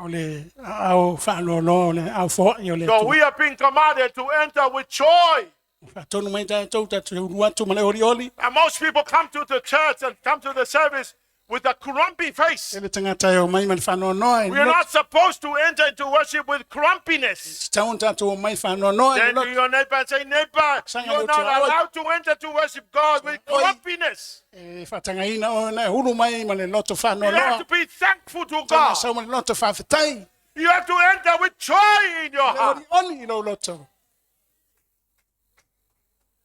o le ao whaaloalo o le ao foai o le So Atua. we have been commanded to enter with joy. Whaatonu mai tātou, tātou uru atu ma le ori ori. And most people come to the church and come to the service with a grumpy face. Tele tagata e omai ma le faanoanoa i We are le loto. not supposed to enter into worship with grumpiness. Tatau ona tatou omai faanoanoa i le Then to loto. your neighbor and say, neighbor, Sanga you're lo not tua oi. allowed to enter to worship God with Oi. grumpiness. E faatagaina oe ona e ulu mai ma le loto You have faanoanoa. to be thankful to Tau God. sau ma le loto faafetai. You have to enter with joy in your Le heart. olioli i lou loto.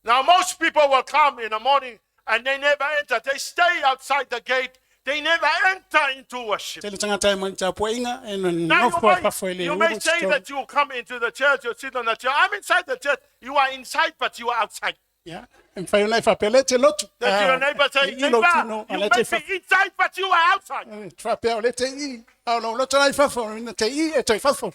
Now, most people will come in the morning and they never enter. They stay outside the gate. They never enter into worship. Tele tagata e mai tapuaiga e Now, you nofo a may, fafo e le you ulu may i say totonu. that you come into the church, you sit on the chair. I'm inside the church. You are inside, but you are outside. Ia, e mafai ona e faapea le te lotu. That your neighbor say, E i lou neighbor, tino, a you le te may fafo. be inside, but you are outside. E faapea o le te i, a o lou loto la i fafo, ina te i e toe fafo.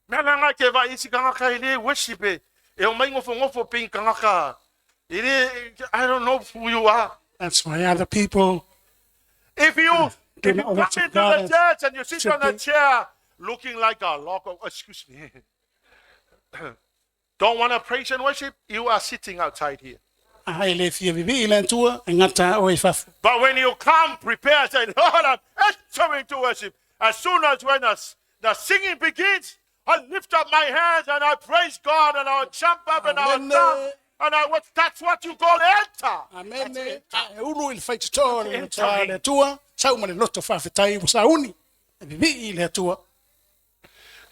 Mea la ngai ke vai isi kangaka i le worship e. E o mai ngofo ngofo ping kangaka. I le, I don't know who you are. That's why other people If you, Do if you not come worship into God the as church and you sit should on a be. chair looking like a log of, excuse me, don't want to praise and worship, you are sitting outside here. a e le fia vivi i le Atua, e gata oe i fafo. But when you come prepared, say, Lord, I'm entering to worship. As soon as when the singing begins, I lift up my hands and I praise God and I jump up and I Amen. dance. And I what that's what you call enter. Amene, a e ulu i le faitotoa o le loto a le Atua, sau ma le loto faafetai ua sauni, e vivii i le Atua.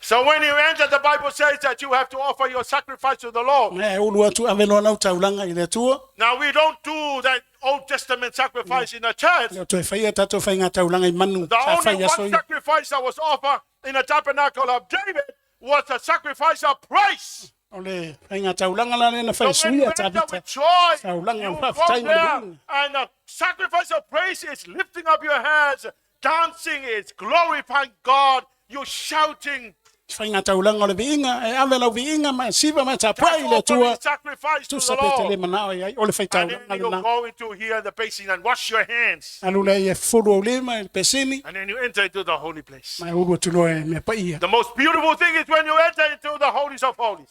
So when you enter, the Bible says that you have to offer your sacrifice to the Lord. Mea e ulu atu ave loa lau taulaga i le Atua, Now we don't do that Old Testament sacrifice in the church. le o toe faia tatou faiga taulaga i manu, The sa only fai aso one ia. sacrifice that was offered in the tabernacle of David was the sacrifice of praise. O le faiga taulaga la lena So fai when you suia enter Tavita. with joy, Taulaga you o go faafetai ma le there, viiga. and the sacrifice of praise is lifting up your hands, dancing is glorifying God. You're shouting. Faiga taulaga o le viiga, e ave lau viiga ma e siva ma e That's tapuai i le offering Atua. sacrifice to Tusa the pe te le Lord. manao i ai, o le And faitaulaga then you lena. go into here the basin and wash your hands. Alu lea ia fulu au lima i le pesini, And then you enter into the holy place. ma e ulu atu loa e mea paia. The most beautiful thing is when you enter into the holies of holies.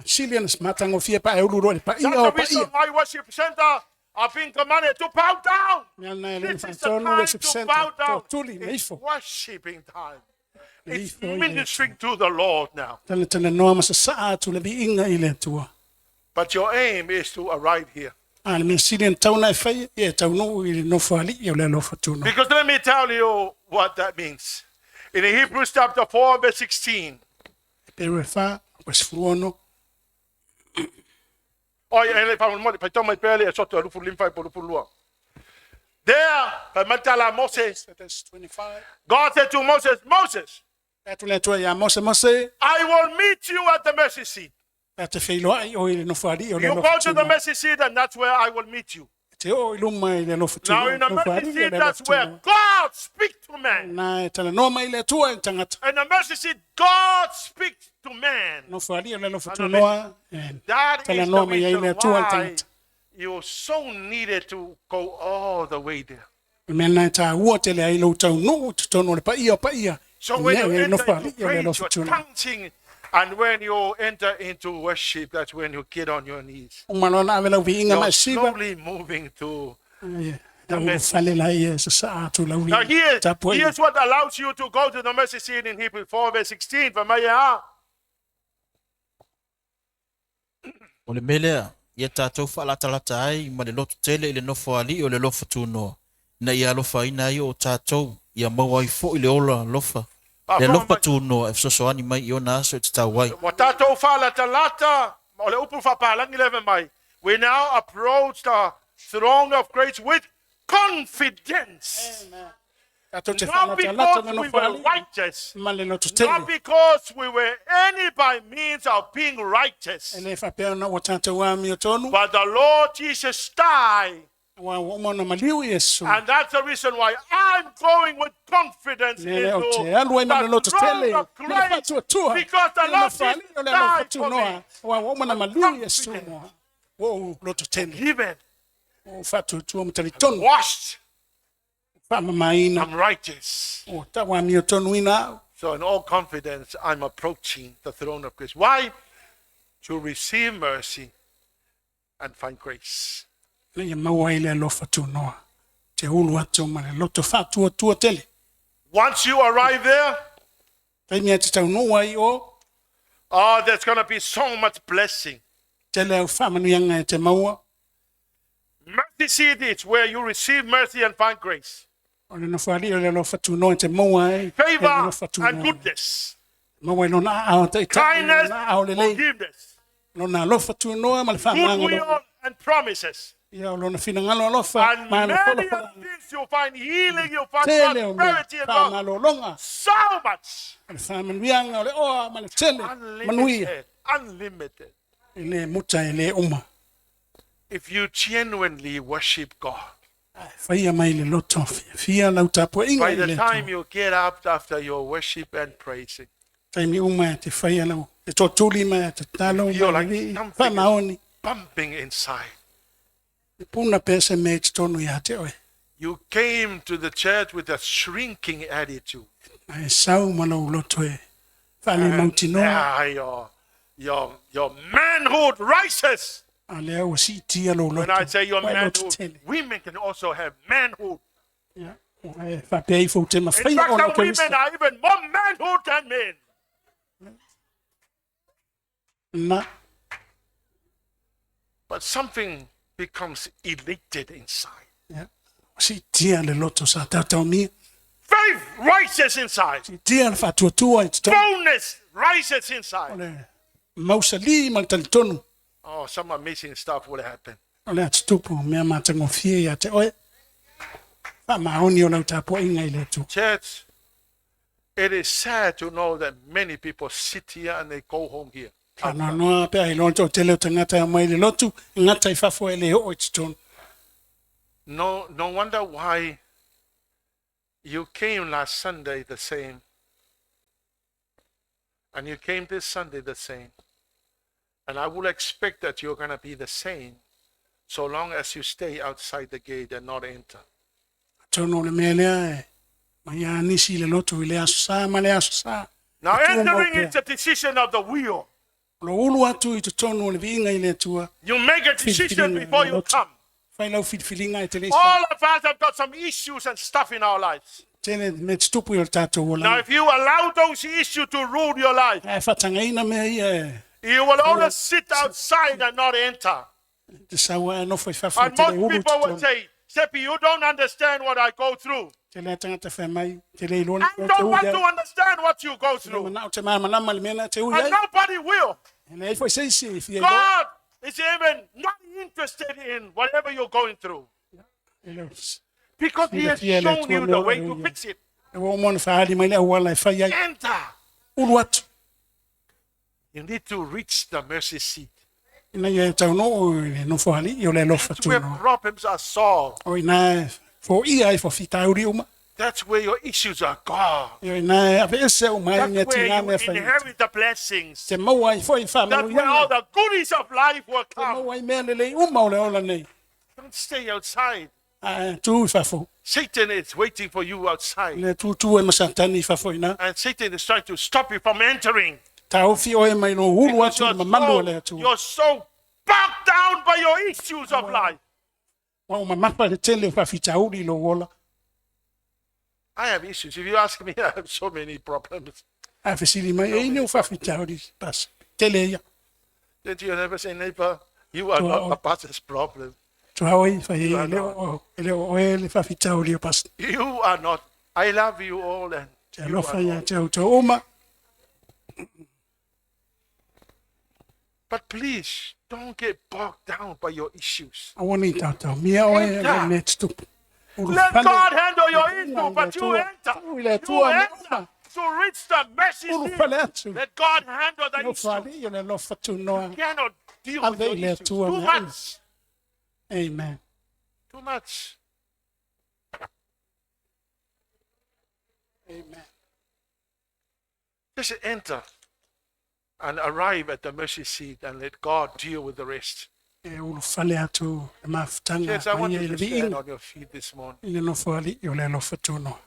Sili ana se matagofie pa e ulu loa i le That's paia the o reason paia. why worship center are being commanded to bow down. Mea lena e le This is the faatonu time worship to center, bow down. totuli ma It's ifo. worshiping time. It's Ifo i le ministering to the Lord now. Talatalanoa ma sasaa atu le viiga i le Atua. But your aim is to arrive here. A le mea sili ana tauna e faia, ia e taunuu i le nofo alii o le alofa tunoa. Because let me tell you what that means. In Hebrews chapter 4, verse 16. Hepereo e fa, ua 16. Oi, ele fa mo fa toma pele e sotto lufu limfa po lufu lua. There, fa matala Moses. Verse 25. God said to Moses, Moses, Atu le Atua iā Mose, Mose, I will meet you at the mercy seat. a te feiloai o i le nofo alii o le You alofa go to the tunoa. mercy seat and that's where I will meet you. Te oo i luma i le alofa Now tunoa, in the nofo mercy alii o seat, le alofa that's where tunoa. God speaks to man. Na e talanoa mai le Atua i le tagata. In the mercy seat, God speaks to man. Nofo alii o le alofa tunoa, e That is the talanoa mai ai reason le Atua i le why tagata. you so needed to go all the way there. O le mea lena e tāua tele ai lou taunuu i totonu o le paia o paia. So I when mea you i ai enter nofo into alii o le praise, alofa you're tunoa. dancing. And when you enter into worship, that's when you get on your knees. O malo na ave lau viiga ma You're e siva. slowly moving to. Ai, e ulufale la ia e sasaa atu lau Now viiga. here, Tapuai. here's what allows you to go to the mercy seat in Hebrews 4, verse 16. Fa mai a. O le mea lea, ia tatou faalatalata ai ma le loto tele i le nofo alii o le alofa tunoa, ina ia alofaina ai o tatou, ia maua ai fo'i le ola alofa, le alofa tunoa e fesoasoani mai i ona aso e tatau ai. Wa tatou faalatalata, o le upu faapalagi lea fai mai. We now approach the throne of grace with confidence. Tatou te Not faalatalata because le we nofo were alii righteous, ma le loto not tele. because we were any by means of being righteous, E le faapea ona ua tatou amio tonu, but the Lord Jesus died. ua ua uma ona maliu Iesu. And that's the reason why I'm going with confidence Le lea o into te alu ai ma le the loto throne tele. of Ma le grace faatuatua. because the I le Lord nofo Jesus alii o le alofa died for me. tunoa. Ua ua uma ona maliu Iesu moa. Ua ou loto tele. Given, Ua ou faatuatua ma talitonu. washed, Faamamaina. I'm righteous. Ua tau amio tonuina au. So in all confidence, I'm approaching the throne of grace. Why? To receive mercy and find grace. Ina ia maua ai le alofa tunoa. Te ulu atu ma le loto faatuatua tele. Once you arrive there, Taimi e te taunuu ai i o, oh, there's going to be so much blessing. tele au faamanuiaga e te maua. Mercy seat is where you receive mercy and find grace, O le nofoalii o le alofa tunoa e te maua ai le favor alofa and tunoa. goodness, Maua i lona aao taitai, kindness, lona aao lelei, forgiveness, lona alofa tunoa ma le faamagalo. goodwill and promises. Ia o lona finagalo alofa And ma le many other folafolaga. things you'll find healing, you'll find Tele o mea prosperity and wealth. faamalologa, So much. o le faamanuiaga o le oa ma le tele manuia. Unlimited. Unlimited. E le muta e le uma. If you genuinely worship God, Faia mai le loto fiafia lau tapuaiga by i the le time Atua. you get up after your worship and praising, Taimi uma e te faia lau te totuli ma e te talo You're ma like le vii something is faamaoni. pumping inside. E puna pea se mea i totonu ia te oe. You came to the church with a shrinking attitude. Ae sau ma lou loto e faale mautinoa. Ah, your manhood rises. A lea ua siitia lou When loto. I say your Ua e loto manhood, tele. women can also have manhood. Ia, ua e faapea ifo te In mawhaia fact, o some lo women Keriso. are even more manhood than men. Na, But something becomes elated inside. ia, ua siitia le loto sa tautaumia. Faith rises inside. Siitia le faatuatua i totonu. Boldness rises O inside. le mausali ma le talitonu. Oh, some amazing stuff will happen. O le atutupu mea matagofie ia te oe. Faamaoni o lau tapuaiga i le Atua. Church, it is sad to know that many people sit here and they go home here. Faanoanoa pe a iloa le toatele o tagata e aumai i le lotu, e gata i fafo e le oo i totonu. No, no wonder why you came last Sunday the same. And you came this Sunday the same. And I will expect that you're going to be the same so long as you stay outside the gate and not enter. Atonu o le mea lea e mai a nisi i le lotu i le aso sa ma le aso sa. Now, E tu mau entering pea. is a decision of the will. O lo ulu atu i totonu o le viiga i le Atua. You make a decision Filifiliga before le you lotu. come. Fai lau filifiliga e te le isa. All of us have got some issues and stuff in our lives. Tele me tutupu i o le tātou Now, olaga. if you allow those issues to rule your life, Ae faatagaina mea ia e you will always sit outside and not enter. te saua e nofo i fafo e And te le most ulu i people will totonu. say, Seppi, you don't understand what I go through. Te lea tagata whai mai, te le iloa I te don't ui want ai. to understand what you go through. Manao te māmalama le mea na te ui And ai. nobody will. E leai foi se isi e fia iloa. God is even not interested in whatever you're going through E leo- because He has Fia le shown Atua you mea the o way e to ui ai. fix it. E ua uma ona faali mai le auala e fai ai. Enter. Ulu atu. You need to reach the mercy seat. Ina ia e taunuu i le nofoalii o le alofa That's where tunoa. problems are solved. O ina e foia ai faafitauli uma. That's where your issues are gone. Ia ina e aveese uma ai mea That's where tigā you mea fai. inherit the blessings. Te maua ai foi That's where all faamanuiaga. the goodies of life will Te come. maua ai mea lelei uma o le ola nei. Don't stay outside. Ae tu i fafo. Satan is waiting for you outside. Le tutu e masatani i fafo ina. And Satan is trying to stop you from entering. Taofi oe mai no ulu Because atu i you're mamalu o le so, Atua. you're so bogged down by your issues of life. Ua o mamafa le tele o faafitauli i lou ola. I have issues. If you ask me, I have so many problems. Ae fesili mai, e ine o faafitauli pas. Tele ia. Didn't you never say, neighbor, you are Tua not o- the pastor's problem. Tua oi, fai e le o, e le o e le faafitauli o pas. You are not. I love you all and Te you alofa are ia not. te autou uma. But please, don't get bogged down by your issues. Aua nei tautau mia oe e le mea tutupu. Ulu Let fale. God handle your Ulu issue, but you le Atua. enter. Ulu le You Atua mea enter uma. to reach the mercy Ulu seat. fale atu. Let God handle the No issue. fale i o le alofa tunoa. You cannot deal with Ave your i le issues. Atua Too mea uma. much. Amen. Too much. Amen. Just enter and arrive at the mercy seat and let God deal with the rest. E ulu fale atu le mafutaga Yes, I want mai you i le to stand viiga on your feet this morning. i le nofoalii o le alofa tunoa.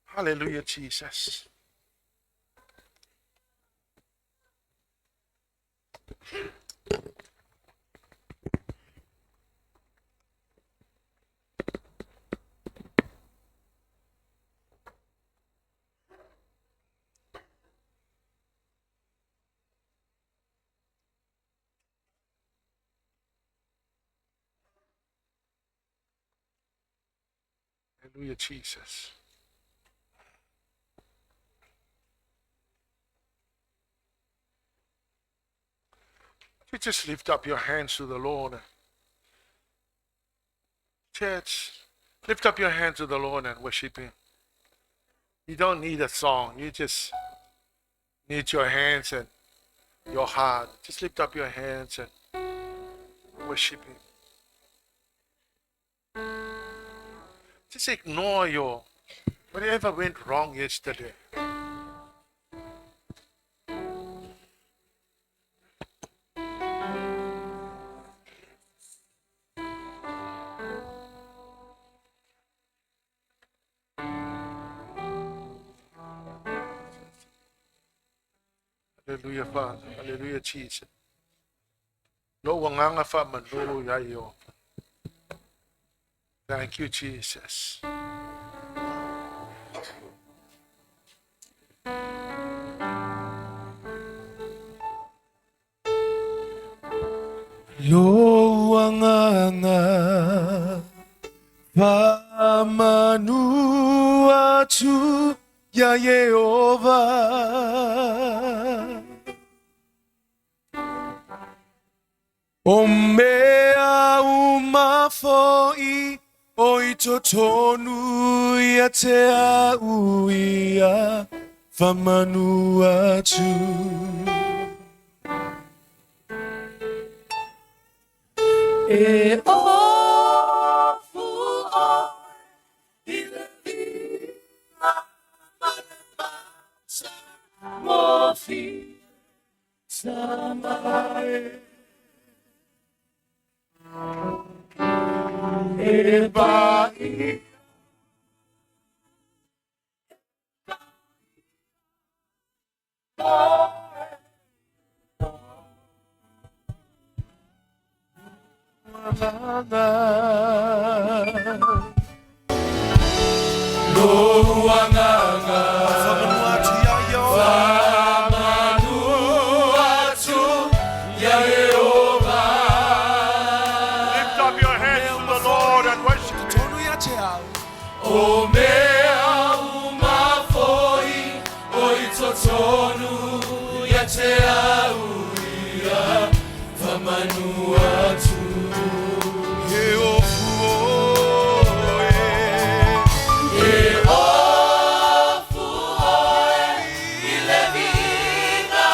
Hallelujah, Jesus. Hallelujah, Jesus. You just lift up your hands to the Lord. Church, lift up your hands to the Lord and worship Him. You don't need a song. You just need your hands and your heart. Just lift up your hands and worship Him. Just ignore your whatever went wrong yesterday. Hallelujah, Father. Hallelujah, Jesus. Lo wanganga fa manu ya yo. Thank you, Jesus. Lo anganga Famanu atu ya Yehova O mea umafoi o i totonu ia te au ia Famanu atu. E ofu oe i le viiga ma le matagofie tamae. E paia Lo agaga Famanu atu ia Yehova. Famanu atu ia Yehova. Lift up your hands to the Lord and worship Him. Tonu ia te au. O mea umafoi o i totonu ia te au ia Famanu atu. E ofu oe. E ofu oe i le viiga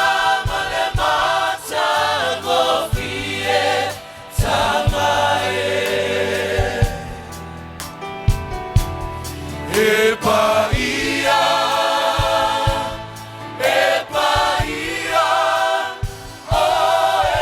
ma le matagofie tamae. E paia, e paia, oe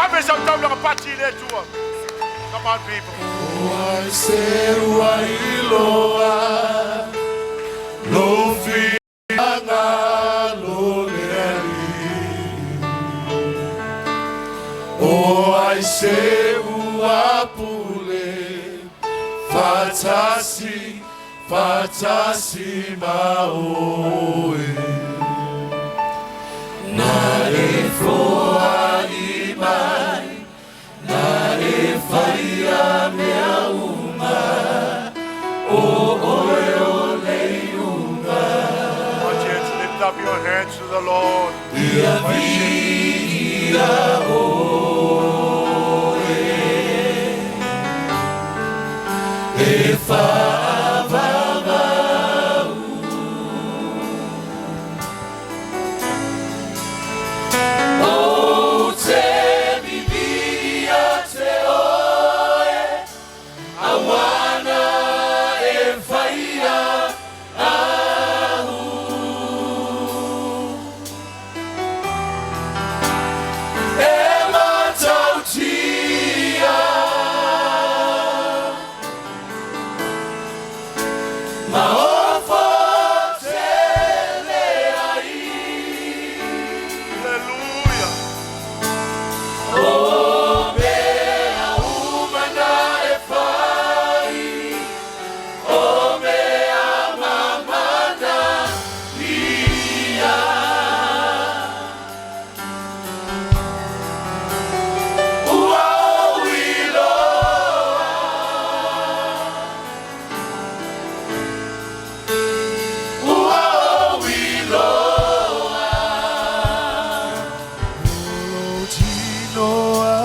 Ave sau taulaga pati i le Atua. Come on, people. Ai se ua iloa lou finagalo le Alii. O ai se ua pule faatasi faatasi ma oe. Na e foai mai, na e faia mea uma, o oe o le iuga. Come on, church, lift up your hands to the Lord. Ia Worship. viia oe e faavavau. Ou te vivii ia te oe, auā na e faia a'u. E matautia. Maofo tele ai. Hallelujah. O mea uma na e fai, o mea mamana ia. Ua ou iloa. Ua ou iloa. Lou tino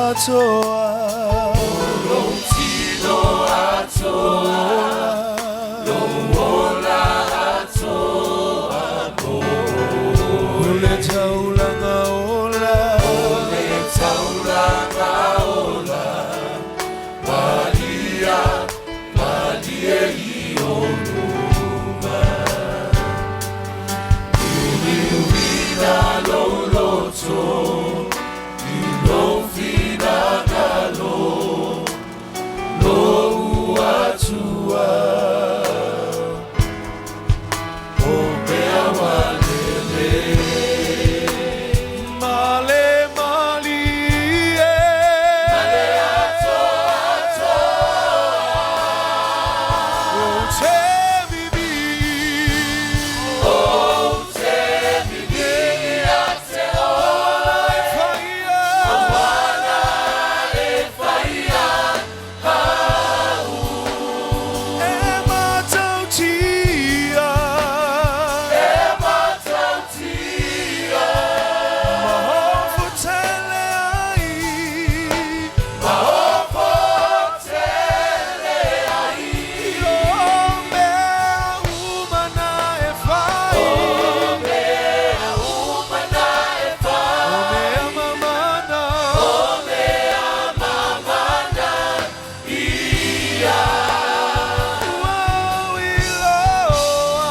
atoa. Lou tino atoa. Lou ola atoa mo. O le taulaga ola. O le taulaga ola. Malia, malie i o luma. Liuliuina lou loto, i lou finagalo, lou Atua. O mea ua lelei. Male malie. Male atoa atoa. Ou te vivii. Ou te vivii ia te oe. Faia. Auā na e faia a'u. E matautia. E matautia. Maofo tele ai. Maofo tele ai. O mea uma na e fai. O mea uma na e fai. O mea mamana. O mea mamana ia. Ua ou iloa.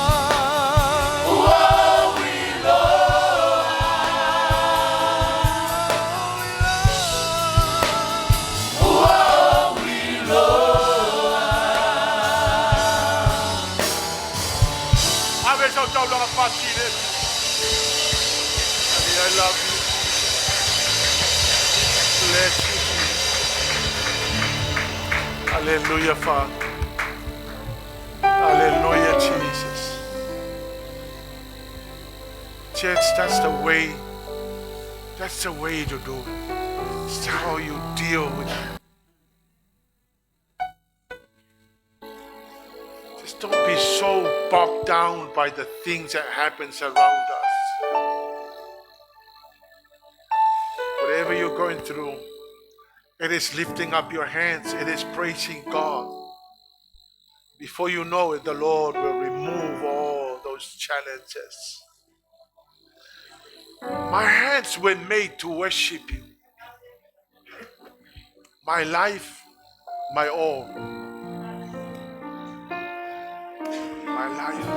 Ua ou iloa. Ua ou iloa. Ave sau taulaga pati i le Atua. Daddy, I love you. Bless you, Jesus. Hallelujah, Father. Hallelujah, Jesus. Church, that's the way. That's the way to do it. It's how you deal with it. Just don't be so bogged down by the things that happens around us. Whatever you're going through, it is lifting up your hands. It is praising God. Before you know it, the Lord will remove all those challenges. My hands were made to worship you. My life, my all. My life.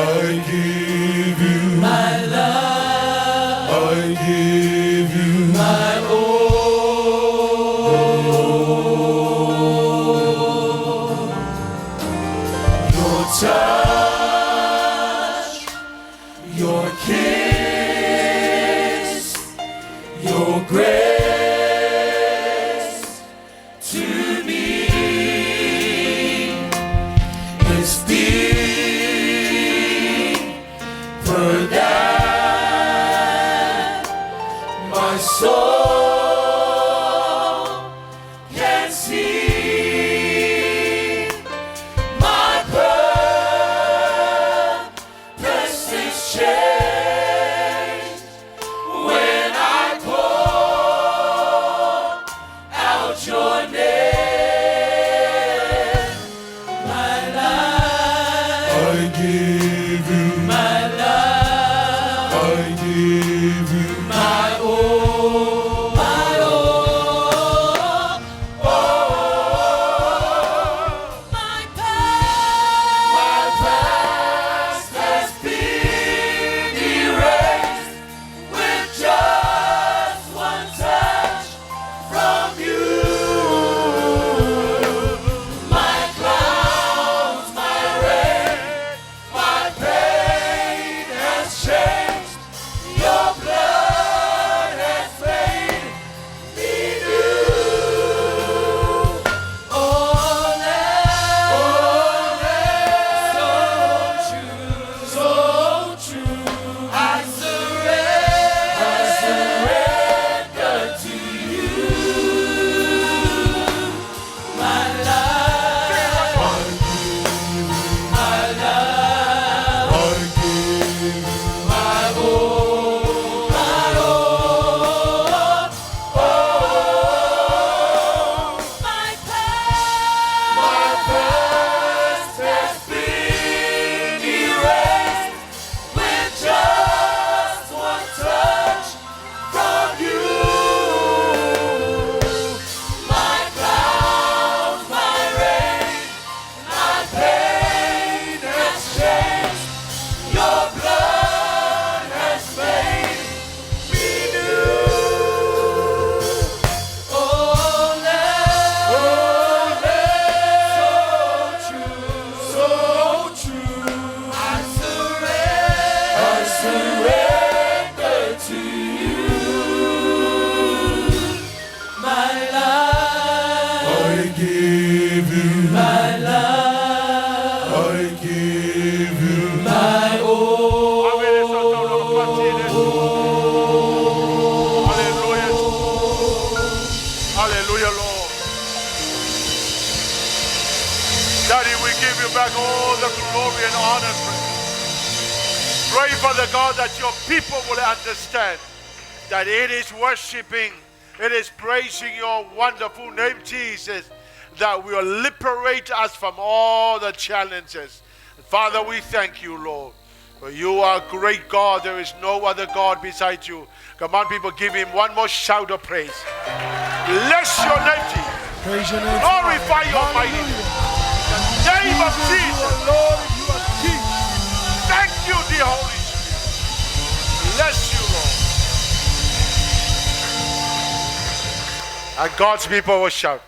I give you my love, I give you my all. Your touch, your kiss, your grace to me is deeper than my soul can see. My purpose is changed when I call out your name. My life, I give you my life, I give you my all, my all, all. My past, my past has been erased with just one touch from you. My clouds, my rain, my pain has changed. Your blood has made me new. Oh, so true, so true. I surrender to you. My life, my life. I give My all, my all, all. My past, my past has been erased with just one touch from you. My clouds, my rain, my pain has changed. Your blood has made me new. Oh, so true, so true. I surrender to you. My life, I give you my life, I give you my all. Hallelujah. Hallelujah, Lord. Daddy, we give you back all the glory and honor. Pray, Father God, that your people will understand that it is worshiping, it is praising your wonderful name, Jesus, that will liberate us from all the challenges. Father, we thank you, Lord. For you are great God. There is no other God besides you. Come on, people, give him one more shout of praise. Bless your name, Jesus. Praise your name. Glorify your mighty name. The name of You Jesus. are Lord and you are King. Thank you, dear Holy Spirit. Bless you, Lord. And God's people will shout.